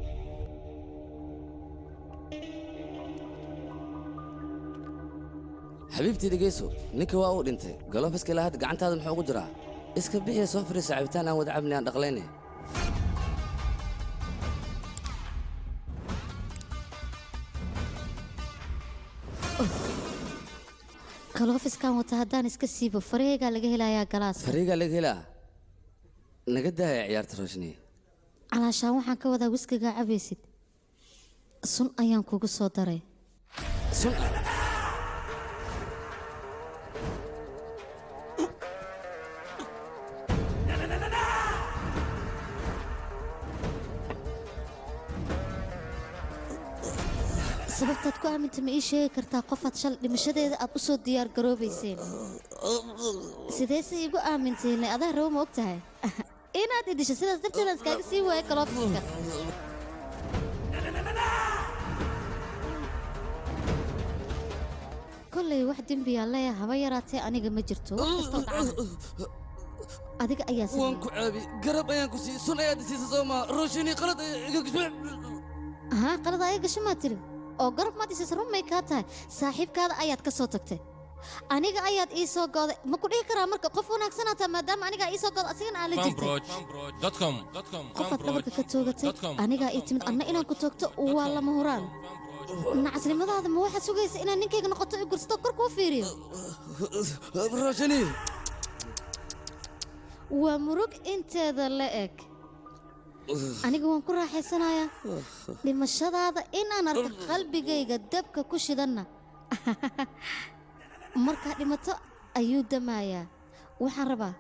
Xabiibtii dhegeyso, ninka waa uu dhintay. Galofiska ilaa hadda gacantaada muxuu ugu jiraa? Iska bixiya, soo fadhiisa, cabitaan aan wada cabnay, aan dhaqlaynay. Kalofiskan wata haddaan iska siibo farahaygaa laga helayaa galaas. Fariigaa laga helaa? Naga daaya ciyaarta Roshni. Calaashaan waxaan ka wadaa wiskigaa cabaysid sun ayaan kugu soo daray. Sun? Sababtaad ku aaminta ma ii sheegi kartaa? Qofaad shalay dhimashadeeda aad u soo diyaar garoobayseen sidee se iigu aamintay? Adaa rabo, ma og tahay inaad idisho, sidaas darteed aan iskaaga sii waayay kaloofiska. Kolley wax dembiyaa leeya haba yaraatee aniga ma jirto. Wax kastoo dhacana adiga ayaa waan sameeyey. Ku caabi garab ayaan ku siiyey, sun ayaad siisay soo maa Roshini? Qalad ayaa iga gashay. Haa, qalad ayaa gasho maa tiri oo garab maad isisa? Run may kaa tahay? Saaxiibkaada ayaad ka soo tagtay, aniga ayaad ii soo go'day. Ma ku dhihi karaa marka qof wanaagsanaa taa maadaama anigaa ii soo go'day asigana aan la jirtay? fanproj.com .com. Qofaad dhabarka ka toogatay anigaa ii timid, anna inaan ku toogto waa lama huraan. Nacasnimadaada ma waxaad sugaysa inaad ninkayga noqoto i gursato kor kuu fiiriyo? Roshini. Waa murug inteeda la eg. Aniga waan ku raaxaysanayaa dhimashadaada inaan arko qalbigayga dabka ku shidanna markaa dhimato ayuu damayaa. Waxaan rabaa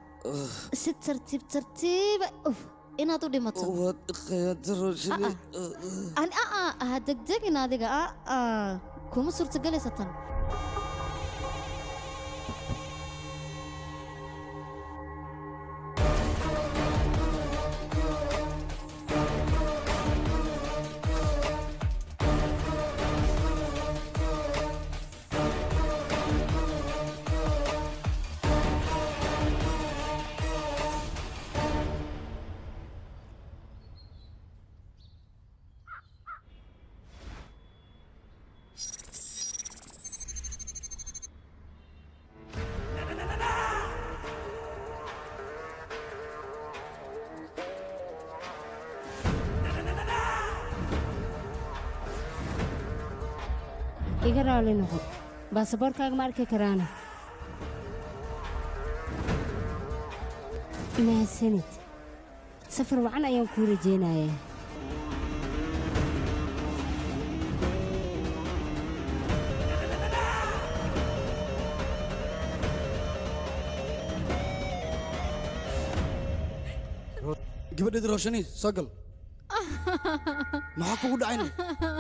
si tartiib tartiiba uf Inaad u dhimato. Waad khiyaantay Roshni. An ha degdegin adiga. Kuma suurtagelaysa tan. Iga raali noqo, baasaboorkaaga ma arki karaana. Mahadsanid, safar wacan ayaan kuu rajeynayaa. Gabadheedi Roshani, soo gal. Maxaa kugu dhacayna?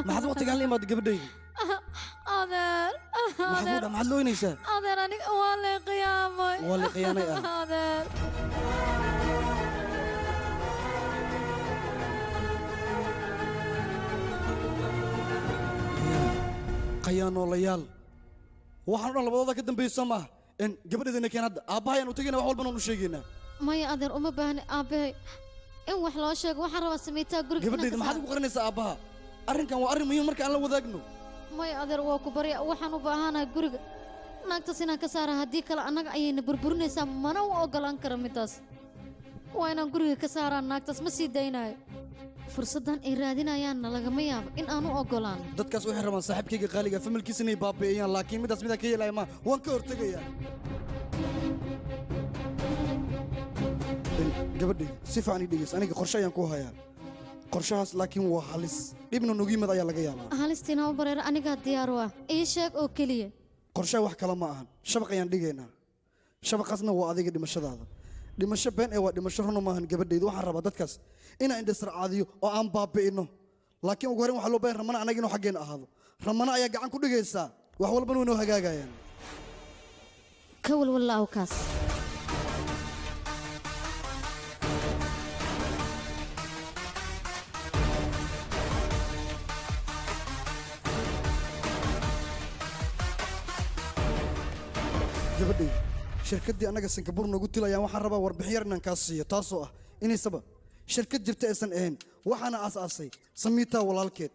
Maxaad waqtigaan la imaada gabadhaydi? Adeer. Maxaa kugu dhac? Maxaad looynaysaa? Adeer, aniga waa lay qiyaamay. Waa lay khiyaanay ah. Adeer. Khayaanoolayaal, waxaan o dhan labadooda ka dambayso maaha in gabadheedina keen. Hadda aabbaha ayaan u tegayna, wax walbana waan u sheegaynaa. Maya adeer, uma baahni aabbahay in wax loo sheego. Waxaan rabaa Samiitaa guriga inaan Gabadhayda, ka maxaad saaro. ugu qarinaysaa aabbaha? Arrinkan waa arrin muhiim marka aan la wadaagno. Maya adeer, waa ku barya, waxaan u baahanahay guriga naagtaas inaan ka saara. Haddii kale annaga ayayna burburinaysaa, mana u oggolaan kara midaas. Waa inaan guriga ka saaraa naagtaas, ma sii daynayo. Fursaddan ay raadinayaanna lagama yaabo in aan u oggolaan. Dadkaas waxay rabaan saaxiibkayga qaaliga familkiisa inay baabi'iyaan, laakiin midaas midaan ka yeelaya ma, waan ka hortegayaa. Gabadhayda, si fiican ii dhegeys. Aniga qorshe ayaan ku hayaa, qorshahaas laakiin waa halis, dhibna nugu yimid ayaa laga yaabaa. Halistiina u bareer, anigaa diyaar u ah, ii sheeg oo keliya. Qorshaha wax kale ma ahan, shabaq ayaan dhigaynaa. Shabaqaasna waa adiga dhimashadaada. Dhimasho been ee waa dhimasho runa maahan gabadhayda. Waxaan rabaa dadkaas inaan indhasarcaadiyo oo aan baabi'ino, laakiin ugu horreyn waxaa loo baahan Ramana anaga inuu xaggeena ahaado. Ramana ayaa gacan ku dhigaysaa, wax walbana way noo hagaagayaan. Ka walwallaaw kaas. Gabadhayda, shirkaddii annaga Singapore noogu tilayaan waxaan rabaa warbixin yar inaan kaa siiyo, taasoo ah inaysaba shirkad jirta aysan ahayn. Waxaana aas-aasay Samiitaa walaalkeed.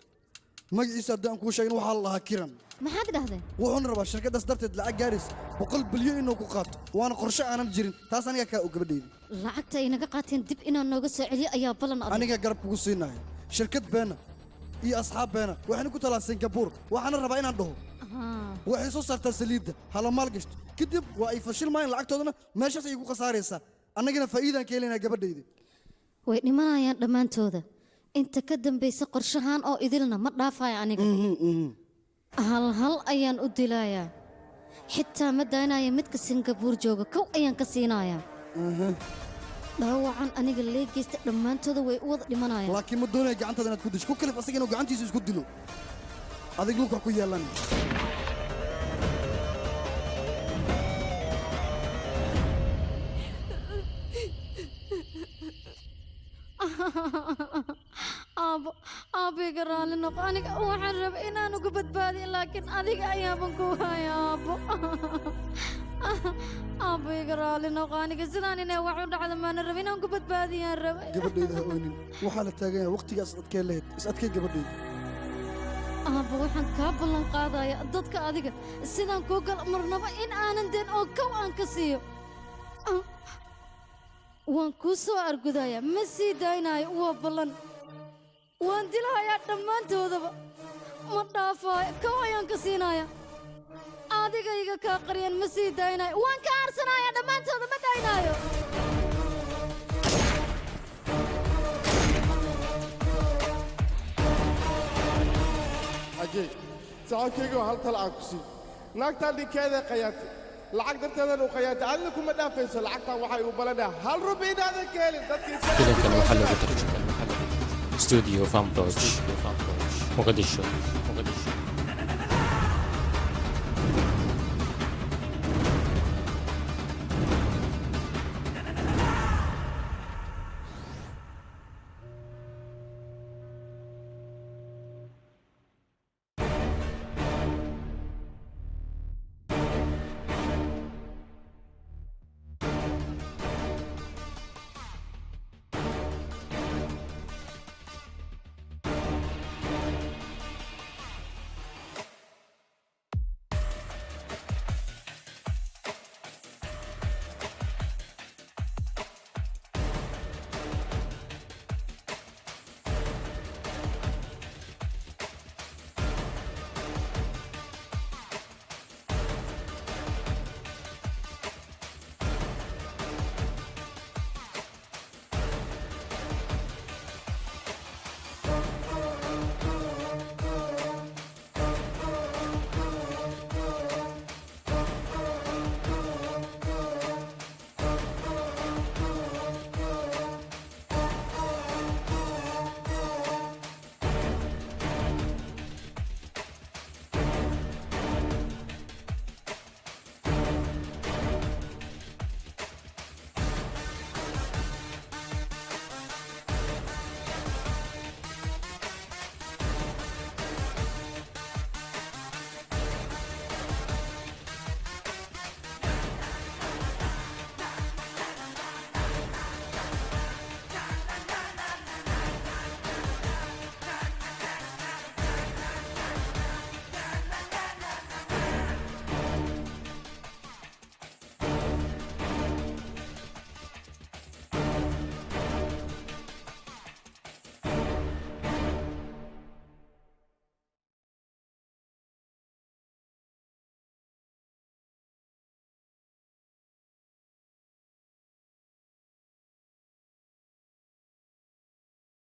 Magaciisa haddii aan kuu sheegin, waxaa la lahaa Kiran. Maxaad dhahdeen? Wuxuuna rabaa shirkaddaas darteed lacag gaaraysa 100 bilyan inuu ku qaato, waana qorshe aanan jirin. Taas aniga kaa og, gabadhayda. Lacagta ay naga qaateen dib inaan nooga soo celiyo ayaa ballan adag. Aniga garab kugu siinayo. Shirkad beena iyo asxaab beena waxayna ku talaa Singapore. Waxaana rabaa inaan dhaho waxay soo saartaa saliidda, hala maal gashto. Kadib waa ay fashilmayaan, lacagtoodana meeshaas ayay ku khasaaraysaa, annagana faa'iidaan ka helaynaa gabadhayda. Way dhimanayaan dhammaantooda inta ka dambaysa qorshahan oo idilna ma dhaafayo. Aniga hal hal ayaan u dilayaa, xitaa ma daynaya midka Singabuur jooga, kow ayaan ka siinayaa dhaawacan aniga lee geysta. Dhammaantooda way u wada dhimanayaan. Laakiin ma doonaya gacantaada inaad ku disho. Ku kalif asaga inuu gacantiisa isku dilo, adig lugka ku yeelan. Aabo, aabbiga raalli noqo. Aniga waxaan rabay inaan uga badbaadiyo, laakiin adiga ayaaban ku haya. Aabbo, aabbiga raalli noqo. Aniga sidaan inay wax u dhacdo maana rabay, inaan ku badbaadiyaan rabay. Gabadhayda, ha oynin. Waxaa la taagan yahay waqtigaas adkee lahayd. Is adkay gabadhayda. Aabbo, waxaan kaa ballan qaadaya dadka adiga sidaan kuu gala marnaba in aanan deen oo kow aan ka siiyo. Waan kuu soo argudaya, ma sii daynaayo, waa ballan. Waan dilahayaa dhammaantoodaba, ma dhaafaayo, kow ayaan ka siinaya. Adiga iga kaa qaryan, ma sii daynaayo, waan ka aarsanayaa dhammaantooda, ma daynaayo. Ajay, saaxiibkayga, hal tal aan ku siin. Naagtaa ninkeeday qayaantay. Lacag darteedan u qayaantay, adina kuma dhaafayso. Lacagtan waxay u balanaa hal rubi inaadan ka helin dadka iska. Filimkan waxaa loogu tarjumay Studio Fanproj, Muqdisho.